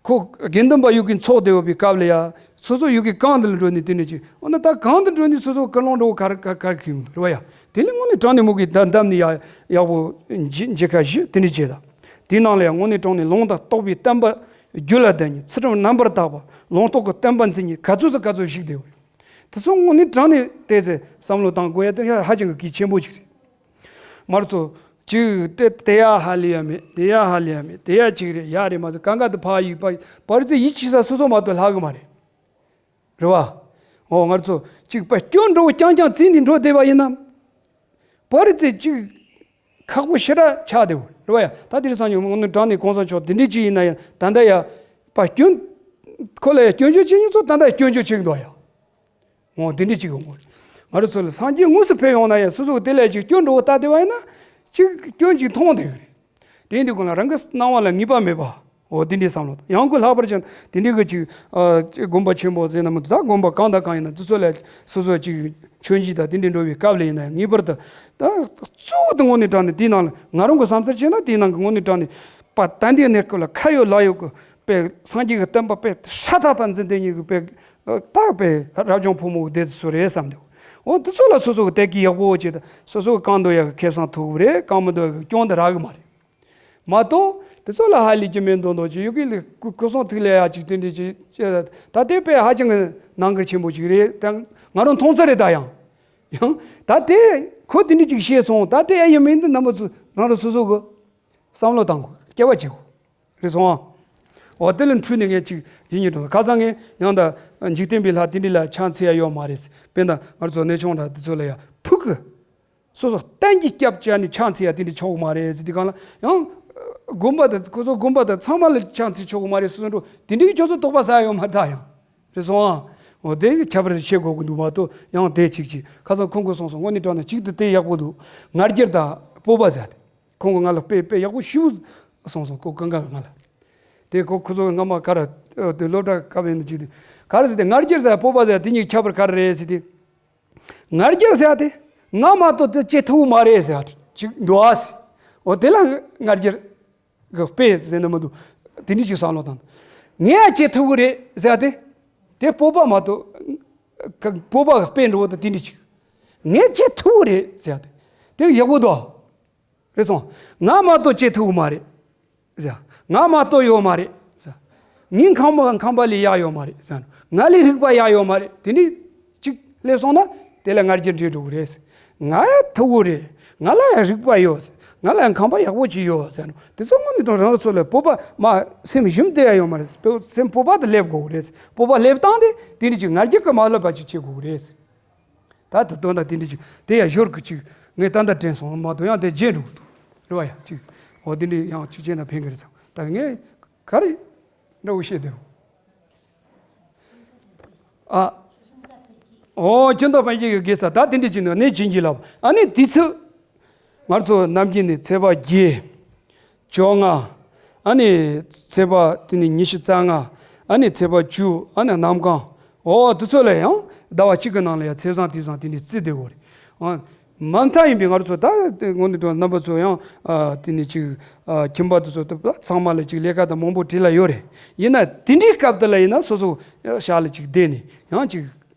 ཁོ་དགེ་འདུན་པ་ཡུལ་གྱི་ཚོགས་བསྡད་ཡོད་པའི་སྐབས་ལ་ཡ། སོ་སོ་ཡུལ་གྱི་གངས་འདི་ལ་འགྲོ་ནས་དེ་འདྲ་བྱེད། འོ་ན་ད་གངས་འདི་འགྲོ་ནས་སོ་སོ་ཀུན་སློང་འགྲོ་ག་རེ་ག་རེ་ག་རེ་ཁེལ་གྱི་འདུག་རེད་བ་ཡ། དེ་ནི་དངོས་གནས་དྲང་གནས་མོ་གིས་ད་འདམ་ནས་ཡ་ཡག་པོ་མཇལ་མཇལ་ཁ་ཞུ་དེ་འདྲ་བྱེད་ད། དེའི་ནང་ལ་ཡང་དངོས་གནས་དྲང་གནས་ལུང་དང་རྟོགས་པའི་བསྟན་པ་རྒྱུད་ལ་ལྡན་ནས། ཚུལ་ཁྲིམས་རྣམ་པར་དག་པ། ལུང་རྟོགས་ཀྱི་བསྟན་པ་འཛིན་མཁན་ག་ཚོད་ཚོད་ག་ཚོད་ཞིག་བསྡད་ཡོད་རེད། དེ་ཚོ་དངོས་གནས་དྲང་གནས་བལྟས་ཚེ་བསམ་བློ་བཏང་དགོས་ཡ་དེ་ཧ་ཅང་གི་གལ་ཆེན་པོ་ཞིག་རེད། མར་ཚོ་གཅིག་དེ་དེ་ཡ་ཧ་ལས་ཡ་མེད། དེ་ཡ་ཧ་ལས་ཡ་མེད། དེ་ཡ་གཅིག་རེད། ཡ་རེད་མ་ཚོ་གང་ག་དུ་ཕ་ཡིག་པ་པར་ཚེ་ཡིད་ཆེས་ས་སོ་སོ་མ་གཏོགས་ལྷག་གི་མ་རེད། རེད་བ། འོ་ང་ཚོ་གཅིག་པ་སྐྱོན་འགྲོ་རྐྱང་རྐྱང་བརྩིས་ནས་འགྲོ་བསྡད་པ་ཡིན་ན། པར་ཚེ་གཅིག་ཁག་པོ་ཞེ་དྲག་ཆགས་བསྡད་ཡོད་རེད་བ་ཡ། ད་དེ་རིང་སང་ཉིན་དངོས་གནས་དྲང་གནས་གོང་ས་མཆོག་དེ་འདྲས་ཅིག་ཡིན་ན་ཡང་ད་ལྟ་ཡ་པ་སྐྱོན། ཁོ་ལ་ཡ་སྐྱོན་བརྗོད་བྱེད་མཁན་ཚོ་ད་ལྟ་ཡ་སྐྱོན་བརྗོད་བྱེད་ཀྱི་འདུག་ཡ། འོ་དེ་འདྲས་ཅིག་ཡོང་གི་རེད། ང་རང་ཚོ་ལ་སངས་རྒྱས་དངོས་སུ་ཕེབས་ཡོང་ན་ཡང་སོ་སོ་གི་དེ་ལ་ཅིག་སྐྱོན་འགྲོ་བ་ལྟ་བསྡད་པ་ཡིན་ན། ཅིག་སྐྱོན་ཅིག་མཐོང་བསྡད་ཡོད་རེད། དེ་འདི་ཀུན་ལ་རང་གི་སྣང་བ་ལ་ངེས་པ་མེད་པ། འོ་དེ་འདྲའི་བསམ་བློ་དང་། ཡང་ཁོ་ལྷག་པར་ཅན་དེ་འདྲའི་གི་ཅིག་ཨ་ཅིག་དགོན་པ་ཆེན་པོ་ཟེར་ན་མི་འདུག་ད་དགོན་པ་གང་དང་གང་ཡིན་ན་དེ་ཚོ་ལ་སོ་སོ་ཅིག་མཆོད་མཇལ་དང་དེ་འདྲའི་འགྲོ་བའི་སྐབས་ལ་ཡིན་ན་ངེས་པར་དུ། ད་གཙོ་བོ་དེ་དངོས་གནས་དྲང་གནས་དེའི་ནང་ལ་ང་རང་གི་བསམ་ཚུལ་བྱས་ན། དེའི་ནང་གི་དངོས་གནས་དྲང་གནས་པ་ད་འདི་གནས་སྐབས་ལ་ཁ་ཡོད་ལག་ཡོད་གི་དཔེ་སངས་རྒྱས་ཀྱི་བསྟན་པ་དཔེ་སྲ་ཐག་ཐག་འཛིན་བསྡད་མཁན་གྱི་དཔེ་ད་དཔེ་རབ་བྱུང་ཕོ་མོ་དེ་ཚོ་རེད་བསམ་འདུག་འོ་དེ་ཚོ་ལ་སོ་སོ་གི་དད་གུས་ཡག་པོ་བྱེད་དང་། སོ་སོ་གི་གང་འདོད་ཡག་གི་ཁེ་བཟང་ཐོབ་གི་རེད། གང་མི་འདོད་ཡག་གི་སྐྱོན་དེ་རག་གི་མ་རེད། མ་གཏོགས་དེ་ཚོ་ལ་ཧ་ལས་ཀྱི་མེད་མདོག་མདོག་ཅིག་ཡོད་གི་ལས། སྐུ་སྐུ་གསུང་ཐུགས་ལ་ཡ་ཅིག་དེ་འདྲས་ཅིག་ད་དེ་དཔེ་ཧ་ཅང་གི་ནང་འགལ་ཆེན་པོ་ཅིག་རེད། ད་ང་རང་མཐོང་ཚུལ་རེད། ད་ཡང་ ཡང་ད་དེ་ཁོ་དེ་འདྲ་ཅིག་བཤད་སོང་། ད་དེ་ཨེ་ཡིན་མིན་དེ་རྣམ་པ་ཚོ་རང་རང་སོ་སོ་གི་བསམ་བློ་བཏང་དགོས། སྐྱེ་བ་བྱེད་དགོས་རེད་སོང་ཨ། འོ་དེ་ལ་འཁྲུལ་ནས་ངས་ཅིག་ཡིན་ཉེ་དང་ཁ་སང་ངས་ཡང་ད་འཇིག་རྟེན་པའི་ལྷ་དེ་འདྲ་ལ་ཕྱག་འཚལ་ཡ་ཡོད་མ་རེད། དཔེར་ན་ང་ཚོ་གནས་ཆུང་འདྲ་དེ་ཚོ་ལ་ཡ་ཕྲུ་གུ་སོ་སོ་གཏན་གྱི་སྐྱབས་བཅོལ་ནས་ཕྱག་འཚལ་ཡ་དེ་འདྲ་ཆོག་གི་མ་རེད་ཟེར། དེ་གང་ལ་ཡང་དགོན་པ་དང་ཁོ་ཚོ་དགོན་པ་དང་ཚང་མ་ལ་ཕྱག་འཚལ་ཆོག་གི་མ་རེད་ཟེར་འགྲོ། དེ་འདྲའི་ཁྱོད་ཚོ་དོགས་པ་ཟ་ཡ་ཡོད་མ་རེད་ད་ཡང་། རེད་སོང་ཨ། འོ་དེ་ཁྱད་པར་ཞིག་བྱེད་དགོས་ཀྱི་འདུག་མ་གཏོགས་ཡང་དེ་གཅིག་གཅིག་ཁ་སང་ཁོང་གིས་གསུངས་སོང་། དངོས་གནས་དྲང་གནས་གཅིག་ཏུ་དེ་ཡག་པོ་འདུག་ང་རྒྱལ་དང་སྤོབས་པ་ཟེར་ཏེ། ཁོང་གིས་ང་ལ་དཔེ་དཔེ་ཡག་པོ་ཞིག་གསུངས་སོང་། ཁོ་གང་ག་ང་ལ། དེ་ཁོ་ཁོ་ཚོ་སྔ་མ་ག་རེ་དེ་སློབ་གྲྭ་སྐབས་ཡིན་ན་ཅིག་དེ་ག་རེ་ཟེར་ཏེ། ང་རྒྱལ་ཟེར་སྤོབས་པ་ཟེར་དེ་གཉིས་ཁྱད་པར་ག་རེ་རེད་ཟེར་ཏེ། ང་རྒྱལ་ཟེར་ཏེ་ང་མ་གཏོགས་དེ་བྱེད་ཐུབ་མ་རེད་ཟེར་ཅིག་འདུག་ཨ། འོ་དེ་ལ་ང་རྒྱལ་གི་དཔེ་ཟེར་ན་མི་འདུག་དེ་འདྲ་ཅིག་བསམ་བློ་བཏང་། ངས་བྱེད་ཐུབ་ཀྱི་རེད་ཟེར་ཏེ། དེ་སྤོབས་པ་མ་གཏོགས་སྤོབས་པ་གི་དཔེ་འགྲོ་བ་དང་དེ་འདྲ་ཅིག་ངས་བྱེད་ཐུབ་ཀྱི་རེད་ཟེར་ཏེ། དེ་ཡག་པོ་འདུག་རེད་སོང་། ང་མ་གཏོགས་བྱེད་ཐུབ་ཀྱི་མ་རེད་ཟེར། ང་མ་གཏོགས་ཡོད་མ་རེད་ཟེར། ངའི་ཁང་པ་ཁང་པ་ལས་ཡག་ཡོད་མ་རེད་ཟེར། ང་ལས་རིག་པ་ཡག་ཡོད་མ་རེད། དེ་འདྲ་ཅིག་སླེབས་སོང་ན་དེ་ལ་ང་རྒྱལ་འདྲེས་འགྲོ་གི་རེད། ང་ཐུབ་ཀྱི་རེད། ང་ལ་ཡང་རིག་པ་ཡོད། ང་ལ་ཡང་ཁང་པ་ཡག་པོ་ཅིག་ཡོད་ཟེར་ནོ། དེ་ཚོ་དངོས་གནས་དྲང་རང་ཚོ་ལ་སྤོབས་པ་མ་སེམས་ཞུམ་བསྡད་ཡ་ཡོད་མ་རེད། སེམས་སྤོབས་པ་དེ་སླེབས་དགོས་གི་རེད། སྤོབས་པ་སླེབས་སྟངས་དེ་དེ་འདྲ་ཅིག་ང་རྒྱལ་གྱིས་མ་བསླབས་པ་ཅིག་བྱེད་དགོས་གི་རེད། ད་ད་དོན་དག་དེ་འདྲ་ཅིག་དེ་ཡང་ཞོར་གི་ཅིག་ངས་ད་ལྟ་དྲན་སོང་མ་གཏོགས་ཡང་དེ་རྗེས་འགྲོ་གི་འདུག་རེད་བ། ཡ་ཅིག་འོ་དེ་འདྲ་ཡང་ཅིག་བྱས་ན་ཕན་གི་རེད་བསམ། ད་ངས་ག་རེ་འདྲ་བོ་བཤད་བསྡད་རུང་ཨ། འོ་ཁྱིམ་བདག་ཕན་སྐྱེད་ཀྱི་དགེ་རྩ་ད་དེ་འདྲ་ཅིག་ནི་གནས་བྱིན་གྱིས་བརླབས། ཨ་ནི་དུས་ཚོད་ང་ཚོ་ནམ་རྒྱུན་ནས་ཚེས་པ་བརྒྱད། བཅོ་ལྔ། ཨ་ནི་ཚེས་པ་དེ་ནི་ཉི་ཤུ་རྩ་ལྔ། ཨ་ནི་ཚེས་པ་བཅུ། ཨ་ནི་གནམ་གང་། འོ་དེ་ཚོ་ལ་ཡང་ཟླ་བ་གཅིག་གི་ནང་ལ་ཡང་ཚེས་བཟང་དུས་བཟང་དེ་འདྲ་བརྩི་བསྡད་ཡོད་རེད། འོ་མ་མཐའ་ཡིན་པའི་ང་རང་ཚོ་ད་དངོས་གནས་དྲང་རྣམ་པ་ཚོ་ཡང་ཨ་དེ་ནི་ཅིག་ཨ་ཁྱིམ་པ་དེ་ཚོ་ད་ཚང་མ་ལ་ཅིག་ལས་ཀ་དང་མང་པོ་བྲེལ་ལ་ཡོད་རེད། ཡིན་ན་དེ་འདྲའི་སྐབས་དེ་ལ་ཡིན་ན་སོ་སོ་ཤག་ལ་ཅིག་བསྡད་ནས་ཡང་ཅིག་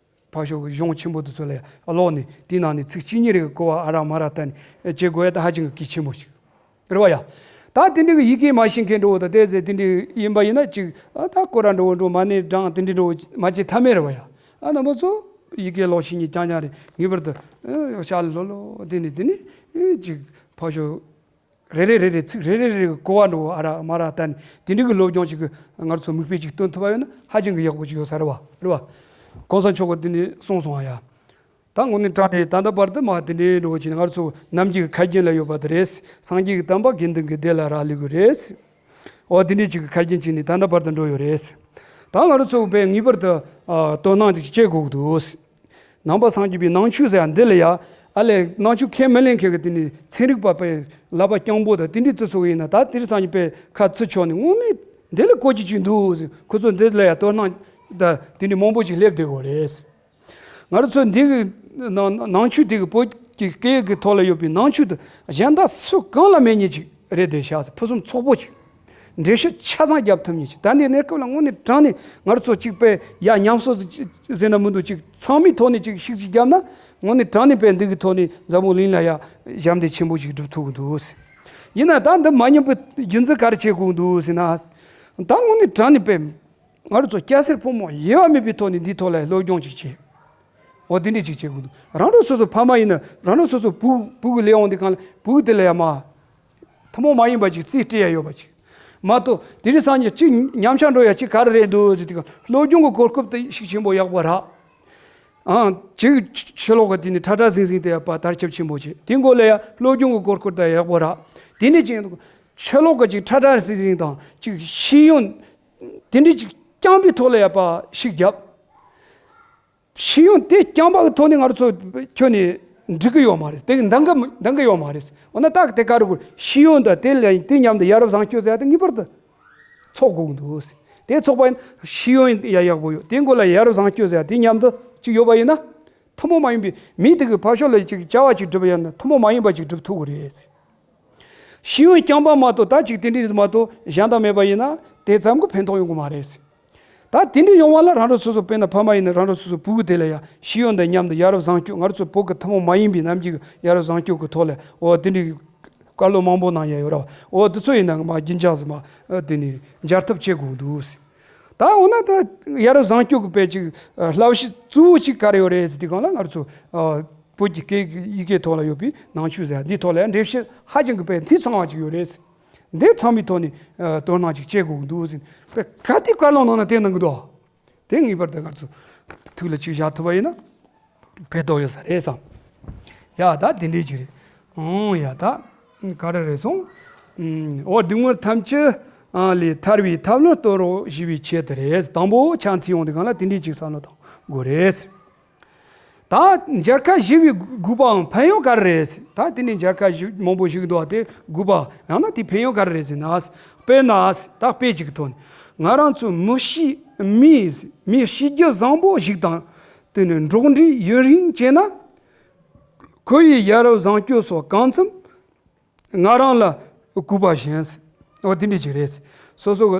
ཕར་ཕྱོགས་ཀྱི་གཞུང་ཆེན་པོ་དེ་ཚོ་ལ་ཀློག་ནས་དེའི་ནང་ནས་ཚིག་གཅིག་གཉིས་རེ་གི་གོ་བ་ཨ་རག་མ་རག་བལྟས་ནས་བྱེད་དགོས་ཡ་ད་ཧ་ཅང་གི་གལ་ཆེན་པོ་ཞིག་རེད་བ་ཡ། ད་དེ་འདྲའི་གི་ཡི་གེ་མ་ཤེས་མཁན་འདྲ་བོ་དང་དེ་ཚོ་དེ་འདྲའི་ཡིན་པ་ཡིན་ན་ཅིག་ཨ་ད་སྐོར་ར་འདྲ་བོ་འགྲོ་མ་ཎི་བགྲང་དེ་འདྲའི་འདྲ་བོ་མ་བྱེད་ཐབས་མེད་རེད་བ་ཡ། ཨ་རྣམ་པ་ཚོ་ཡི་གེ་ཀློག་ཤེས་མཁན་རྐྱང་རྐྱང་རེད། ངེས་པར་དུ་ཨ་ཤག་ལ་ལྷོད་ལྷོད་དེ་ནས་དེ་ནས་ཨ་ཅིག་ཕར་ཕྱོགས་རེ་རེ་རེ་རེ་ཚིག་རེ་རེ་རེ་རེ་གོ་བ་འགྲོ་ཨ་རག་མ་རག་བལྟས་ནས་དེ་འདྲའི་གི་སློབ་སྦྱོང་ཞིག་གི་ང་ཚོ་མིག་དཔེ་ཅིག་སྟོན་ཐུབ་པ་ཡོད་ན་ཧ་ཅང་གི་ཡག་པོ་ཅིག་ཡོད་ས་རེད་བ། རེད་བ། གོང་ས་མཆོག་གིས་དེ་འདྲ་གསུངས་སོང་ཨ་ཡ། ད་དངོས་གནས་དྲང་གནས་ད་ལྟ་བར་དུ་མ་དེ་འདྲའི་འགྲོ་བ་ཅིག་ང་ཚོ་ནམ་རྒྱུན་གི་ཁ་རྒྱུན་ལ་ཡོད་པ་དེ་རེད། སངས་རྒྱས་ཀྱི་བསྟན་པ་དགེ་འདུན་གྱི་སྡེ་ལ་རག་ལས་དགོས་རེད། འོ་དེ་འདྲའི་ཅིག་གི་ཁ་རྒྱུན་ཅིག་ནས་ད་ལྟ་བར་དུ་འགྲོ་ཡོད་རེད། ད་ང་རང་ཚོ་དཔེ་ངེས་པར་དུ་ཨ་དོ་སྣང་ཅིག་བྱེད་དགོས་ཀྱི་འདུག་ནང་པ་སངས་རྒྱས་པའི་ནང་ཆོས་ཟེར་ཡ་འདི་ལ་ཡ་ཨ་ལས་ནང་ཆོས་ཁས་མི་ལེན་མཁན་གྱི་དེ་ནི་ཚན་རིག་པ་དཔེ་ལག་པ་རྐྱང་པོ་དང་དེ་འདྲའི་ཚོ་ཚོ་ཡིན་ན་ད་དེ་རིང་སང་ཉིན་དཔེ་ཁ་ཚུར་ཕྱོགས་ནས་དངོས་གནས་འདི་ལ་གོ་རྒྱུ་ཅིག་འདུག་ཁོ་ཚོ་འདི་ལ་ཡ་དོ་སྣང་དང་དེ་འདྲའི་མང་པོ་ཅིག་སླེབས་བསྡད་ཡོད་རེད། ང་རང་ཚོ་འདི་གི་ནང་ནང་ཆོས་འདི་གི་བོད་ཀྱི་སྐད་ཡིག་གི་ཐོག་ལ་ཡོད་པའི་ནང་ཆོས་དེ་གཞན་དག་སུ་གང་ལ་མེད་མཁན་ཅིག་རེད་བསྡད་ཤག་ཕུན་སུམ་ཚོགས་པོ་ཅིག་འགྲེལ་བཤད་ཆ་ཚང་རྒྱབ་ཐུབ་མཁན་ཅིག་ད་ལྟའི་གནས་སྐབས་ལ་དངོས་གནས་དྲང་གནས་ང་རང་ཚོ་གཅིག་པས་ཡ་ཉམས་གསོ་ཟེར་ན་མི་འདུག་ཅིག་ཚང་མའི་ཐོག་ནས་ཅིག་ཤུགས་ཅིག་བརྒྱབ་ན་དངོས་གནས་དྲང་གནས་དཔེ་འདི་གི་ཐོག་ནས་འཛམ་བུ་གླིང་ལ་ཡ་ཞབས་འདེགས་ཆེན་པོ་ཞིག་སྒྲུབ་ཐུབ་ཀྱི་འདུག་ཡིན་ན་ད་འདི་མ་ཉམས་པའི་རྒྱུ་མཚན་ག་རེ་བྱེད་དགོས་འདུག་ཟེར་ན། ད་དངོས་གནས་དྲང་གནས་དཔེ་ང་རང་ཚོ་སྐྱ་སེར་ཕོ་མོ་དབྱེ་བ་མེད་པའི་ཐོག་ནས་འདིའི་ཐོག་ལ་སློབ་སྦྱོང་ཅིག་བྱེད། འོ་དེ་འདྲས་ཅིག་བྱེད་དགོས་འདུག་རང་རང་སོ་སོ་ཕ་མ་ཡིན་ན་རང་རང་སོ་སོ་བུ་བུ་གི་ལས་འོང་དུས་སྒང་ལ་བུ་དེ་ལ་ཡ་མ། ཐུན་མོང་མ་ཡིན་པ་ཅིག་རྩིས་སྤྲད་ཡ་ཡོད་པ་ཅིག་མ་གཏོགས་དེ་རིང་སང་ཉིན་གཅིག་ཉམས་ཆག་འགྲོ་ཡ་གཅིག་ག་རེ་རེད་འདུག་ཟེར་དུས་སྒང་སློབ་སྦྱོང་གི་གོ་སྐབས་དེ་ཤུགས་ཆེན་པོ་ཡག་པོ་རག་ཨང་། གཅིག་ཕྱི་ལོགས་གི་དེ་ནི་ཁྲ་ཁྲ་ཟིང་ཟིང་དེ་ཡ་པ་དར་ཁྱབ་ཆེན་པོ་བྱེད། དེ་མགོ་ལ་ཡ་སློབ་སྦྱོང་གི་གོ་སྐབས་དེ་ཡག་པོ་རག་དེ་ནས་ཅིག་ཕྱི་ལོགས་གི་ཅིག་ཁྲ་ཁྲ་ཟིང་ཟིང་དང་ཅིག་ཤེས་ཡོན་དེ་འདྲའི་ཅིག་རྐྱང་པའི་ཐོག་ལ་ཡ་པ་ཤུགས་བརྒྱབ། ཤེས་ཡོན་དེ་རྐྱང་པ་གི་ཐོག་ནས་ང་ཚོ་ཁྱོན་ནས་འགྲིག་གི་ཡོད་མ་རེད། དེ་གི་འདང་གི་འདང་གི་ཡོད་མ་རེད། འོ་ན་ད་དེ་ག་རེ་དགོས། ཤེས་ཡོན་དང་དེ་ལ་དེ་མཉམ་དུ་ཡ་རབས་བཟང་སྤྱོད་ཟེར་ཡ་དེ་ངེས་པར་དུ་ཚོགས་དགོས་ཀྱི་འདུག་དེ་ཚོགས་པ་ཡིན་ཤེས་ཡོན་ཡ་ཡག་པོ་ཡོད། དེ་མགོ་ལ་ཡ་རབས་བཟང་སྤྱོད་ཟེར་ཡ་དེ་མཉམ་དུ་ཅིག་ཡོད་པ་ཡིན་ན་ཐུན་མོང་མ་ཡིན་པའི་མི་དེ་གི་ཕར་ཕྱོགས་ལ་ཅིག་བྱ་བ་ཅིག་སྒྲུབ་པ་ཡིན་ན་ཐུན་མོང་མ་ཡིན་པ་ཅིག་སྒྲུབ་ཐུབ་ཀྱི་རེད། ཤེས་ཡོན་རྐྱང་པ་མ་གཏོགས་ད་ཅིག་དེ་འདྲའི་མ་གཏོགས་གཞན་དག་མེད་པ་ཡིན་ན་དེ་ཙམ་གྱིས་ཕན་ཐོགས་ཡོང་གི་མ་རེད། ད་དེ་འདྲའི་ཡོང་བ་ལ་རང་རང་སོ་སོ་དཔེར་ན་ཕ་མ་ཡིན་ན་རང་རང་སོ་སོ་བུ་གུ་དེ་ལ་ཡང་ཤེས་ཡོན་དང་མཉམ་དུ་ཡ་རབས་བཟང་སྤྱོད་ང་རང་ཚོ་བོད་ཀྱི་ཐུན་མོང་མ་ཡིན་པའི་རྣམ་འགྱུར་གྱི་ཡ་རབས་བཟང་སྤྱོད་ཀྱི་ཐོག་ལ་འོ་དེ་འདྲའི་བཀའ་སློབ་མང་པོ་གནང་ཡ་ཡོད་ར་བ། འོ་དེ་ཚོ་ཡིན་ན་མ་རྒྱུན་འཇགས་སུ་མ་དེ་ནས་འཇགས་ཐབས་བྱེད་དགོས་འདུག་ད་འོ་ན་ད་ཡ་རབས་བཟང་སྤྱོད་ཀྱི་དཔེ་ཅིག་བསླབ་གཞི་གཙོ་བོ་ཅིག་ག་རེ་ཡོད་རེད་ཟེར་དུས་སྒང་ལ་ང་རང་ཚོ་ བོད་ཀྱི་སྐད་ཡི་གེ་ཐོག་ལ་ཡོད་པའི་ནང་ཆོས་ཟེར་འདིའི་ཐོག་ལ་ཡང་འགྲེལ་བཤད་ཧ་ཅང་གི་དཔེ་འདི་ཚང་བ་ཅིག་ཡོད་རེད། འདི་ཚང་མའི་ཐོག་ནས་ཨ་དོ་སྣང་ཅིག་བྱེད་དགོས་འདུག་ཟེར། དཔེ་ག་དེ་བཀའ་སློབ་གནང་ན་དེ་གནང་གི་འདུག་དེ་ངེས་པར་དུ་ང་ཚོ་ཐུགས་ལ་ཅིག་བཞག་ཐུབ་པ་ཡིན་ན་ཕན་ཐོགས་ཡོད་ས་རེད་བསམ། ཡ་ད་དེ་འདྲས་ཅིག་རེད། ཨོ་ཡ་ད་ག་རེ་རེད་སོང་། ཨོ་སྡུག་བསྔལ་ཐམས་ཅད་ལས་ཐར་བའི་ཐབས་ལམ་སྟོན་རོགས་ཞུ་བའི་ཆེད་དུ་རེད། དང་པོ་ཕྱག་འཚལ་ཡོང་དུས་སྒང་ལ་དེ་འདྲས་ཅིག་བསམ་བློ་གཏོང་དགོས་རེད། ད་མཇལ་ཁ་ཞུ་བའི་དགོས་པའང་ཕན་ཡོན་ག་རེ་རེད། ད་དེ་ནས་མཇལ་ཁ་ཞུ་མང་པོ་ཞུ་གི་འདུག་བ། དེ་དགོས་པ་ཡང་ན་དེ་ཕན་ཡོན་ག་རེ་རེད་ཟེར་ན། དཔེར་ན་ད་དཔེ་ཅིག་གི་ཐོག་ནས་ང་རང་ཚོ་མི་ཤི་མི་མི་ཤི་རྒྱུ་བཟང་པོ་ཞིག་དང་དེ་ནས་འགྲོགས་འདྲིས་ཡུན་རིང་བྱས་ན། ཁོ་ཡི་ཡ་རབས་བཟང་སྤྱོད་སོགས་གང་འཚམ་ང་རང་ལ་གུས་པ་བཞིན། འོ་དེ་འདྲ་ཅིག་རེད། སོ་སོ་གི་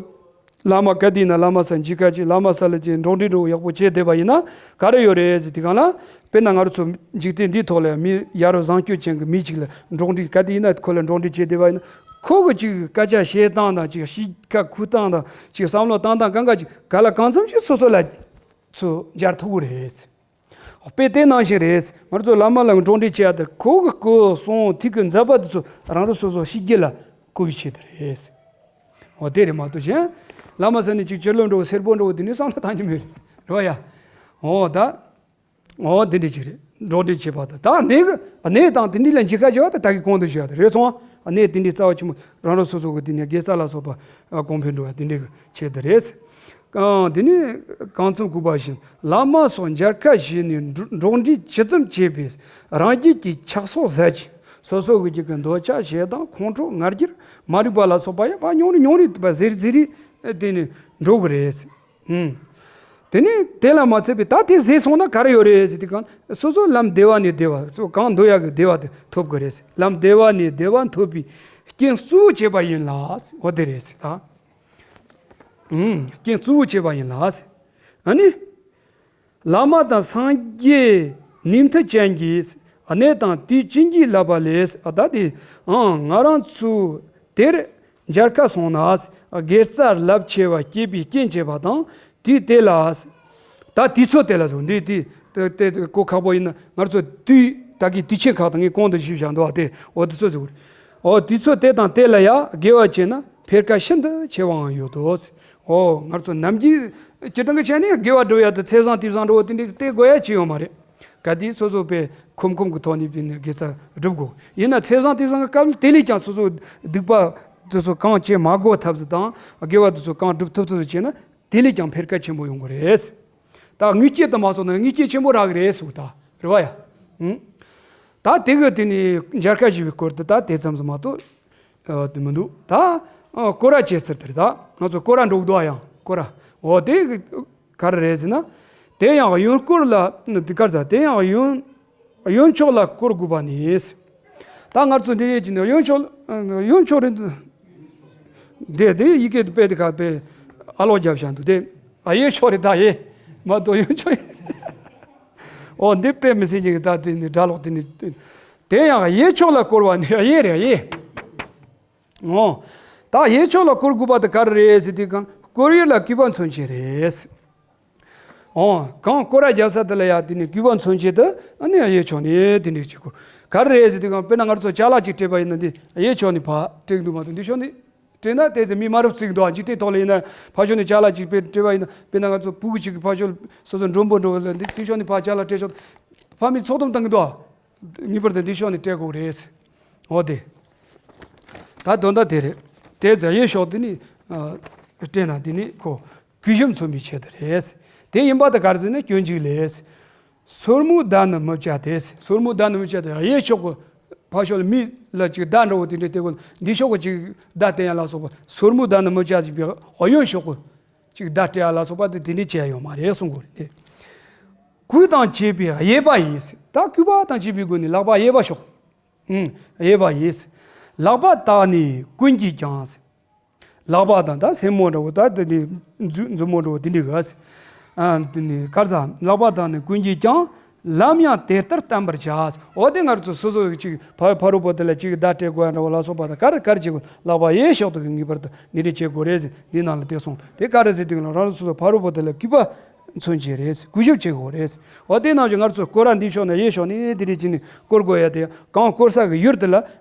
བླ་མ་ག་དུས་ན་བླ་མ་ས་མཇལ་ཁ་ཅིག་བླ་མ་ས་ལ་ཅིག་འགྲོགས་འདྲིས་འགྲོགས་ཡག་པོ་བྱས་བསྡད་པ་ཡིན་ན་ག་རེ་ཡོད་རེད་ཟེར་དུས་སྒང་ལ། དཔེར་ན་ང་རང་ཚོ་འཇིག་རྟེན་འདིའི་ཐོག་ལ་མི་ཡ་རབས་བཟང་སྤྱོད་ཅན་གྱི་མི་ཅིག་ལ་འགྲོགས་འདྲིས་ག་དུས་ཡིན་ན་ཁོ་ལ་འགྲོགས་འདྲིས་བྱས་བསྡད་པ་ཡིན་ན། ཁོ་གི་ཅིག་སྐད་ཆ་བཤད་སྟངས་དང་ཅིག་གཤིས་ཀ་འཁུར་སྟངས་དང་ཅིག་བསམ་བློ་བཏང་སྟངས་གང་ག་ཅིག་ག་ལ་གང་འཚམ་ཞིག་སོ་སོ་ལ་ཚུར་འབྱར་ཐུབ་ཀྱི་རེད། དཔེ་དེ་ནང་བཞིན་རེད། ང་ཚོ་བླ་མ་ལ་འགྲོགས་འདྲིས་བྱེད་ཡ་དེ་ཁོ་གི་སྐུ་གསུང་ཐུགས་ཀྱི་མཛད་པ་དེ་ཚོ་རང་རང་སོ་སོ་ཤེས་རྒྱུ་ལ་གོ་བའི་ཆེད་དུ་རེད། འོ་དེ་རེད་མ་གཏོགས་གཞན། བླ་མ་ཟེར་ནས་ཅིག་སྤྱི་ལོ་འགྲོ་སེར་པོ་འགྲོ་དེ་ནས་བསམ་བློ་བཏང་རྒྱུ་མེད་རེད་བ་ཡ། འོ་ད། འོ་དེ་འདྲ་ཅིག་རེད། འགྲོགས་འདྲིས་བྱེད་པ་དང་ད་གནས་གི་གནས་དང་དེ་འདྲ་ལ་མཇལ་ཁ་བྱེད་པ་དེ་ད་གི་གོང་དུ་ཞུ་ཡ་དེ་རེད་སོང་། གནས་དེ་འདྲའི་རྩ་བ་ཆེན་པོ་རང་རང་སོ་སོ་གི་དེ་ནས་དགེ་རྩ་ལ་སོགས་པ་གོང་འཕེལ་འགྲོ་བ་དེ་འདྲའི་ཆེད་དུ་རེད། ཨང་། དེ་ནས་གང་འཚམ་གུས་པ་བཞིན་བླ་མ་སོགས་མཇལ་ཁ་ཞུས་ནས་འགྲོ་འགྲོགས་འདྲིས་ཇི་ཙམ་བྱས་པས་རང་རྒྱུད་ཀྱི་ཆགས་སོགས་ཟད་ཅིང་སོ་སོ་གི་རྒྱུད་ཀྱི་འདོད་ཆགས་ཞེ་སྡང་ཁོང་ཁྲོ་ང་རྒྱལ་མ་རིག་པ་ལ་སོགས་པ་ཡང་ཕར་ཉུང་རུ་ཉུང་རུ་ཟད་ཟད་རེ་དེ་ནས་འགྲོ་གི་རེད། ཨང་། དེ་ནས་དེ་ལ་མ་ཚད་པའི་ད་དེ་ཟད་སོང་ན་ག་རེ་ཡོད་རེད་ཟེར་དུས་སྒང་སོ་སོ་ལམ་བདེ་བ་ནས་བདེ་བ་སོ་གང་འདོད་ཡག་གི་བདེ་བ་དེ་ཐོབ་དགོས་རེད། ལམ་བདེ་བ་ནས་བདེ་བ་ཐོབ་པའི་རྐྱེན་གཙོ་བོ་བྱས་པ་ཡིན་ལ། འོ་དེ་རེད་ཟེར་ད། ཨུམ། རྐྱེན་གཙོ་བོ་བྱས་པ་ཡིན་ལ། ཨ་ནི། བླ་མ་དང་སངས་རྒྱས་ནུས་མཐུ་ཅན་གྱིས་གནས་དང་དུས་ཅི་འཇིག་ལབ་པ་ལས་ཨ་ད་དེ་ཨང་ང་རང་ཚོ་དེར་མཇལ་ཁ་སོང་ན་དགེ་རྩ་རླབས་ཆེ་བ་སྐྱེས་པའི་རྐྱེན་བྱེད་པ་དང་དུས་དེ་ལ། ད་དུས་ཚོད་དེ་ལ་སོང་འདི་དེ་དེ་དེ་གོ་ཁག་པོ་ཡིན་ན་ང་ཚོ་དུས་ད་གི་དུས་ཆེན་ཁག་དང་ངས་གོང་དུ་ཞུས་བཞག་འདུག་བ་དེ་འོ་དུས་ཚོད་ཟེར་གོ་རེད། འོ་དུས་ཚོད་དེ་དང་དེ་ལ་ཡ་དགེ་བ་བྱས་ན་འཕེལ་ཁ་ཤིན་ཏུ་ཆེ་བའང་ཡོད་དོ། འོ་ང་ཚོ་ནམ་རྒྱུན་སྤྱིར་བཏང་གི་ཆ་ནས་དགེ་བ་སྒྲུབ་ཡ་དེ་ཚེས་བཟང་དུས་བཟང་འགྲོ་བ་དེ་འདྲ་དེ་དགོས་ཡ་ཅི་ཡོད་མ་རེད། གལ་ཏེ་སོ་སོ་པས་ཁོམ་ཁོམ་གྱི་ཐོག་ནས་དེ་ནས་དགེ་རྩ་སྒྲུབ་དགོས་ཡིན་ན་ཚེས་བཟང་དུས་བཟང་གི་སྐབས་དེ་ལས་ཀྱང་སོ་སོ་སྡིག་པ་དེ་ཚོ་གང་བྱེད་མ་དགོས་ཐབས་སུ་དང་དགེ་བ་དེ་ཚོ་གང་སྒྲུབ་ཐུབ་ཐུབ་སུ་བྱས་ན་དེ་ལས་ཀྱང་འཕེལ་ཁ་ཆེན་པོ་ཡོང་གི་རེད། ད་དངུལ་སྐྱེད་དུ་མ་སོང་ན་དངུལ་སྐྱེད་ཆེན་པོ་རག་གི་རེད་ཟེར་ད་རེད་བ་ཡ། ཨུ། ད་དེ་གི་དེ་ནས་མཇལ་ཁ་ཞུ་བའི་སྐོར་དུ་ད་དེ་ཙམ་ཟིག་མ་གཏོགས། ཨ་དེ་མི་འདུག་ད་ཨ་སྐོར་ར་བྱེད་ཚུལ་དེ་རེད་ད། ང་ཚོ་སྐོར་ར་འགྲོ་གི་འདུག་ཨ་ཡང་སྐོར་ར། འོ་དེ་ག་རེ་རེད་ཟེར་ན། དེ་ཡང་གཡོན་སྐོར་ལ་འདི་གར་ཟ་དེ་ཡང་གཡོན་གཡོན་ཕྱོགས་ལ་སྐོར་དགོས་པ་ནི། ད་ང་ཚོ་འདི་རེད་ཀྱི་ནི་གཡོན་ཕྱོགས་གཡོན་ཕྱོགས་རེད། འདི་དེ་ཡི་གེ་དཔེ་དེ་ག་དཔེ་ཨ་ལོག་རྒྱབ་བཞག་འདུག་དེ་ཨ་ཡེ་ཕྱོགས་རེད་ད་ཡེ། མ་གཏོགས་གཡོན་ཕྱོགས་ཡིན། འོ་འདི་དཔེ་མི་སྲིད་ཀྱི་ད་དེ་ནི་སྒྲ་ལོག་དེ་ནི། དེ་ཡང་གཡས་ཕྱོགས་ལ་བསྐོར་བ་ནི་གཡས་རེད་གཡས། འོ། ད་གཡས་ཕྱོགས་ལ་བསྐོར་དགོས་པ་དེ་ག་རེ་རེད་ཟེར་དུས་སྒང་བསྐོར་ཡུལ་ལ་གུས་པ་མཚོན་བྱེད་རེད། འོ། གང་བསྐོར་ར་རྒྱབ་ས་དེ་ལ་ཡ་དེ་ནི་གུས་པ་མཚོན་བྱེད་དུ་ཨ་ནི་གཡས་ཕྱོགས་ནས་དེ་འདྲ་ཅིག་བསྐོར། ག་རེ་རེད་ཟེར་དུས་སྒང་དཔེར་ན་ང་ཚོ་ཅ་ལག་ཅིག་སྤྲད་པ་ཡིན་ན་འདི་གཡས་ཕྱོགས་ནས་ཕར་སྤྲད་འདུག་མ་གཏོགས་འདི་ཕྱོགས་ནས་སྤྲད་ན་དེ་ཚོ་མི་མ་རབས་བརྩི་གི་འདུག་འཇིག་རྟེན་ཐོག་ལ་ཡིན་ན་ཕར་ཕྱོགས་ནས་ཅ་ལག་ཅིག་སྤྲད་པ་ཡིན་ན་དཔེར་ན་ང་ཚོ་ཕྲུ་གུ་ཅིག་གིས་ཕར་ཕྱོགས་སོ་སོ་མགྲོན་པོ་འགྲོ་ལ་འདི་དེ་ཕྱོགས་ནས་ཕར་ཅ་ལག་སྤྲད་ཆོག་ཕ་མས་ཚོགས་གཏམ་བཏང་གི་འདུག་ངེས་པར་དུ་འདི་ཕྱོགས་ནས་སྤྲད་དགོས་རེད། འོ་དེ། ད་དོན་དག་དེ་རེད། དེ་ཚེ་གཡས་ཕྱོགས་དེ་ནི་ཨ་སྤྲད་ན་དེ་ནི་ཁོ་གུས་ཞབས་མཚོན་པའི་ཆེད་དུ་རེད། དེ་ཡིན་པ་དེ་ག་རེ་ཟེར་ན་སྐྱོན་འཇུག་ལས། སོར་མོའི་བརྡ་ནི་མི་བྱ་སྟེ། སོར་མོའི་བརྡ་ནི་མི་བྱ་སྟེ་གཡས་ཕྱོགས་ཀྱི་ཕར་ཕྱོགས་ལ་མི་ལ་ཅིག་བརྡ་འདྲ་བོ་དེ་འདྲ་སྟེར་དགོས་འདི་ཕྱོགས་ཀྱི་ཅིག་བརྡ་སྟེར་ཡ་ལ་སོགས་པ་སོར་མོའི་བརྡ་ནི་མི་བྱ་ཞིག་པའི་གཡོན་ཕྱོགས་ཀྱི་ཅིག་བརྡ་སྤྲད་ཡ་ལ་སོགས་པ་དེ་དེ་འདྲ་བྱས་ཡ་ཡོད་མ་རེད་གསུང་དགོས་རེད་དེ། གུས་དང་བཅས་པའི་དབྱེ་བ་ཡིས། ད་གུས་པ་དང་བཅས་པའི་སྒོ་ནས་ལག་པ་གཡས་པ་ཕྱོགས། ཨུམ། གཡས་པ་ཡིས། ལག་པ་དག་ནི་ཀུན་གྱིས་ཀྱང་། ལག་པ་དང་ད་སེན་མོ་འདྲ་བོ་ད་དེ་ནི་མཛུ་མཛུབ་མོ་འདྲ་བོ་དེ་འདྲ་ག་ཨ་དེ་ནི་ག་རེ་ཟ་ལག་པ་དག་ནི་ཀུན་གྱིས་ཀྱང་། ལམ་ཡང་དེ་ལྟར་བསྟན་པར་བྱ། འོ་དེ་ང་ཚོ་སོ་སོ་ཅིག་ཕ་ཕ་རོལ་པོ་དེ་ལ་ཅིག་བརྡ་སྤྲད་དགོས་འདྲ་བོ་ལ་སོགས་པ་དང་ག་རེ་ག་རེ་བྱེད་དགོས་ལག་པ་གཡས་ཕྱོགས་དེ་གི་ངེས་པར་དུ་འདི་འདྲ་བྱེད་དགོས་རེད་ཟེར་འདི་ནང་ལ་དེ་གསུངས་དེ་ག་རེ་ཟེར་དུས་ལ་རང་རང་སོ་སོ་ཕ་རོལ་པོ་དེ་ལ་གུས་པ་ མཚོན་གྱི་རེད། གུས་ཞབས་བྱེད་དགོས་རེད། འོ་དེ་ནང་བཞིན་ང་ཚོ་སྐོར་ར་འདི་ཕྱོགས་ནས་གཡས་ཕྱོགས་ནས་དེ་རིགས་ཀྱི་ནི་སྐོར་དགོས་ཡ་དེ་གང་སྐོར་ས་གི་ཡུལ་དེ་ལ་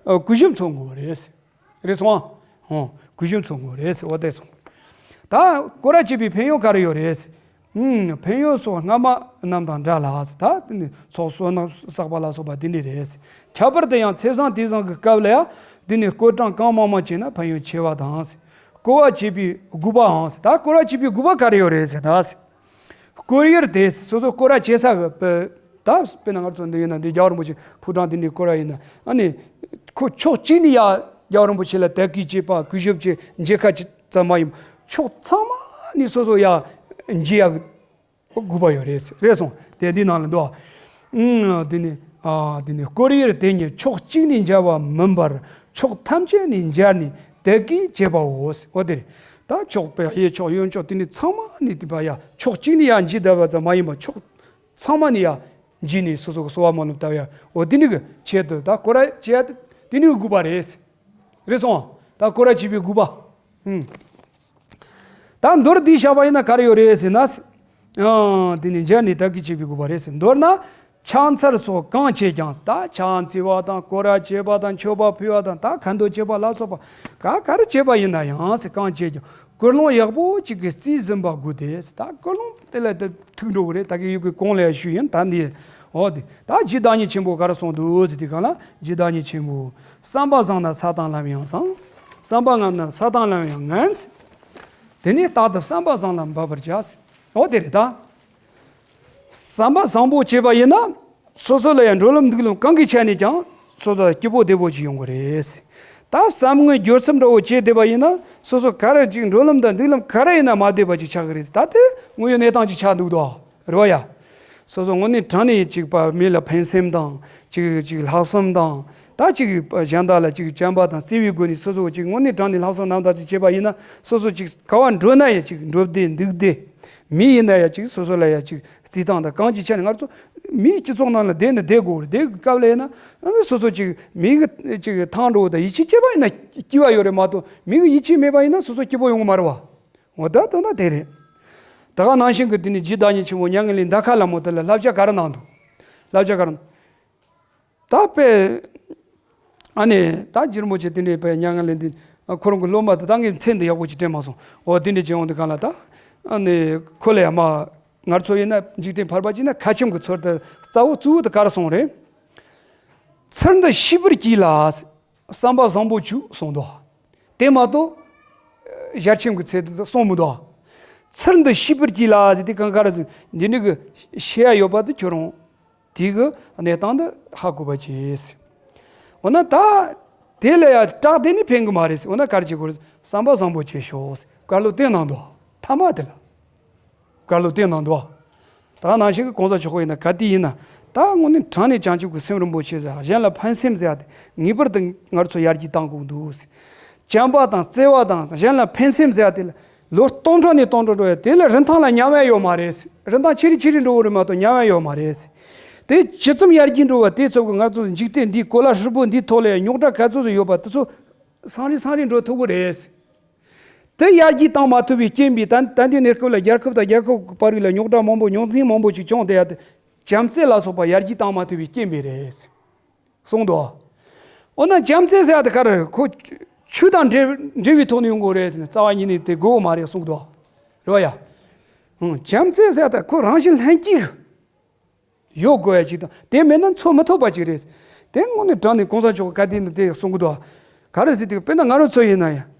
གུས་ཞབས་མཚོན་དགོས་རེད། རེད་སོང་ཨ། ཧོ། གུས་ཞབས་མཚོན་དགོས་རེད་ཟེར་བ་དེ་སོང་། ད་སྐོར་ར་བྱེད་པའི་ཕན་ཡོན་ག་རེ་ཡོད་རེད་ཟེར། ཨུམ། ཕན་ཡོན་སོགས་སྔ་མ་རྣམས་དང་འདྲ་ལ་ཟེར། ད་དེ་ནི་ཚོགས་བསོད་ནམས་བསགས་པ་ལ་སོགས་པ་དེ་འདྲ་རེད་ཟེར། ཁྱད་པར་དུ་ཡང་ཚེས་བཟང་དུས་བཟང་གི་སྐབས་ལ་ཡང་དེ་ནི་སྐོར་གྲངས་གང་མང་མང་བྱས་ན་ཕན་ཡོན་ཆེ་བ་དང་ཟེར། སྐོར་བ་བྱེད་པའི་དགོས་པའང་ཟེར། ད་སྐོར་བ་བྱེད་པའི་དགོས་པ་ག་རེ་ཡོད་རེད་ཟེར་ན་ཟེར། སྐོར་ཡུལ་དེ་སོ་སོ་སྐོར་ར་བྱེད་ས་གི་ད་དཔེར་ན་ང་ཚོ་འདི་ཡིན་ན་འདི་རྒྱལ་བ་རིན་པོ་ཆེ་ཕོ་བྲང་འདི་ནས་སྐོར་ར་ཡིན་ན་ཨ་ནི་ཁོ་ཕྱོགས་གཅིག་ནས་ཡ་རྒྱལ་བ་རིན་པོ་ཆེ་ལ་དད་གུས་བྱེད་པ་གུས་ཞབས་བྱེད་མཇལ་ཁ་ཅིག་ཙམ་མ་ཡིན་ཕྱོགས་ཚང་མ་ནས་སོ་སོ་ཡ་མཇལ་ཡ་དགོས་པ་ཡོད་རེད་རེད་སོང་དེ་འདི་ནང་ལ་འདུག་ཨ། འདི་ནི་ཨ་འདི་ནི་སྐོར་ཡུལ་དེ་ཉིད་ཕྱོགས་གཅིག་ནས་མཇལ་བ་མིན་པར་ཕྱོགས་ཐམས་ཅད་ནས་མཇལ་ནས་དད་གུས་བྱེད་པའོ། འོ་དེ་རེད། ད་ཕྱོགས་པའི་གཡས་ཕྱོགས་གཡོན་ཕྱོགས་དེ་ནི་ཚང་མ་ནས་དེ་པ་ཡ་ཕྱོགས་གཅིག་ནས་ཡ་མཇལ་བསྡད་པ་ཙམ་མ་ཡིན་པར་ཕྱོགས་ཚང་མ་ནས་ཡ་མཇལ་ནས་སོ་སོ་གི་གསོལ་བ་སྨོན་ལམ་བཏབ་ཡ་འོ་དེ་ནི་གི་ཆེད་དུ་ད་སྐོར་ར་བྱེད་ཡ་དེ་ནི་གི་དགོས་པ་རེད། རེད་སོང་ད་སྐོར་ར་བྱེད་པའི་དགོས་པ། ཧུམ། ད་མདོར་བསྡུས་བཞག་པ་ཡིན་ན་ག་རེ་ཡོད་རེད་ཟེར་ན། ཨང་། དེ་ནི་མཇལ་ནས་དད་གུས་བྱེད་པའི་དགོས་པ་རེད་ཟེར། མདོར་ན། ཕྱག་འཚལ་སོགས་གང་བྱེད་ཀྱང་། ད་ཕྱག་འཚལ་བ་དང་སྐོར་ར་བྱེད་པ་དང་མཆོད་པ་ཕུལ་བ་དང་ད་ཁ་འདོན་བྱེད་པ་ལ་སོགས་པ་ག་ག་རེ་བྱེད་པ་ཡིན་ན་ཡང་ཟེར་གང་བྱེད་ཀྱང་ཀུན་སློང་ཡག་པོ་གཅིག་གིས་རྩིས་ཟིན་པ་དགོས་ཏེ་ཟེར། ད་ཀུན་སློང་དེ་ལ་དེ་ཐུག་འགྲོ་གི་རེད། ད་གི་ཡུལ་གི་གོང་ལ་ཞུས་ཡིན་ད་འདི། འོ་དེ་ད་རྗེ་བདག་ཉིད་ཆེན་པོ་ག་རེ་གསུངས་འདུག་ཟེར་དེ་གང་ལ་རྗེ་བདག་ཉིད་ཆེན་པོ། བསམ་པ་བཟང་ན་ས་དང་ལམ་ཡང་བཟང་། བསམ་པ་ངན་ན་ས་དང་ལམ་ཡང་ངན། དེ་ནས་རྟག་ཏུ་བསམ་པ་བཟང་ལ་འབད་པར་བྱ། འོ་དེ་རེད་ད། བསམ་པ་བཟང་པོ་བྱས་པ་ཡིན་ན། སོ་སོ་ལ་ཡང་འགྲོ་ལམ་འདུག་ལམ་གང་གི་ཆ་ནས་ཀྱང་སོ་སོ་ལ་སྐྱིད་པོ་བདེ་པོ་ཅིག་ཡོང་གི་རེད། ད་བསམ་ངན་སྦྱོར་ཚུལ་འདྲ་བོ་བྱས་བསྡད་པ་ཡིན་ན་སོ་སོ་ག་རེ་ཅིག་འགྲོ་ལམ་དང་འདུག་ལམ་ག་རེ་ཡིན་ན་མ་བདེ་བ་ཅིག་ཆགས་ཀྱི་རེད། ད་དེ་དངོས་ཡོད་གནས་སྟངས་ཅིག་ཆགས་འདུག་དོ། རེད་བ་ཡ། སོ་སོ་དངོས་གནས་དྲང་གནས་ཅིག་པ་མི་ལ་ཕན་སེམས་དང་ཅིག་ཅིག་ལྷག་བསམ་དང་། ད་ཅིག་གཞན་དག་ལ་ཅིག་བྱམས་པ་དང་བརྩེ་བའི་སྒོ་ནས་སོ་སོ་ཅིག་དངོས་གནས་དྲང་གནས་ལྷག་བསམ་རྣམ་དག་ཅིག་བྱས་པ་ཡིན་ན་སོ་སོ་ཅིག་ག་བ་འགྲོ་ན་ཡང་ཅིག་འགྲོ་བདེ་འདུག་བདེ། མི་ཡིན་ན་ཡང་ཅིག་སོ་སོ་ལ་ཡང་ཅིག་བརྩི་སྟངས་དང་གང་ཅིའི་ཆ་ནས་ང་ཚོ་མིའི་སྤྱི་ཚོགས་ནང་ལ་བསྡད་ནས་བསྡད་དགོས་རེད། བསྡད་དགོས་སྐབས་ལ་ཡིན་ན་ཨ་ནི་སོ་སོ་ཅིག་མི་གི་ཅིག་ཐང་འགྲོ་བ་དང་ཡིད་ཆེས་བྱས་པ་ཡིན་ན་སྐྱིད་པ་ཡོད་རེད་མ་གཏོགས་མི་གི་ཡིད་ཆེས་མེད་པ་ཡིན་ན་སོ་སོ་སྐྱིད་པོ་ཡོང་གི་མ་རེད་བ། འོ་ད་ལྟ་ན་དེ་རེད། ད་ག་ནང་བཞིན་གྱི་དེ་ནི་རྗེ་བདག་ཉིད་ཆེན་པོ་མྱ་ངན་ལས་འདའ་ཁ་ལ་མོ་དེ་ལ་བསླབ་བྱ་ག་རེ་གནང་འདུག་བསླབ་བྱ་ག་རེ། ད་དཔེ། ཨ་ནི་ད་རྗེ་རིན་པོ་ཆེ་དེ་ནས་དཔེ་མྱ་ངན་ལས་འདི་ཁོ་རང་གི་སློབ་མ་དེ་ད་ངས་མཚན་དེ་ཡག་པོ་ཅིག་དྲན་མ་སོང་། འོ་དེ་འདྲ་བྱས་ཡོང་དུས་གང་ལ་ད། ཨ་ནི་ཁོ་ལ་ཡང་མ། ང་ཚོ་ཡིན་ན་འཇིག་རྟེན་ཕལ་པ་ཅིག་ན་ཁ་ཆེམས་ཀྱི་ཚུལ་དུ་རྩ་བོ་གཙོ་བོ་དེ་ག་རེ་གསུངས་རེད། ཚུལ་འདི་ཤེས་པར་གྱིས་ལ། བསམ་པ་བཟང་པོ་བྱོས་གསུངས་འདུག་དེ་མ་གཏོགས། ཞལ་ཆེམས་ཀྱི་ཚུལ་དུ་གསུངས་མི་འདུག་ཚུལ་འདི་ཤེས་པར་གྱིས་ལ་ཟེར་དེ་གང་ག་རེ་ཟེར་འདི་འདྲ་གི་ཤེས་ཡ་ཡོད་པ་དེ་ཁྱོད་རང་། དེ་གི་གནས་སྟངས་འདི་ཧ་གོ་བ་བྱས། འོ་ན་ད། དེ་ལ་ཡང་སྐྲག་དེ་ནི་ཕན་གི་མ་རེད། འོ་ན་ག་རེ་བྱེད་དགོས་རེད། བསམ་པ་བཟང་པོ་བྱེད་ཤོག་བཀའ་སློབ་བསྟན་གནང་འདུག་ཐ་མ་དེ་ལ། བཀའ་སློབ་བསྟན་གནང་འདུག་ད་ནང་བཞིན་གི་གོང་ས་མཆོག་གི་ཡིན་ན་ག་དུས་ཡིན་ན། ད་དངོས་གནས་དྲང་གནས་བྱང་ཆུབ་ཀྱི་སེམས་རིན་པོ་ཆེ་ཟེར་གཞན་ལ་ཕན་སེམས་ཟེར་ཡ་དེ་ངེས་པར་དུ་ང་ཚོ་ཡར་རྒྱས་གཏང་དགོས་འདུག་བྱམས་པ་དང་བརྩེ་བ་དང་གཞན་ལ་ཕན་སེམས་ཟེར་ཡ་དེ་ལ། ལོ་སྟོང་ཕྲག་ནས་སྟོང་ཕྲག་འགྲོ་ཡ་དེ་ལ་རིན་ཐང་ལ་ཉམས་ཡ་ཡོད་མ་རེད། རིན་ཐང་ཆེ་རུ་ཆེ་རུ་འགྲོ་གི་རེད་མ་གཏོགས་ཉམས་ཡ་ཡོད་མ་རེད། དེ་ཇི་ཙམ་ཡར་རྒྱས་འགྲོ་བ་དེ་ཙམ་གྱིས་ང་ཚོ་འཇིག་རྟེན་འདིའི་གོ་ལ་ཧྲིལ་པོ་འདིའི་ཐོག་ལ་རྙོག་དྲ་ག་ཚོད་ཚོད་ཡོད་པ་དེ་ཚོ་སང་རིང་སང་རིང་འགྲོ་ཐུབ་ཀྱི་རེད། དེ་ཡར་རྒྱས་བཏང་མ་ཐུབ་པའི་རྐྱེན་པས་ད་ད་ལྟའི་གནས་སྐབས་ལ་རྒྱལ་ཁབ་དང་རྒྱལ་ཁབ་ཀྱི་བར་ལ་རྙོག་དྲ་མང་པོ་རྙོག་འཛིང་མང་པོ་ཞིག་བྱུང་བསྡད་ཡ་དེ་བྱམས་བརྩེ་ལ་སོགས་པ་ཡར་རྒྱས་བཏང་མ་ཐུབ་པའི་རྐྱེན་པས་རེད། གསུངས་འདུག་འོ་ན་བྱམས་བརྩེ་ཟེར་ཡ་དེ་ག་རེ་ཁོ་ཆོས་དང་འབྲེལ་འབྲེལ་བའི་ཐོག་ནས་ཡོང་དགོས་རེད་ཟེར་ནས་རྩ་བ་ཉིད་ནས་དེ་དགོས་མ་རེད་གསུངས་འདུག་རེད་བ་ཡ། ཨང་། བྱམས་བརྩེ་ཟེར་ཡ་དེ་ཁོ་རང་བཞིན་ལྷན་སྐྱེས་ཡོད་དགོས་ཡ་ཅིག་དང་དེ་མེད་ན་འཚོ་མི་ཐུབ་པ་ཅིག་རེད། དེ་དངོས་གནས་དྲང་ནས་གོང་ས་མཆོག་གི་བཀའ་དེ་ནི་དེ་གསུང་གི་འདུག་ག་རེ་ཟེར་དུས་དཔེར་ན་ང་རང་ཚོ་ཡིན་ན་ཡང་།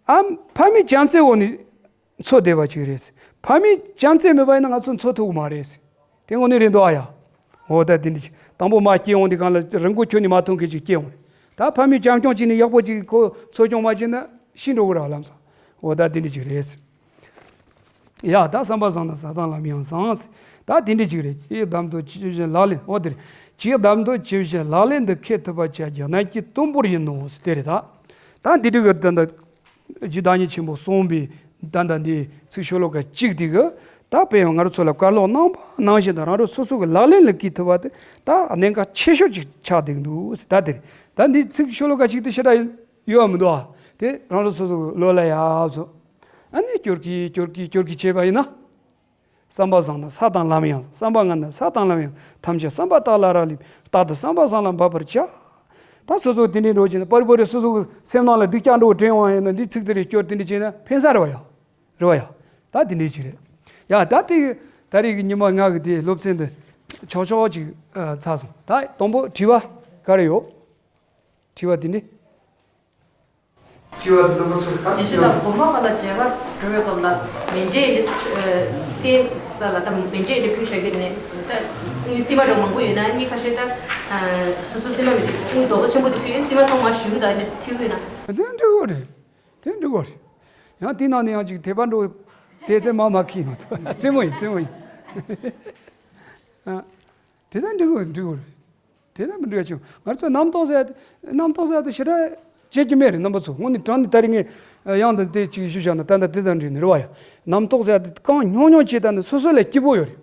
ཨ། ཕ་མའི་བྱམས་བརྩེའི་འོག་ནས་འཚོ་བསྡད་པ་ཅིག་རེད། ཕ་མའི་བྱམས་བརྩེ་མེད་པ་ཡིན་ན་ང་ཚོ་འཚོ་ཐུབ་ཀྱི་མ་རེད། དེ་དངོས་གནས་རེད་འདུག་ཨ་ཡ། འོ་ད་དེ་འདྲ་ཅིག་དང་པོ་མ་སྐྱེས་འོང་དུས་གང་ལ་རིན་གོང་ཁྱོན་ནས་མ་ཐོན་མཁན་ཅིག་སྐྱེས་འོང་། ད་ཕ་མའི་བྱམས་སྐྱོང་བྱས་ནས་ཡག་པོ་ཅིག་ཁོ་འཚོ་སྐྱོང་མ་བྱས་ན་ཤི་འགྲོ་གི་རེད་ལམ་སང་། འོ་ད་དེ་འདྲ་ཅིག་རེད། ཡ། ད་བསམ་པ་བཟང་ན་ས་དང་ལམ་ཡང་བཟང་། ད་དེ་འདྲ་ཅིག་རེད། ཅིའི་གདམས་དོན་ཇི་བཞིན་ལག་ལེན། འོ་དེ་རེད། ཅིའི་གདམས་དོན་ཇི་བཞིན་ལག་ལེན་དུ་འཁེལ་ཐུབ་པ་བྱ་རྒྱུ་གནད་ཀྱི་དོན་པོར་ཡིན་ནོ། དེ་རེད་ད། ད་འདི་འདྲ་གི་ད་ད་རྗེ་བདག་ཉིད་ཆེན་པོ་གསུངས་པའི་ད་ད་འདི་ཚིག་ཤོ་ལོ་ཀ་གཅིག་དེ་གི་ད་དཔེ་ཡང་ང་རང་ཚོ་ལ་བཀའ་སློབ་གནང་པ་ནང་བཞིན་དུ་རང་རང་སོ་སོ་གི་ལག་ལེན་ལ་འཁེལ་ཐུབ་པ་དེ་ད་གནད་འགག་ཆེ་ཤོས་ཅིག་ཆགས་བསྡད་འདུག་ད་དེ་རེད། ད་འདི་ཚིག་ཤོ་ལོ་ཀ་གཅིག་དེ་ཞེ་དྲག་ཡོད་མི་འདུག་ཨ། དེ་རང་རང་སོ་སོ་གི་བློ་ལ་ཡག་བཟོ། ཨ་ནི་སྐྱོར་གི་སྐྱོར་གི་སྐྱོར་གི་བྱས་པ་ཡིན་ན། བསམ་པ་བཟང་ན་ས་དང་ལམ་ཡང་། བསམ་པ་ངན་ན་ས་དང་ལམ་ཡང་། ཐམས་ཅད་བསམ་པ་དག་ལ་རག་ལས་པས། རྟག་ཏུ་བསམ་པ་བཟང་ལ་འབབ་པར་བྱ། ད་སོ་སོ་དེ་འདྲའི་འགྲོ་བྱས་ན་པར་པོ་རེ་སོ་སོ་གི་སེམས་ནང་ལ་སྡུག་ཅག་འགྲོ་དྲན་དབང་ཡིན་ན་འདི་ཚིག་དེ་རེ་སྐྱོར་དེ་འདྲ་བྱས་ན་ཕན་ས་རེད་བ་ཡ། རེད་བ་ཡ། ད་དེ་འདྲའི་ཅིག་རེད། ཡ་ད་དེ་ད་རེས་ཀྱི་ཉི་མ་ང་གི་དེ་སློབ་ཚན་འདི་ཆོག་ཆོག་ཅིག་ཚར་སོང་། ད་དང་པོ་དྲི་བ་ག་རེ་ཡོད། དྲི་བ་དེ་འདྲ། དྲི་བ་འདི་ནོར་བུ་ཚོར་ག་དེ་བཞིན་ལ་དགོན་པ་ཁག་ལ་མཇལ་ཁ་འགྲོ་བའི་སྐབས་ལ་མཎྜལ་འདི་བསྟན་ས་ལ་ད་མཎྜལ་འདི་ཕུལ་བཞག་རྒྱུ་དེ་ནས་ད་དངུལ་སིལ་མ་འདྲ་མང་པོ་ཡོད་ན་མི་ཁ་ཤས་ད་སོ་སོ་སིལ་མ་མི་འདུག་དངུལ་རྡོག་པོ་ཆེན་པོ་འདི་ཕུལ་སིལ་མ་ཚང་མ་གཞུ་གི་ད་འདི་ཐིག་ཡོད་ན། དེ་འགྲིག་གོ་རེད། དེ་འགྲིག་གོ་རེད། ཡང་དེ་ནང་ནས་ཡང་ཅིག་དད་པ་འགྲོ་དེ་ཚེ་མ་མ་ཁེལ་མ་ཐུབ་རྩེད་མོ་ཡིན་རྩེད་མོ་ཡིན། ཨ། དེ་ད་འགྲིག་གོ་འགྲིག་གོ་རེད། དེ་ལ་མི་འགྲིག་ཅིང་ང་ཚོས་རྣམ་རྟོག་ཟེར་ཡ་དེ་རྣམ་རྟོག་ཟེར་ཡ་དེ་ཞེ་དྲག་བྱེད་ཀྱི་མེད་རེད། རྣམ་པ་ཚོ་དངོས་གནས་དྲང་གནས་ད་རེས་ངས་ཡང་དུ་དེ་ཅིག་ཞུ་བཞག་ན་ད་ལྟ་དེ་ཙམ་འགྲིག་ནི་རེད་བ་ཡ། རྣམ་རྟོག་ཟེར་ཡ་དེ་གང་ཉུང་ཉུང་བྱེད་ད་ནི་སོ་སོ་ལ་སྐྱིད་པོ་ཡོད་རེད།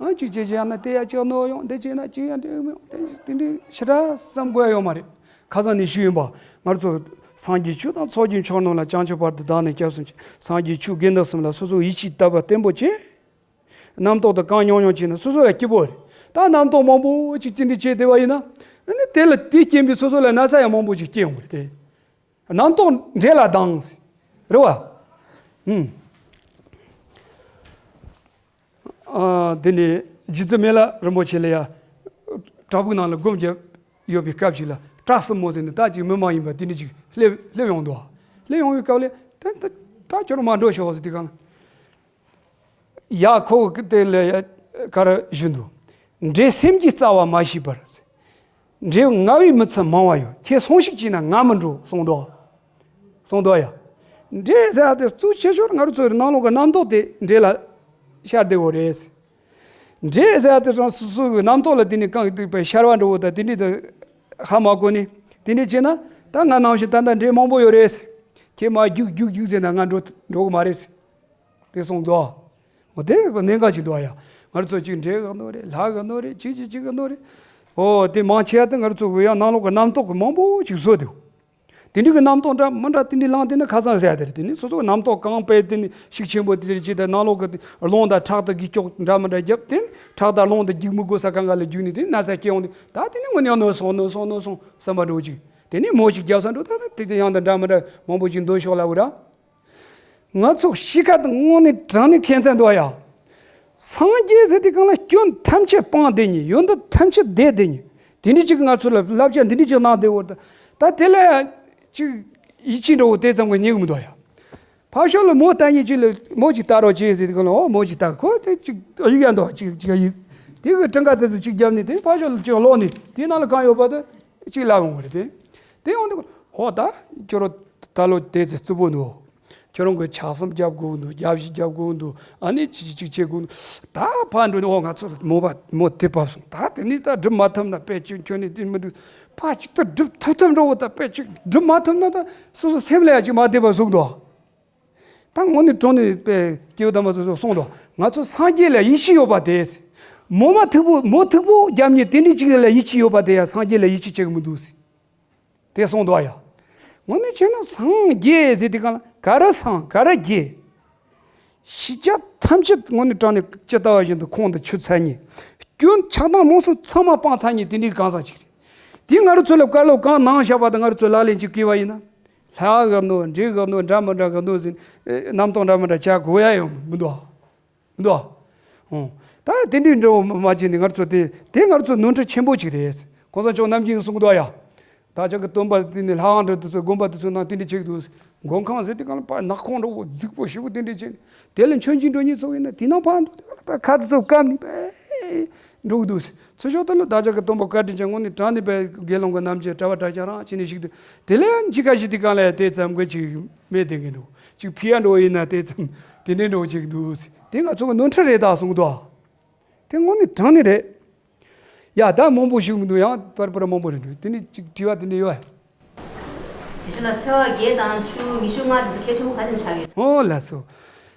ཨང་ཅིག་བྱེད་བྱེད་ཡ་ན་དེ་ཡ་ཅིག་གནོད་ཡོང་དེ་བྱེད་ན་ཅིག་ཡ་འགྲིག་མི་ཡོང་དེ་དེ་འདྲའི་ཞེ་དྲག་བསམ་དགོས་ཡ་ཡོད་མ་རེད། ཁ་སང་ནས་ཞུས་ཡིན་པ་ང་ཚོ་སངས་རྒྱས་ཆོས་དང་ཚོགས་ཀྱི་མཆོག་རྣམས་ལ། བྱང་ཆུབ་བར་དུ་བདག་ནི་སྐྱབས་སུ་མཆི། སངས་རྒྱས་ཆོས་དགེ་འདུན་གསུམ་ལ། སོ་སོའི་ཡིད་ཆེས་དད་པ་བརྟན་པོ་བྱེད། རྣམ་རྟོག་དང་གང་མྱོང་མྱོང་བྱས་ན་སོ་སོ་ལ་སྐྱིད་པོ་རེད། ད་རྣམ་རྟོག་མང་པོ་ཅིག་ཅི་འདྲ་བྱས་བསྡད་པ་ཡིན་ན། ཨ་ནི་དེ་ལ་དེའི་རྐྱེན་པས་སོ་སོ་ལ་ན་ཚ་ཡང་མང་པོ་ཅིག་སྐྱེ་ཡོང་གི་རེད་དེ། རྣམ་རྟོག་འདྲེ་ལ་སྡང་། རེད་བ། ཨུམ། ཨ། དེ་ནས་རྗེ་བཙུན་མི་ལ་རིན་པོ་ཆེ་ལ་ཡ། བྲག་ཕུག་ནང་ལ་སྒོམ་རྒྱབ་ཡོད་པའི་སྐབས་ཤིག་ལ་བྲག་སྲིན་མོ་ཟེར་ནས་ད་ཅིག་མི་མ་ཡིན་པ་དེ་འདྲ་ཅིག་སླེབས་སླེབས་ཡོང་འདུག་སླེབས་ཡོང་བའི་སྐབས་ལ་ད་ད་ད་ཁྱོད་རང་མ་འགྲོ་ཤོག་ཟེར་དུས་གང་། ཡ་ཁོ་གི་དེ་ལ་ག་རེ་ཞུ་འདུག་འདྲེ་སེམས་ཀྱི་རྩ་བ་མ་ཤེས་པར། འདྲེ་ང་བའི་མི་ཚེ་མང་བ་ཡོད། ཁྱེད་སོང་ཞིག་བྱས་ན་ང་མི་འགྲོ་གསུངས་འདུག་གསུངས་འདུག་ཡ། འདྲེ་ཟེར་ཡ་དེ་གཙོ་ཆེ་ཤོས་ང་རང་ཚོའི་ནང་ལོགས་ཀྱི་རྣམ་རྟོག་དེ་འདྲེ་ལ་ཤར་བསྡད་ཡོད་རེད། འདྲེ་ཟེར་ཡ་དེ་རང་སོ་སོའི་རྣམ་རྟོག་ལ་དེ་ནས་གང་གི་དུས་པའི་ཤར་བ་འགྲོ་བོ་དང་དེ་འདྲའི་དུ་ཧ་མ་གོ་ནས་དེ་འདྲའི་བྱས་ན་ད་ང་ནང་བཞིན་ད་ལྟ་འདྲེ་མང་པོ་ཡོད་རེད། ཁྱེད་མ་རྒྱུག་རྒྱུག་རྒྱུག་ཟེར་ན་ང་འགྲོ་འགྲོ་གི་མ་རེད། དེ་གསུངས་འདུག་འོ་དེ་གནད་འགག་ཅིག་འདུག་ཡ། ང་ཚོ་གཅིག་འདྲེ་གི་གནོད་རེད། ལྷ་གི་གནོད་རེད། གཅིག་གཅིག་གཅིག་གི་གནོད་རེད། འོ་དེ་མང་ཆེ་བ་དེ་ང་ཚོ་གི་ཡང་ནང་ལོགས་ཀྱི་རྣམ་རྟོག་གི་མང་པོ་ཅིག་བཟོས་འདུག་དེ་འདྲ་གི་རྣམ་རྟོག་འདྲ་མི་འདྲ་དེ་འདྲ་ལངས་དེ་ནི་ཁ་སང་ཟེར་ཡ་དེ་རེད། དེ་ནི་སོ་སོ་གི་རྣམ་རྟོག་གང་སྤེལ་དེ་ནི་ཤུགས་ཆེན་པོ་དེ་རེད་ཅེས་དང་ནང་ལོགས་ཀྱི་རླུང་དང་ཁྲག་དང་གི་སྐྱོག་འདྲ་མི་འདྲ་བརྒྱབ་དེ་ནི་ཁྲག་དང་རླུང་དང་རྒྱུག་མི་དགོས་ས་གང་ག་ལ་རྒྱུག་ནས་དེ་ནི་ན་ཚ་སྐྱེ་ཡོང་དེ་ད་དེ་ནི་དངོས་གནས་གནོད་སོང་གནོད་སོང་གནོད་སོང་བསམ་པ་འགྲོ་ཅིག་དེ་ནི་མོ་ཞིག་རྒྱབ་ས་འགྲོ་ད་ད་དེ་དེ་ཡང་དང་འདྲ་མི་འདྲ་མང་པོ་ཞིག་འདོན་ཤོག་ལབ་གི་ར། ང་ཚོ་གཤིས་ཀ་དང་དངོས་གནས་དྲང་གནས་ཁྱད་མཚར་འདུག་ཡ། སངས་རྒྱས་ཟེར་དུས་གང་ལ་སྐྱོན་ཐམས་ཅད་སྤངས་བསྡད་ཉིན་ཡོན་ཏན་ཐམས་ཅད་བསྡད་བསྡད་ཉིན་དེ་འདྲ་ཅིག་ང་ཚོ་ལ་བསླབ་བྱ་འདི་འདྲ་ཅིག་གནང་བསྡད་འོ་ད་ད་དེ་ལ་ཅིག་ཡིད་ཆེས་འགྲོ་བོ་དེ་ཙམ་གྱི་ཉེ་གི་མི་འདུག་ཡ། ཕར་ཕྱོགས་ལ་མོ་ལྟ་ཉིན་ཅིག་ལ་མོ་ཅིག་ལྟ་རོགས་བྱེད་ཟེར་དུས་གང་ལ་འོ་མོ་ཅིག་ལྟ་ཁོ་དེ་ཅིག་ཡིག་ཡ་འདུག་ཅིག་ཅིག་ཡིག་དེ་གི་གྲངས་ཀ་དེ་ཚོ་ཅིག་བརྒྱབ་ནས་དེ་ཕར་ཕྱོགས་ལ་ཅིག་ཀློག་ནས་དེའི་ནང་ལ་གང་ཡོད་པ་དེ་ཅིག་ལབ་འོང་གི་རེད་དེ། དེ་འོང་དུས་ཧོ་ད་ཁྱོད་རོ་ད་ལོ་དེ་ཚེ་རྩུབ་པོ་འདུག་ཁྱོད་རང་གི་ཆགས་སེམས་རྒྱབ་དགོས་འདུག་རྒྱབ་བཞི་རྒྱབ་དགོས་འདུག་ཨ་ནི་ཅི་ཅི་ཅིག་བྱེད་དགོས་འདུག་ད་ཕར་འགྲོ་ནས་ཨོ་ང་ཚོ་མོ་པ་མོ་དེ་བབས་སོང་། ད་དེ་ནི་ད་སྒྲུབ་མ་ཐུབ་ན་དཔེ་ཅིག་ཁྱོད་ནི་དེ་མི་འདུག་ཕ་ཅིག་ད་སྒྲུབ་ཐུབ་ཐུབ་འགྲོ་བོ་ད་དཔེ་ཅིག་སྒྲུབ་མ་ཐུབ་ན་ད་སོ་སོ་སེམས་ལ་ཡ་ཅིག་མ་བདེ་བ་བཟུང་འདུག་ད་དངོས་གནས་དྲང་གནས་དཔེ་སྐྱེས་བུ་དམ་པ་ཚོ་གསུངས་འདུག་ང་ཚོ་སངས་རྒྱས་ལ་ཡིད་ཆེས་ཡོད་པ་དེ། མོ་མ་མཐུག་པོ་མོ་མཐུག་པོ་རྒྱབ་ཉེ་དེ་འདྲའི་ཅིག་ལ་ཡིད་ཆེས་ཡོད་པ་དེ་ཡ་སངས་རྒྱས་ལ་ཡིད་ཆེས་བྱེད་གི་མི་འདུག་དེ་གསུངས་འདུག་ཡ། དངོས་གནས་བྱས་ན་སངས་རྒྱས་ཟེར་དུས་གང་ལ་ག་རེ་སངས་ག་རེ་རྒྱས། ཤེས་བྱ་ཐམས་ཅད་དངོས་གནས་དྲང་གནས་ཇི་ལྟ་བ་བཞིན་དུ་ཁོང་དུ་ཆུད་ཚར་ཉིན། སྐྱོན་ཆགས་སྡང་རྨོངས་གསུམ་ཚང་མ་སྤངས་ཚར་ཉིན་དེ་འདྲའི་གང་ཟག་ཅིག་རེད། དེ་ང་རང་ཚོ་ལ་བཀའ་སློབ་གང་གནང་བཞག་པ་དང་ང་རང་ཚོ་ལག་ལེན་ཅིག་བཀོལ་བ་ཡིན་ན། ལྷ་གི་གནོད་འདྲེ་གི་གནོད་འདྲ་མི་འདྲ་གི་གནོད་ཟེར་རྣམ་རྟོག་འདྲ་མི་འདྲ་བྱ་དགོས་ཡ་ཡོད་མི་འདུག་མི་འདུག་ཨ། ཨོ། ད་དེ་འདྲའི་འདྲ་བོ་མ་བྱས་ནས་ང་ཚོ་དེ་དེ་ང་ཚོ་ནོར་འཁྲུལ་ཆེན་པོ་ཅིག་རེད། གོང་ས་མཆོག་རྣམ་རྒྱལ་གྱིས་གསུངས་འདུག་ཡ། བདག་ཅག་གི་སྟོན་པ་དེ་ནི་ལྷ་ཁང་འདྲ་དེ་ཚོ་དགོན་པ་དེ་ཚོ་ནང་དེ་འདྲ་བྱེད་ཀྱི་འདུག་མགོན་ཁང་ཟེར་དུས་གང་ལ་ཕར་ནག་ཁུང་འདྲ་བོ་རྫིག་པོ་ཞེ་པོ་དེ་འདྲ་བྱས་ནས་དེ་ལ་མཆོད་མཇལ་འགྲོ་མཁན་ཚོ་ཡིན་ན་དེ་ནང་ཕར་འགྲོ་དུས་གང་ལ་ཕར་ཁ་དེ་ཚོ་བཀབ་ནས་པས་འགྲོ་གི་འདུག་ཚུར་ཕྱོགས་དེ་ལ་བདག་ཅག་གི་སྟོན་པ་བཀའ་དྲིན་ཅན་དངོས་གནས་དྲང་གནས་པའི་དགེ་སློང་གི་རྣམ་དཔྱོད་གྲྭ་པ་གྲྭ་རྐྱང་རང་བྱས་ནས་བཞུགས་དུས་དེ་ལ་ཡང་འཇིགས་ཁ་ཞིག་དུས་གང་ལ་དེ་ཙམ་གི་ཅིག་མེད་དེ་གི་འགྲོ་ཅིག་ཕི་ཡ་འགྲོ་ཡིན་ན་དེ་ཙམ་དེ་འདྲའི་འགྲོ་ཅིག་འདུག་དེ་ང་ཚོ་གི་ནོར་འཁྲུལ་རེད་ད་གསུངས་འདུག་དེ་དངོས་གནས་དྲང་གནས་རེད། ཡ་ད་མང་པོ་ཞིག་མི་འདུག་ཡང་པར་པར་མང་པོ་རེད་འདུག་དེ་ནི་ཅིག་དྲི་བ་དེ་འདྲ་ཡོད་ཨ། དེ་བཞིན་ལ་ཚེས་པ་བརྒྱད་དང་བཅུ་ཉི་ཤུ་ལྔ་དེ་ཚོ་གལ་ཆེན་པོ་ག་ཚོད་ཆགས་ཡོད། ཨོ་ལགས་སོ།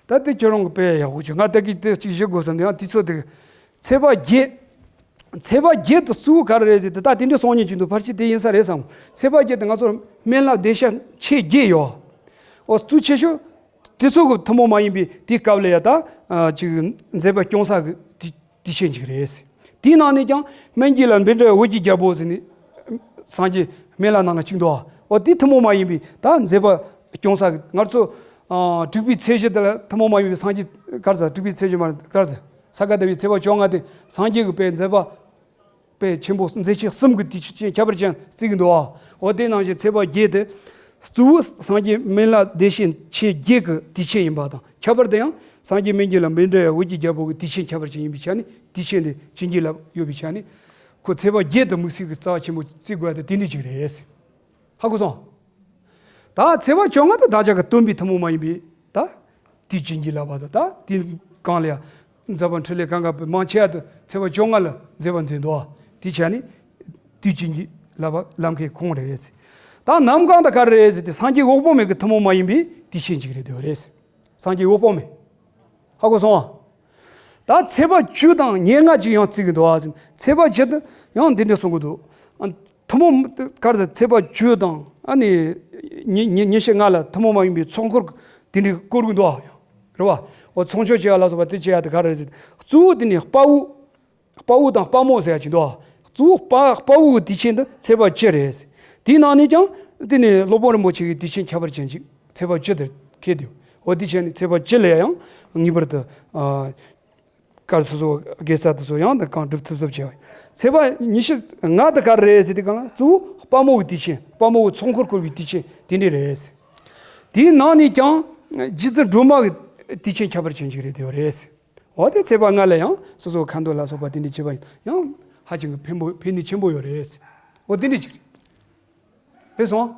ད་དེ་ཁྱོད་རང་གི་དཔེ་ཡག་པོ་བྱུང་ང་ད་གི་དེ་ཅིག་ཞུ་དགོས་བསམ་ཡང་དུས་ཚོད་དེ། ཚེས་པ་བརྒྱད། ཚེས་པ་བརྒྱད་དུ་གཙོ་བོ་ག་རེ་རེད་ཟེར་ཏེ་ད་དེ་འདྲའི་སང་ཉིན་གྱི་འདུག་ཕལ་ཆེར་དེ་ཡིན་ས་རེད་བསམ། ཚེས་པ་བརྒྱད་དུ་ང་ཚོར་སྨན་བླ་བདེ་གཤེགས་མཆེད་བརྒྱད་ཡོད། ཨོ་གཙོ་ཆེ་ཤོས། དེ་ཚོ་གི་ཐུན་མོང་མ་ཡིན་པའི་དེའི་སྐབས་ལ་ཡ་ད་ཅིག་མཛད་པ་སྐྱོང་ས་གི་དུས་དུས་ཆེན་ཅིག་རེད། དེའི་ནང་ནས་ཀྱང་སྨན་གྱི་བླ་བཻ་ཌཱ་ཡ་འོད་ཀྱི་རྒྱལ་པོ་ཟེར་ནས་སངས་རྒྱས་སྨན་བླ་ནང་ལ་གཅིག་འདུག་འོ་དེ་ཐུན་མོང་མ་ཡིན་པའི་ད་མཛད་པ་སྐྱོང་ས་གི་ང་ཚོ་དྲུག་པའི་ཚེས་བཞི་དེ་ལ་ཐུན་མོང་མ་ཡིན་པའི་སངས་རྒྱས་ག་རེ་ཟེར། དྲུག་པའི་ཚེས་བཞི་མ་ག་རེ་ཟེར། ས་ག་ཟླ་བའི་ཚེས་པ་བཅོ་ལྔ་དེ་སངས་རྒྱས་ཀྱི་དཔལ་མཛད་པ། དཔལ་ཆེན་པོ་མཛད་ཆེན་གསུམ་གྱི་དུས་ཆེན་ཁྱད་པར་ཅན་བརྩི་གི་འདུག་འོ་དེ་ནང་བཞིན་ཚེས་པ་བརྒྱད་དེ། གཙོ་བོ་སངས་རྒྱས་སྨན་བླ་བདེ་ཆེན་ཆེ་བརྒྱད་ཀྱི་དུས་ཆེན་ཡིན་པ་དང་ཁྱད་པར་དུ་ཡང་སངས་རྒྱས་སྨན་གྱི་བླ་བཻ་ཌཱ་ཡ་འོད་ཀྱི་རྒྱལ་པོ་གི་དུས་ཆེན་ཁྱད་པར་ཅན་ཡིན་པའི་ཆ་ནས་དུས་ཆེན་དེ་བྱིན་གྱིས་བརླབས་ཡོད་པའི་ཆ་ནས་ཁོ་ཚེས་པ་བརྒྱད་དུ་དམིགས་བསལ་གྱི་རྩ་བ་ཆེན་པོ་བརྩི་དགོས་ཡ་དེ་དེ་འདྲ་ཅིག་རེད། ཧ་གོ་སོང་། ད་ཚེས་པ་བཅོ་ལྔ་དེ་བདག་ཅག་གི་སྟོན་པའི་ཐུན་མོང་མ་ཡིན་པའི་ད་དུས་བྱིན་གྱིས་བརླབས་པ་དང་ད་དེ་གང་ལ་ཡང་མཛད་པ་འཕྲིན་ལས་གང་ག་པའི་མང་ཆེ་བ་དེ་ཚེས་པ་བཅོ་ལྔ་ལ་མཛད་པ་མཛད་འདུག་དེ་ཆ་ནས་དུས་བྱིན་གྱིས་བརླབས་པ་ལམ་ཁའི་ཁོངས་རེད། ད་གནམ་གང་དང་ག་རེ་རེད་ཟེར་ཏེ་སངས་རྒྱས་འོད་དཔག་མེད་ཀྱི་ཐུན་མོང་མ་ཡིན་པའི་དུས་ཆེན་ཅིག་རེད་འདོད་རེད། སངས་རྒྱས་འོད་དཔག་མེད། ཧ་གོ་སོང་ཨ། ད་ཚེས་པ་བཅུ་དང་ཉེར་ལྔ་ཅིག་ཡང་བརྩི་གི་འདུག་ཨ། ཚེས་པ་བཅུ་དེ་ཡང་འདི་འདྲ་གསུང་གི་འདུག་ཨ། ཐུན་མོང་ག་རེ་ཟེར། ཚེས་པ་བཅུ་དང་ཨ་ནི་ཉི་ཉི་ཉི་ཤུ་ལྔ་ལ་ཐུན་མོང་མ་ཡིན་པའི་ཚོགས་འཁོར་དེ་འདྲ་བསྐོར་གི་འདུག་ཨ། རེད་བ། འོ་ཚོགས་མཆོད་བྱེད་ཡ་ལ་སོགས་པ་དེ་བྱེད་ཡ་དེ་ག་རེ་ཟེར། གཙོ་བོ་དེ་ནི་དཔའ་བོ། དཔའ་བོ་དང་དཔའ་མོ་ཟེར་ཡ་ཅིག་འདུག་ཨ། གཙོ་བོ་དཔའ་དཔའ་བོ་གི་དུས་ཆེན་འདི་ཚེས་པ་བཅུ་རེད། དེའི་ནང་ནས་ཀྱང་དེ་ནི་སློབ་དཔོན་རིན་པོ་ཆེ་གི་དུས་ཆེན་ཁྱད་པར་ཅན་ཅིག་ཚེས་པ་བཅུ་དེར་འཁེལ་འདུག་འོ་དེ་བྱས་ནས་ཚེས་པ་བཅུ་ལ་ཡང་ངེས་པར་དུ་ཨ། གར་སོ་སོ་དགེ་རྩ་དེ་ཚོ་ཡང་དེ་གང་སྒྲུབ་ཐུབ་ཐུབ་བྱས་པ་ཡིན། ཚེས་པ་ཉི་ཤུ་ལྔ་དེ་ག་རེ་རེད་ཟེར་དུས་གང་ལ་གཙོ་བོ་དཔའ་མོ་གི་དུས་ཆེན། དཔའ་མོ་གི་ཚོགས་འཁོར་བསྐོར་བའི་དུས་ཆེན་དེ་འདྲ་རེད། དེའི་ནང་ནས་ཀྱང་རྗེ་བཙུན་སྒྲོལ་མ་གི་དུས་ཆེན་ཁྱད་པར་ཅན་ཅིག་རེད་འདོད་རེད། འོ་དེ་ཚེས་པ་ལྔ་ལ་ཡང་སོ་སོ་ཁ་འདོན་ལ་སོགས་པ་དེ་འདྲ་བྱེད་པ་ཡང་ཧ་ཅང་གི་ཕན་པོ་ཕན་ནུས་ཆེན་པོ་ཡོད་རེད། འོ་དེ་འདྲ་ཅིག་རེད། རེད་སོང་།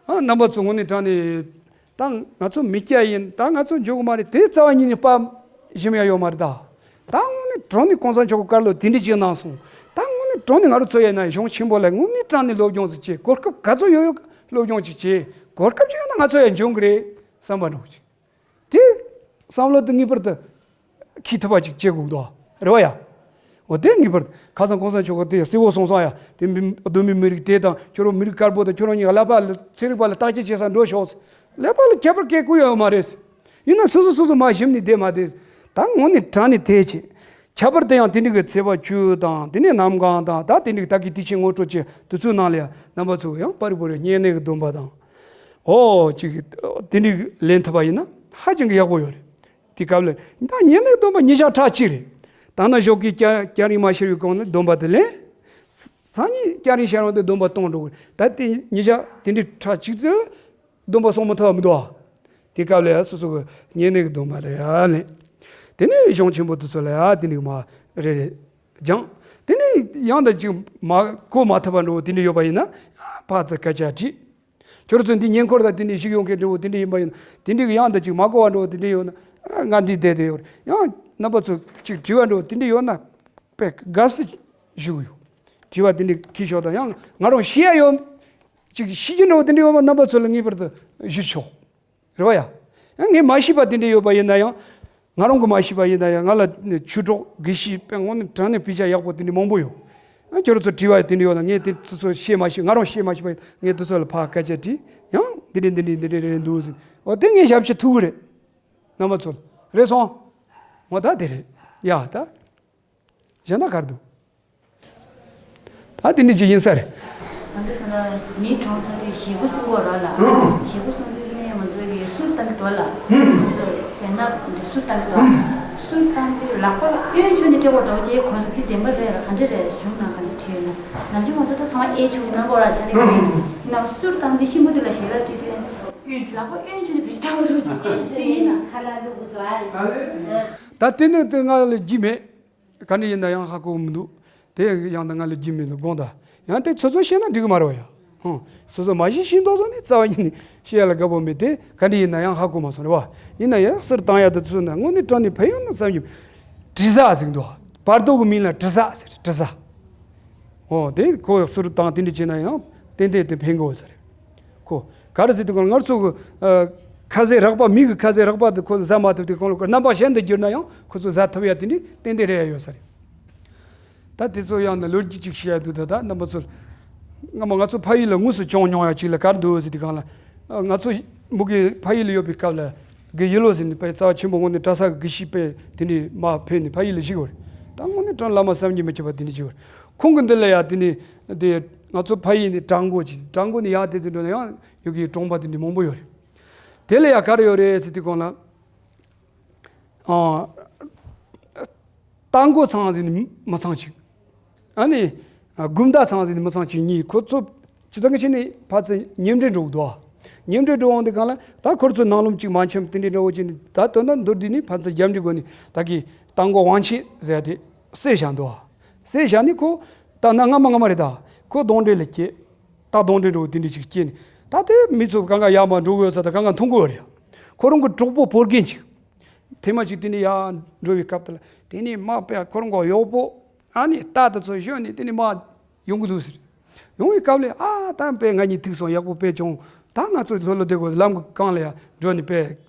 ཨ་རྣམ་པ་ཚོ་དངོས་གནས་དྲང་ནས་ད་ང་ཚོ་མི་སྐྱ་ཡིན། ད་ང་ཚོ་འཇོན་གི་མ་རེད། དེ་རྩ་བ་ཉིད་ནས་དཔའ་ཞུམ་ཡ་ཡོད་མ་རེད་ད། ད་དངོས་གནས་དྲང་ནས་གོང་ས་མཆོག་གི་བཀའ་སློབ་དེ་འདྲ་ཅིག་གནང་སོང་། ད་དངོས་གནས་དྲང་ནས་ང་རང་ཚོ་ཡིན་ན་གཞུང་ཆེན་པོ་ལ་དངོས་གནས་དྲང་ནས་སློབ་སྦྱོང་ཅིག་བྱེད། གོ་སྐབས་ག་ཚོད་ཡོད་ཡོད་སློབ་སྦྱོང་ཅིག་བྱེད། གོ་སྐབས་ཅིག་ཡོད་ན་ང་ཚོ་ཡང་འཇོན་གི་རེད་བསམ་པ་འདྲ་བོ་ཅིག་དེ་བསམ་བློ་དེ་ངེས་པར་དུ་འཁྱེར་ཐུབ་པ་ཅིག་བྱེད་དགོས་འདུག་རེད་བ་ཡ། འོ་དེ་ངེས་པར་དུ་ཁ་སང་གོང་ས་མཆོག་གིས་དེ་གསལ་བོ་གསུངས་སོང་ཡ། དེ་མི་གདོད་མའི་མི་རིགས་དེ་དང་ཁྱོད་རང་མི་རིགས་དཀར་པོ་དང་ཁྱོད་རང་གཉིས་ཀ་ཀླད་པ་ལ་ཚན་རིག་པ་ལ་བརྟག་དཔྱད་བྱེད་ས་འགྲོ་ཤོག་ཀླད་པ་ལ་ཁྱད་པར་གེ་ཀུ་ཡོད་མ་རེད། ཡིན་ན་སོ་སོ་སོ་སོ་མ་ཞིམ་ནས་བསྡད་མ་བསྡད། ད་དངོས་གནས་དྲང་ནས་དེ་བྱེད། ཁྱད་པར་དུ་ཡང་དེ་འདྲ་གི་ཚེས་པ་བཅུ་དང་དེ་ནས་གནམ་གང་དང་ད་དེ་འདྲ་གི་ད་གི་དུས་ཆེན་ངོ་སྤྲོད་བྱེད་དུས་ཚོད་ནང་ལ་ཡང་རྣམ་པ་ཚོ་ཡང་པར་རིས་པོ་རེ་བསྙེན་གནས་ཀྱི་སྡོམ་པ་དང་། ཨོ་ཅིག་དེ་འདྲ་ལེན་ཐུབ་པ་ཡིན་ན་ཧ་ཅང་གི་ཡག་པོ་ཡོད་རེད། དེ་སྐབས་ལ་ད་བསྙེན་གནས་སྡོམ་པ་ཉིན་ཞག་ཕྲག་གཅིག་རེད། ད་ནི་ཞོགས་ཀས་སྐྱ་སྐྱ་རེངས་མ་ཤར་བའི་གོང་ནས་སྡོམ་པ་དེ་ལེན། སང་ཉིན་སྐྱ་རེངས་ཤར་བ་དེ་སྡོམ་པ་གཏོང་འགྲོ་དགོས། ད་དེ་ཉིན་ཞག་དེ་འདྲའི་ཕྲག་གཅིག་ཙམ་སྡོམ་པ་སྲུང་མ་ཐུབ་པ་མི་འདུག་ཨ། དེ་སྐབས་ལ་ཡ་སོ་སོ་གི་བསྙེན་གནས་ཀྱི་སྡོམ་པ་ལ་ཡ་ལེན། དེ་ནས་གཞུང་ཆེན་པོ་དེ་ཚོ་ལ་ཡ་དེ་འདྲའི་མ་རེ་རེ་སྦྱང་། དེ་ནས་ཡང་ད་ཅིག་མ་གོ་མ་ཐུབ་པ་འདྲ་བོ་དེ་འདྲ་ཡོད་པ་ཡིན་ན་ཕར་ཚུར་སྐད་ཆ་དྲིས། ཁྱོད་ཚོ་འདི་ཉེ་འཁོར་དང་དེ་འདྲའི་ཞིག་ཡོང་མཁན་འདྲ་བོ་དེ་འདྲ་ཡིན་པ་ཡིན་ན་དེ་འདྲའི་གི་ཡང་ད་ཅིག་མ་གོ་བ་འདྲ་བོ་དེ་འདྲ་ཡོད་ན་ང་འདི་བསྡད་དེ་ཡོད་རེད། ཡང་རྣམ་པ་ཚོ་ཅིག་དྲི་བ་འདྲ་བོ་དེ་འདྲ་ཡོད་ན་དཔེ་དགའ་བསུ་ཞུ་གི་ཡོད། དྲི་བ་དེ་འདྲ་ཁྱེར་ཤོག་དང་ཡང་ང་རང་ཤེས་ཡ་ཡོད། ཅིག་ཤེས་ཀྱི་འདྲ་བོ་དེ་འདྲ་ཡོད་པ་རྣམ་པ་ཚོ་ལ་ངེས་པར་དུ་ཞུ་ཆོག་རེད་བ་ཡ། ཡང་ངས་མ་ཤེས་པ་དེ་འདྲ་ཡོད་པ་ཡིན་ན་ཡང་། ང་རང་གིས་མ་ཤེས་པ་ཡིན་ན་ཡང་ང་ལ་ཆོས་གྲོགས་དགེ་བཤེས་དཔེ་དངོས་གནས་དྲང་གནས་དཔེ་ཆ་ཡག་པོ་དེ་འདྲ་མང་པོ་ཡོད། ཡང་ཁྱོད་རང་ཚོ་དྲི་བ་དེ་འདྲ་ཡོད་ན་ངས་དེ་ཚོ་ཚོ་ཤེས་མ་ཤེས་ང་རང་ཤེས་མ་ཤེས་པ་ཡིན་ན་ངས་དེ་ཚོ་ལ་ཕར་སྐད་ཆ་དྲིས། ཡང་འདི་འདྲ་འདི་འདྲ་འདི་འདྲ་རེད་འདུག་ཟེར། འོ་དེ་ངས་ཞབས་ཕྱི་ཐུབ་གི་རེད། རྣམ་པ་ཚོ་ལ་རེད་སོང་། འོ་ད་དེ་རེད། ཡ་ད། གཞན་དག་ག་རེ་འདུག་ད་དེ་འདྲ་ཅིག་ཡིན་ས་རེད། ང་ཚོ་ད་ལྟ་མི་གྲོངས་ཚར་དུས་ཞེ་པོ་གསུང་གི་ཡོད་རེད་ལ། ཞེ་པོ་གསུང་དུས་ནས་ང་ཚོ་གི་གསུར་བཏང་གི་འདུག་ལ། ང་ཚོ་ཟས་སྣ་འདི་གསུར་བཏང་གི་འདུག་གསུར་བཏང་དུས་ལག་པ་གཡོན་ཕྱོགས་ནས་སྤྲད་པ་འདྲ་བོ་ཅིག་གོ་ས་འདི་བདེན་པ་རེད་ལ་ག་འདྲ་རེད་གཞུང་ནང་ག་འདྲ་བྲིས་ཡོད་ན། ནམ་རྒྱུན་ང་ཚོ་ད་ཚང་མ་གཡས་ཕྱོགས་ནས་གནང་དགོས་ར་ཆ་ནས་ཡིན་ན་གསུར་བཏང་དུས་གཤིན་པོ་འདི་ལ་ཞལ་ལག་སྤྲད་དུས་ལག་པ་གཡོན་ཕྱོགས་ནས་བེད་སྤྱོད་བཏང་དགོས་ར་ཅིག་གལ་སྲིད་ཡིན་ན་ཁ་ལག་བླུག་དགོས་ཚོ་ཨ་ཡིན། ད་དེ་ནི་དེ་ང་ལ་རྒྱུས་མེད། ག་འདྲ་ཡིན་ན་ཡང་ཧ་གོ་མི་འདུག་དེ་ཡང་ད་ང་ལ་རྒྱུས་མེད་འདུག་དགོངས་དག་ཡང་དེ་ཚོད་ཚོད་བཤད་ན་འགྲིག་གི་མ་རེད་བ་ཡ། ཧུང་། སོ་སོ་མ་ཤེས་ཤེས་མདོག་བཟོ་ནས་རྩ་བ་ཉིད་ནས་བཤད་ཡ་ལ་དགའ་པོ་མེད་དེ་ག་འདྲ་ཡིན་ན་ཡང་ཧ་གོ་མ་སོང་རེད་བ། ཡིན་ན་ཡང་གསུར་བཏང་ཡ་དེ་ཚོ་ན་དངོས་གནས་དྲང་གནས་ཕན་ཡོན་ན་བསམ་གྱི། དྲི་ཟ་ཟེར་གི་འདུག་བར་དོ་གི་མིང་ལ་དྲི་ཟ་ཟེར་དྲི་ཟ། འོ་དེ་ཁོ་གསུར་བཏང་དེ་འདྲ་བྱས་ན་ཡང་ཏན་ཏན་དེ་ཕན་གི་ཡོད་ས་རེད། ཁོ། ག་རེ་ཟེར་དུས་གང་ལ་ང་ཚོ་གི་ཨ། ཁ་ཟས་རགས་པ་མི་གི་ཁ་ཟས་རགས་པ་དེ་ཁོ་ཟ་མ་ཐུབ་དུས་གང་ལ་ཁོ་རྣམ་པ་གཞན་དུ་བསྒྱུར་ན་ཡང་ཁོ་ཚོ་ཟ་ཐུབ་ཡ་དེ་འདྲའི་ཏན་ཏན་རེད་ཡ་ཡོད་ས་རེད། ད་དེ་ཚོ་ཡང་ན་ལོ་རྒྱུས་ཅིག་བཤད་ཡ་འདུག་ད་ད་རྣམ་པ་ཚོར། སྔ་མོ་ང་ཚོ་ཕ་ཡུལ་ལ་དངོས་སུ་བྱུང་མྱོང་ཡ་ཅིག་ལ་ག་རེ་འདུག་ཟེར་དུས་གང་ལ། ཨ། ང་ཚོ་ མུ་གེ་ཕ་ཡུལ་ལ་ཡོད་པའི་སྐབས་ལ་དགེ་ཡི་ལོ་ཟེར་ནས་དཔེ་རྩ་བ་ཆེན་པོ་དངོས་གནས་གྲྭ་ས་གི་དགེ་བཤེས་དཔེ་དེ་འདྲའི་མར་ཕེབས་ནས་ཕ་ཡུལ་ལ་བཞུགས་པ་རེད། ད་དངོས་གནས་དྲང་བླ་མ་བསམ་གྱིས་མི་ཁྱབ་པ་དེ་འདྲ་བཞུགས་པ་རེད། ཁོང་གི་འདི་ལ་ཡང་དེ་ནས་དེ་ང་ཚོ་ཕ་ཡུལ་ནས་བྲག་འགོ་ཅིག་བྲག་འགོ་ནས་ཡར་དེ་ཚོ་འགྲོ་ན་ཡང་ཡུལ་གྱི་གྲོང་པ་དེ་འདྲ་མང་པོ་ཡོད་རེད། དེ་ལ་ཡང་ག་རེ་ཡོད་རེད་ཟེར་དུས་སྒང་ལ། ཨ། རྟ་མགོ་ཚང་ཟེར་ནས་མི་ཚང་གཅིག་ཨ་ནི། ཨ། དགུན་ཟླ་ཚང་ཟེར་ནས་མི་ཚང་གཅིག་གཉིས་ཁོ་ཚོ་སྤྱི་བཏང་གི་ཆ་ནས་ཕར་ཚུར་མཉམ་འབྲེལ་འགྲོ་གི་འདུག་མཉམ་འབྲེལ་འགྲོ་འོང་དུས་སྒང་ལ་ད་ཁོ་ཚོ་ནང་ལོགས་གཅིག་མ་འཆམ་དེ་འདྲའི་འདྲ་བོ་ཅིག་ནི་ད་དོན་དག་མདོར་བསྡུས་ནས་ཕར་ཚུར་རྒྱབ་འདྲི་དགོས་ནི་ད་གི་རྟ་མགོ་དབང་ཆེན་ཟེར་དེ་བསད་བཞག་འདུག་བསད་བཞག་ནི་ཁོ་ད་ན་སྔ་མ་སྔ་མ་རེད། ད་ཁོ་གདོན་འདྲེ་ལ་སྐྱེས། ད་གདོན་འདྲེ་འདྲ་བོ་དེ་འདྲ་ཅིག་སྐྱེས་ནས་ད་དེ་མི་ཚོ་གང་ག་ཡར་མར་འགྲོ་གི་ཡོད་ས་ད་གང་ག་མཐོང་གི་ཡོད་རེད། ཁོ་རང་གི་གྲོགས་པོ་བོར་རྒན་ཅིག་ཐེངས་མ་ཅིག་དེ་ནས་ཡར་འགྲོ་བའི་སྐབས་དེ་ལ་དེ་ནས་མར་དཔེ་ཁོ་རང་གི་གཡོག་པོ་ཨ་ནི་རྟ་དེ་ཚོ་ཞོན་ནས་དེ་ནས་མར་ཡོང་གི་འདུག་ཟེར། ཡོང་བའི་སྐབས་ལ་ཨ་ད་དཔེ་ང་གཉིས་ཐུག་སོང་ཡག་པོ་དཔེ་བྱུང་། ད་ང་ཚོ་ལྷོད་ལྷོད་བསྡད་དགོས། ལམ་གྱི་སྒང་ལ་ཡར་འགྲོ་ནས་དཔེ་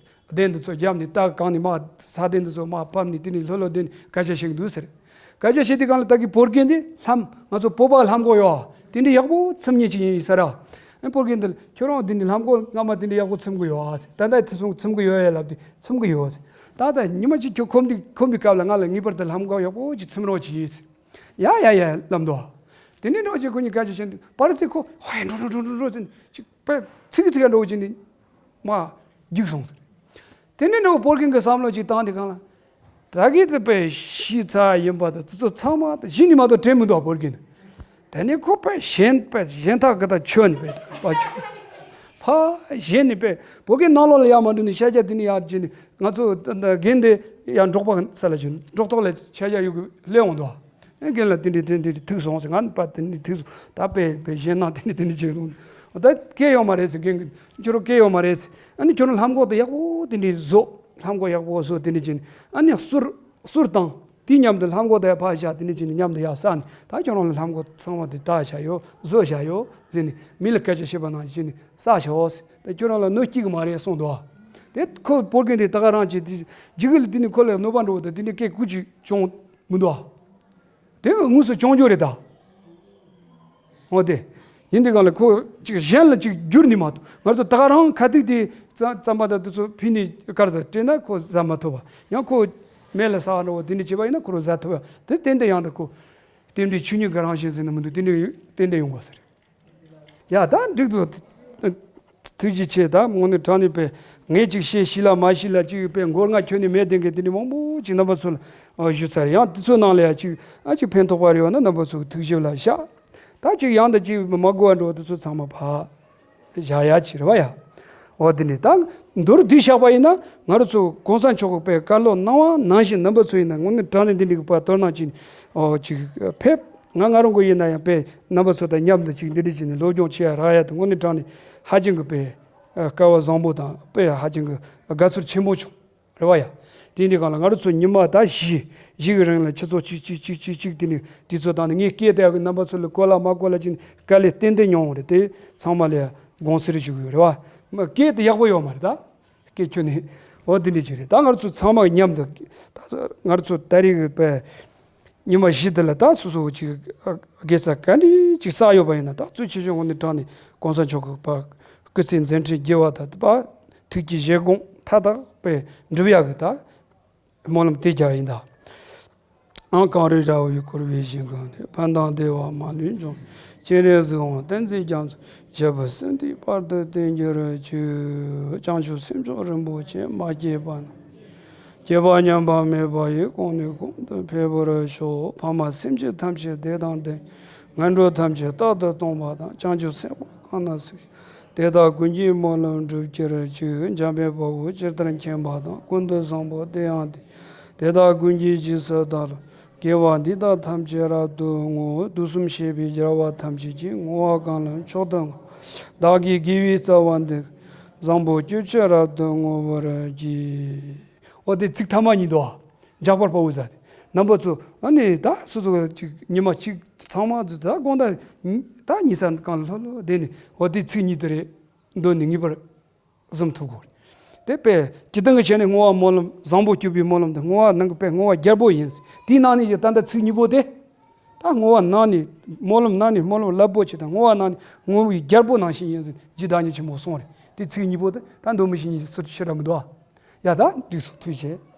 གདན་དེ་ཚོ་བརྒྱབ་ནས་རྟ་གང་ནས་མར་ས་གདན་དེ་ཚོ་མར་ཕབ་ནས་དེ་ནས་ལྷོད་ལྷོད་བསྡད་ནས་སྐད་ཆ་བཤད་ཀྱི་འདུག་ཟེར། སྐད་ཆ་བཤད་དུས་སྒང་ལ་ད་གི་བོར་རྒན་དེ་ལྷམ་ང་ཚོ་བོད་པ་ལྷམ་གོག་ཡོད་དེ་འདྲ་ཡག་པོ་འཚེམ་མཁན་ཅིག་ཡིན་ས་ར། ཨེ་བོར་རྒན་དེ་ལ་ཁྱོད་རང་འདི་ནས་ལྷམ་གོག་སྔ་མ་དེ་འདྲ་ཡག་པོ་འཚེམ་གི་ཡོད་ཨ་ཟེར། ད་ལྟ་འཚེམ་འཚེམ་གི་ཡོད་ཡ་ལབ་དུས་འཚེམ་གི་ཡོད་ཟེར། ད་ལྟ་ཉི་མ་གཅིག་ཁྱོད་ཁོམ་དུས་ཁོམ་པའི་སྐབས་ལ་ང་ལ་ངེས་པར་དུ་ལྷམ་གོག་ཡག་པོ་ཅིག་འཚེམ་རོགས་གྱིས་ཟེར། ཡ་ཡ་ཡ་ལབ་འདུག་དེ་ནས་འགྲོ་ཅིག་ཁོ་གཉིས་སྐད་ཆ་བཤད་དུས་པར་ཙི་ཁོ་ཧོ་ཡ་འགྲོ་འགྲོ་འགྲོ་འགྲོ་འགྲོ་ཟེར་ཅིག་པ་ཚིག་ཚིག་འགྲོ་ཅིག་ནི་མ་རྒྱུག་སོང་ཟེར། དེ་ནས་འགྲོ་བོར་རྒན་གྱི་བསམ་བློ་ཅིག་བཏང་དེ་གང་ལ། ད་གི་དེ་པའི་ཤི་ཚ་ཡིན་པ་དང་དེ་ཚོ་ཚང་མ་གཞི་ནས་མ་གཏོགས་དྲན་མི་འདུག་བོར་རྒན། དེ་ནས་ཁོ་པའི་གཞན་པའི་གཞན་ཐག་གི་ད་ཆོད་ནས་པའི་པ་ཆོད། ཕ་གཞན་ནས་པའི་བོར་རྒན་ནང་ལོགས་ལ་ཡར་མ་འགྲོ་ནས་ཤ་རྒྱགས་དེ་ནས་ཡར་བྱས་ནས་ང་ཚོ་རྒན་དེ་ཡར་འབྲོག་པ་ས་ལ་བྱོན་འབྲོག་ཐོག་ལ་ཤ་རྒྱགས་ཡོད་གི་སླེབས་འོང་འདུག་རྒན་ལ་དེ་འདྲས་དེ་འདྲས་ཐུག་སོང་ཟེར། ང་ནི་པ་དེ་འདྲས་ཐུག་སོང་། ད་པའི་པའི་གཞན་ནང་དེ་འདྲས་དེ་འདྲས་བྱས་སོང་། ད་སྐད་ཡོད་མ་རེད་ཟེར། རྒན་གྱིས་ཁྱོད་རང་སྐད་ཡོད་མ་རེད་ཟེར། ཨ་ནི་ཁྱོད་རང་ལྷམ་གོག་དེ་ཡག་པོ་དེ་འདྲས་བཟོ། ལྷམ་གོག་ཡག་པོ་བཟོ་དེ་འདྲས་བྱས་ནས་ཨ་ནི་གསུར་གསུར་བཏང་། དེ་མཉམ་དུ་ལྷམ་གོག་དེ་ཕར་བཞག་དེ་འདྲས་བྱས་ནས་མཉམ་དུ་ཡར་བསགས་ནས་ད་ཁྱོད་རང་ལ་ལྷམ་གོག་ཚང་མ་དེ་བཏགས་བཞག་ཡོད་བཟོ་བཞག་ཡོད་ཟེར་ནས་མི་ལ་སྐད་ཆ་བཤད་པ་ནང་བཞིན་བྱས་ནས་བསགས་ཤོག་ཟེར། ད་ཁྱོད་རང་ལ་གནོད་སྐྱེལ་གི་མ་རེད་གསུངས་འདུག་དེ་ཁོ་བོར་རྒན་དེ་ད་ག་རང་བྱས་དེ་ཇི་གི་ལ་དེ་ནས་ཁོ་ལ་གནོད་པ་འགྲོ་བ་དང་དེ་འདྲས་སྐད་ཀུ་ཅིག་བྱུང་མི་འདུག་དེ་དངོས་སུ་བྱུང་རྒྱུ་རེད་ད། འོ་དེ། ཡིན་དེ་གང་ལ་ཁོ་ཅིག་གཞན་ལ་ཅིག་བསྒྱུར་ནི་མ་གཏོགས་ང་ཚོ་ད་ག་རང་ཁ་ཐུག་དེ་རྩམ་རྩམ་པ་དང་དེ་ཚོ་ཕུལ་ནས་གར་ཟ་སྤྲད་ན་ཁོ་ཟ་མ་ཐུབ་པ། ཡང་ཁོ་མེ་ལ་ཟ་བ་འདྲ་བོ་དེ་འདྲ་བྱས་པ་ཡིན་ན་ཁོ་རང་ཟ་ཐུབ་པ། དེ་ཏན་ཏན་ཡང་ད་ཁོ་རྟེན་འབྲེལ་ཆོས་ཉིད་ཀྱི་རང་བཞིན་ཟེར་ན་མི་འདུག་དེ་འདྲ་ཏན་ཏན་ཡོང་དགོས་ཟེར། ཡ་ད་འགྲིག་འདུག་ཐུགས་རྗེ་ཆེ། ད་དངོས་གནས་དྲང་གནས་པའི་ངས་ཅིག་བཤད་ཤེས་ལ་མ་ཤེས་ལ་ཅིག་པའི་མགོ་རྔ་ཁྱོན་ནས་མེད་དེ་འགས་དེ་འདྲ་མང་པོ་ཅིག་རྣམ་པ་ཚོ་ལ་ཞུ་ཚར། ཡང་དེ་ཚོའི་ནང་ལ་ཡ་ཅིག་ཨ་ཅིག་ཕན་ཐོགས་པ་རེ་ཡོད་ན་རྣམ་པ་ཚོ་གི་ཐུགས་ཞིབ་ལ་བཞག་ད་ཅིག་ཡང་ད་ཅིག་མ་དགོས་པ་འགྲོ་དེ་ཚོ་ཚང་མ་ཕར་བཞག་ཡ་ཅིག་རེད་བ་ཡ། འོ་དེ་ནས་ད་མདོར་བསྡུས་བཞག་པ་ཡིན་ན་ང་རང་ཚོ་གོང་ས་མཆོག་གི་པའི་བཀའ་སློབ་གནང་བ་ནང་བཞིན་རྣམ་པ་ཚོ་ཡིན་ན་དངོས་གནས་དྲང་གནས་འདི་འདྲའི་གི་པར་དོ་སྣང་ཅིག་ཨོ་ཅིག་ཕེབས། ང་ང་རང་གི་ཡིན་ན་ཡང་པའི་རྣམ་པ་ཚོ་དང་མཉམ་དུ་ཅིག་འདི་འདྲ་བྱས་ནས་སློབ་སྦྱོང་བྱེད་ཡ་རག་ཡ་དེ་དངོས་གནས་དྲང་གནས་ཧ་ཅང་གི་པའི་སྐལ་བ་བཟང་པོ་དང་པའི་ཧ་ཅང་གི་དགའ་ཚོར་ཆེན་པོ་བྱུང་རེད་བ་ཡ། དེ་འདི་གང་ལ་ང་རང་ཚོ་ཉི་མ་ད་བཞི་བཞི་གི་རིང་ལ་ཆུ་ཚོད་གཅིག་གཅིག་གཅིག་གཅིག་གཅིག་དེ་ནས་དུས་ཚོད་བཏང་ནས་ངས་སྐད་དེ་ཡག་གི་རྣམ་པ་ཚོ་ལ་གོ་ལ་མ་གོ་ལ་ཅིག་དཀའ་ལས་ཏན་ཏན་མྱོང་བ་རེད། དེ་ཚང་མ་ལ་དགོངས་སེལ་ཞུ་གི་ཡོད་རེད་བ། མ་སྐད་དེ་ཡག་པོ་ཡོད་མ་རེད་ད། སྐད་ཁྱོན་ནས་འོ་འདི་འདྲ་ཅིག་རེད། ད་ང་ཚོ་ཚང་མ་མཉམ་དུ་ད་ང་ཚོ་ད་རེས་ཀྱི་པའི་ཉི་མ་བཞི་འདི་ལ་ད་སོ་སོ་ཅིག་དགེ་རྩ་ག་འདྲ་ཅིག་བསགས་ཡོད་པ་ཡིན་ན་ད་གཙོ་ཆེ་ཤོས་དངོས་གནས་དྲང་གནས་གོང་ས་མཆོག་གི་པ་སྐུ་ཚེ་མཛད་འཕྲིན་རྒྱས་པ་དང་པ་ཐུགས་ཀྱི་བཞེད་དགོངས་མཐའ་དག་པའི་འགྲུབ་ཡག་གི་ད་སྨོན་ལམ་དེ་རྒྱག་ཡིན་ད། ཨང་གངས་རི་ར་བས་བསྐོར་བའི་ཞིང་ཁམས་ནས། ཕན་དང་བདེ་བ་མ་ལུས་འབྱུང་། སྤྱན་རས་གཟིགས་དབང་བསྟན་འཛིན་རྒྱ་མཚོ། ཞབས་པད་སྲིད་མཐའི་བར་དུ་བརྟན་གྱུར་ཅིག་བྱང་ཆུབ་སེམས་མཆོག་རིན་པོ་ཆེ་མ་སྐྱེས་པ་ན། སྐྱེས་པ་ཉམས་པ་མེད་པ་ཡི། གོང་ནས་གོང་དུ་འཕེལ་བར་ཤོག་ཕ་མ་སེམས་ཅན་ཐམས་ཅད་བདེ་དང་ལྡན། ངན་འགྲོ་ཐམས་ཅད་རྟག་ཏུ་སྟོངས་པ་དང་། བྱང་ཆུབ་སེམས་དཔའ་གང་ན་གཟིགས། དེ་དག་ཀུན་གྱི་སྨོན་ལམ་འགྲུབ་གྱུར་ཅིག་འཇམ་དཔལ་དཔའ་བོས་ཇི་ལྟར་མཁྱེན་པ་དང་། ཀུན་ཏུ་བཟང་པོ་དེ་ཡང་དེ། དེ་དག་ཀུན་གྱི་རྗེས་སུ་བདག་སློབ། དགེ་བ་འདི་དག་ཐམས་ཅད་རབ་ཏུ་བསྔོ། དུས་གསུམ་གཤེགས་པའི་རྒྱལ་བ་ཐམས་ཅད་ཀྱིས། བསྔོ་བ་གང་ལ་མཆོག་ཏུ་བསྔགས། བདག་གི་དགེ་བའི་རྩ་བ་འདི། བཟང་པོ་སྤྱོད་ཕྱིར་རབ་ཏུ་བསྔོ་བར་བགྱི། འོ་དེ་ཚིག་ཐ་མ་གཉིས་འདུག་འཇམ་དཔལ་དཔའ་བོས་ཟེར་ཏེ། རྣམ་པ་ཚོ་ཨ་ནི་ད་སོ་སོ་ཅིག་ཉི་མ་གཅིག་ཚང་མ་ཚོ་ད་དགོང་དག་ད་ཉི་ས་གང་ལྷོད་ལྷོད་བསྡད་ནས་འོ་དེ་ཚིག་གཉིས་དེ་རེད་འདོན་ནས་ངེས་པར་གཟིམ་ཐུབ་དགོས་རེད། དེ་དཔེ་སྤྱིར་བཏང་གི་ཆ་ནས་བསྔོ་བ་སྨོན་ལམ་བཟང་པོ་སྤྱོད་པའི་སྨོན་ལམ་དང་བསྔོ་བ་ནང་གི་དཔེ་བསྔོ་བ་རྒྱལ་པོ་ཡིན། དེའི་ནང་ནས་ཀྱི་ད་ལྟ་ཚིག་གཉིས་པོ་དེ། ད་བསྔོ་བ་ནང་ནས་སྨོན་ལམ་ནང་ནས་སྨོན་ལམ་རླབས་པོ་ཆེ་དང་བསྔོ་བ་ནང་ནས་བསྔོ་བའི་རྒྱལ་པོ་ནང་བཞིན་ཡིན་ཟེར་རྗེ་བདག་ཉིད་ཆེན་པོས་གསུངས་རེད། དེ་ཚིག་གཉིས་པོ་དེ་ད་མདོ་མི་ཤེས་ཉིད་ཀྱི་ཚུལ་ཕྱིར་ར་མི་འདུག་ཨ། ཡ་ད་འགྲིག་སོང་ཐུགས་རྗེ་ཆེ།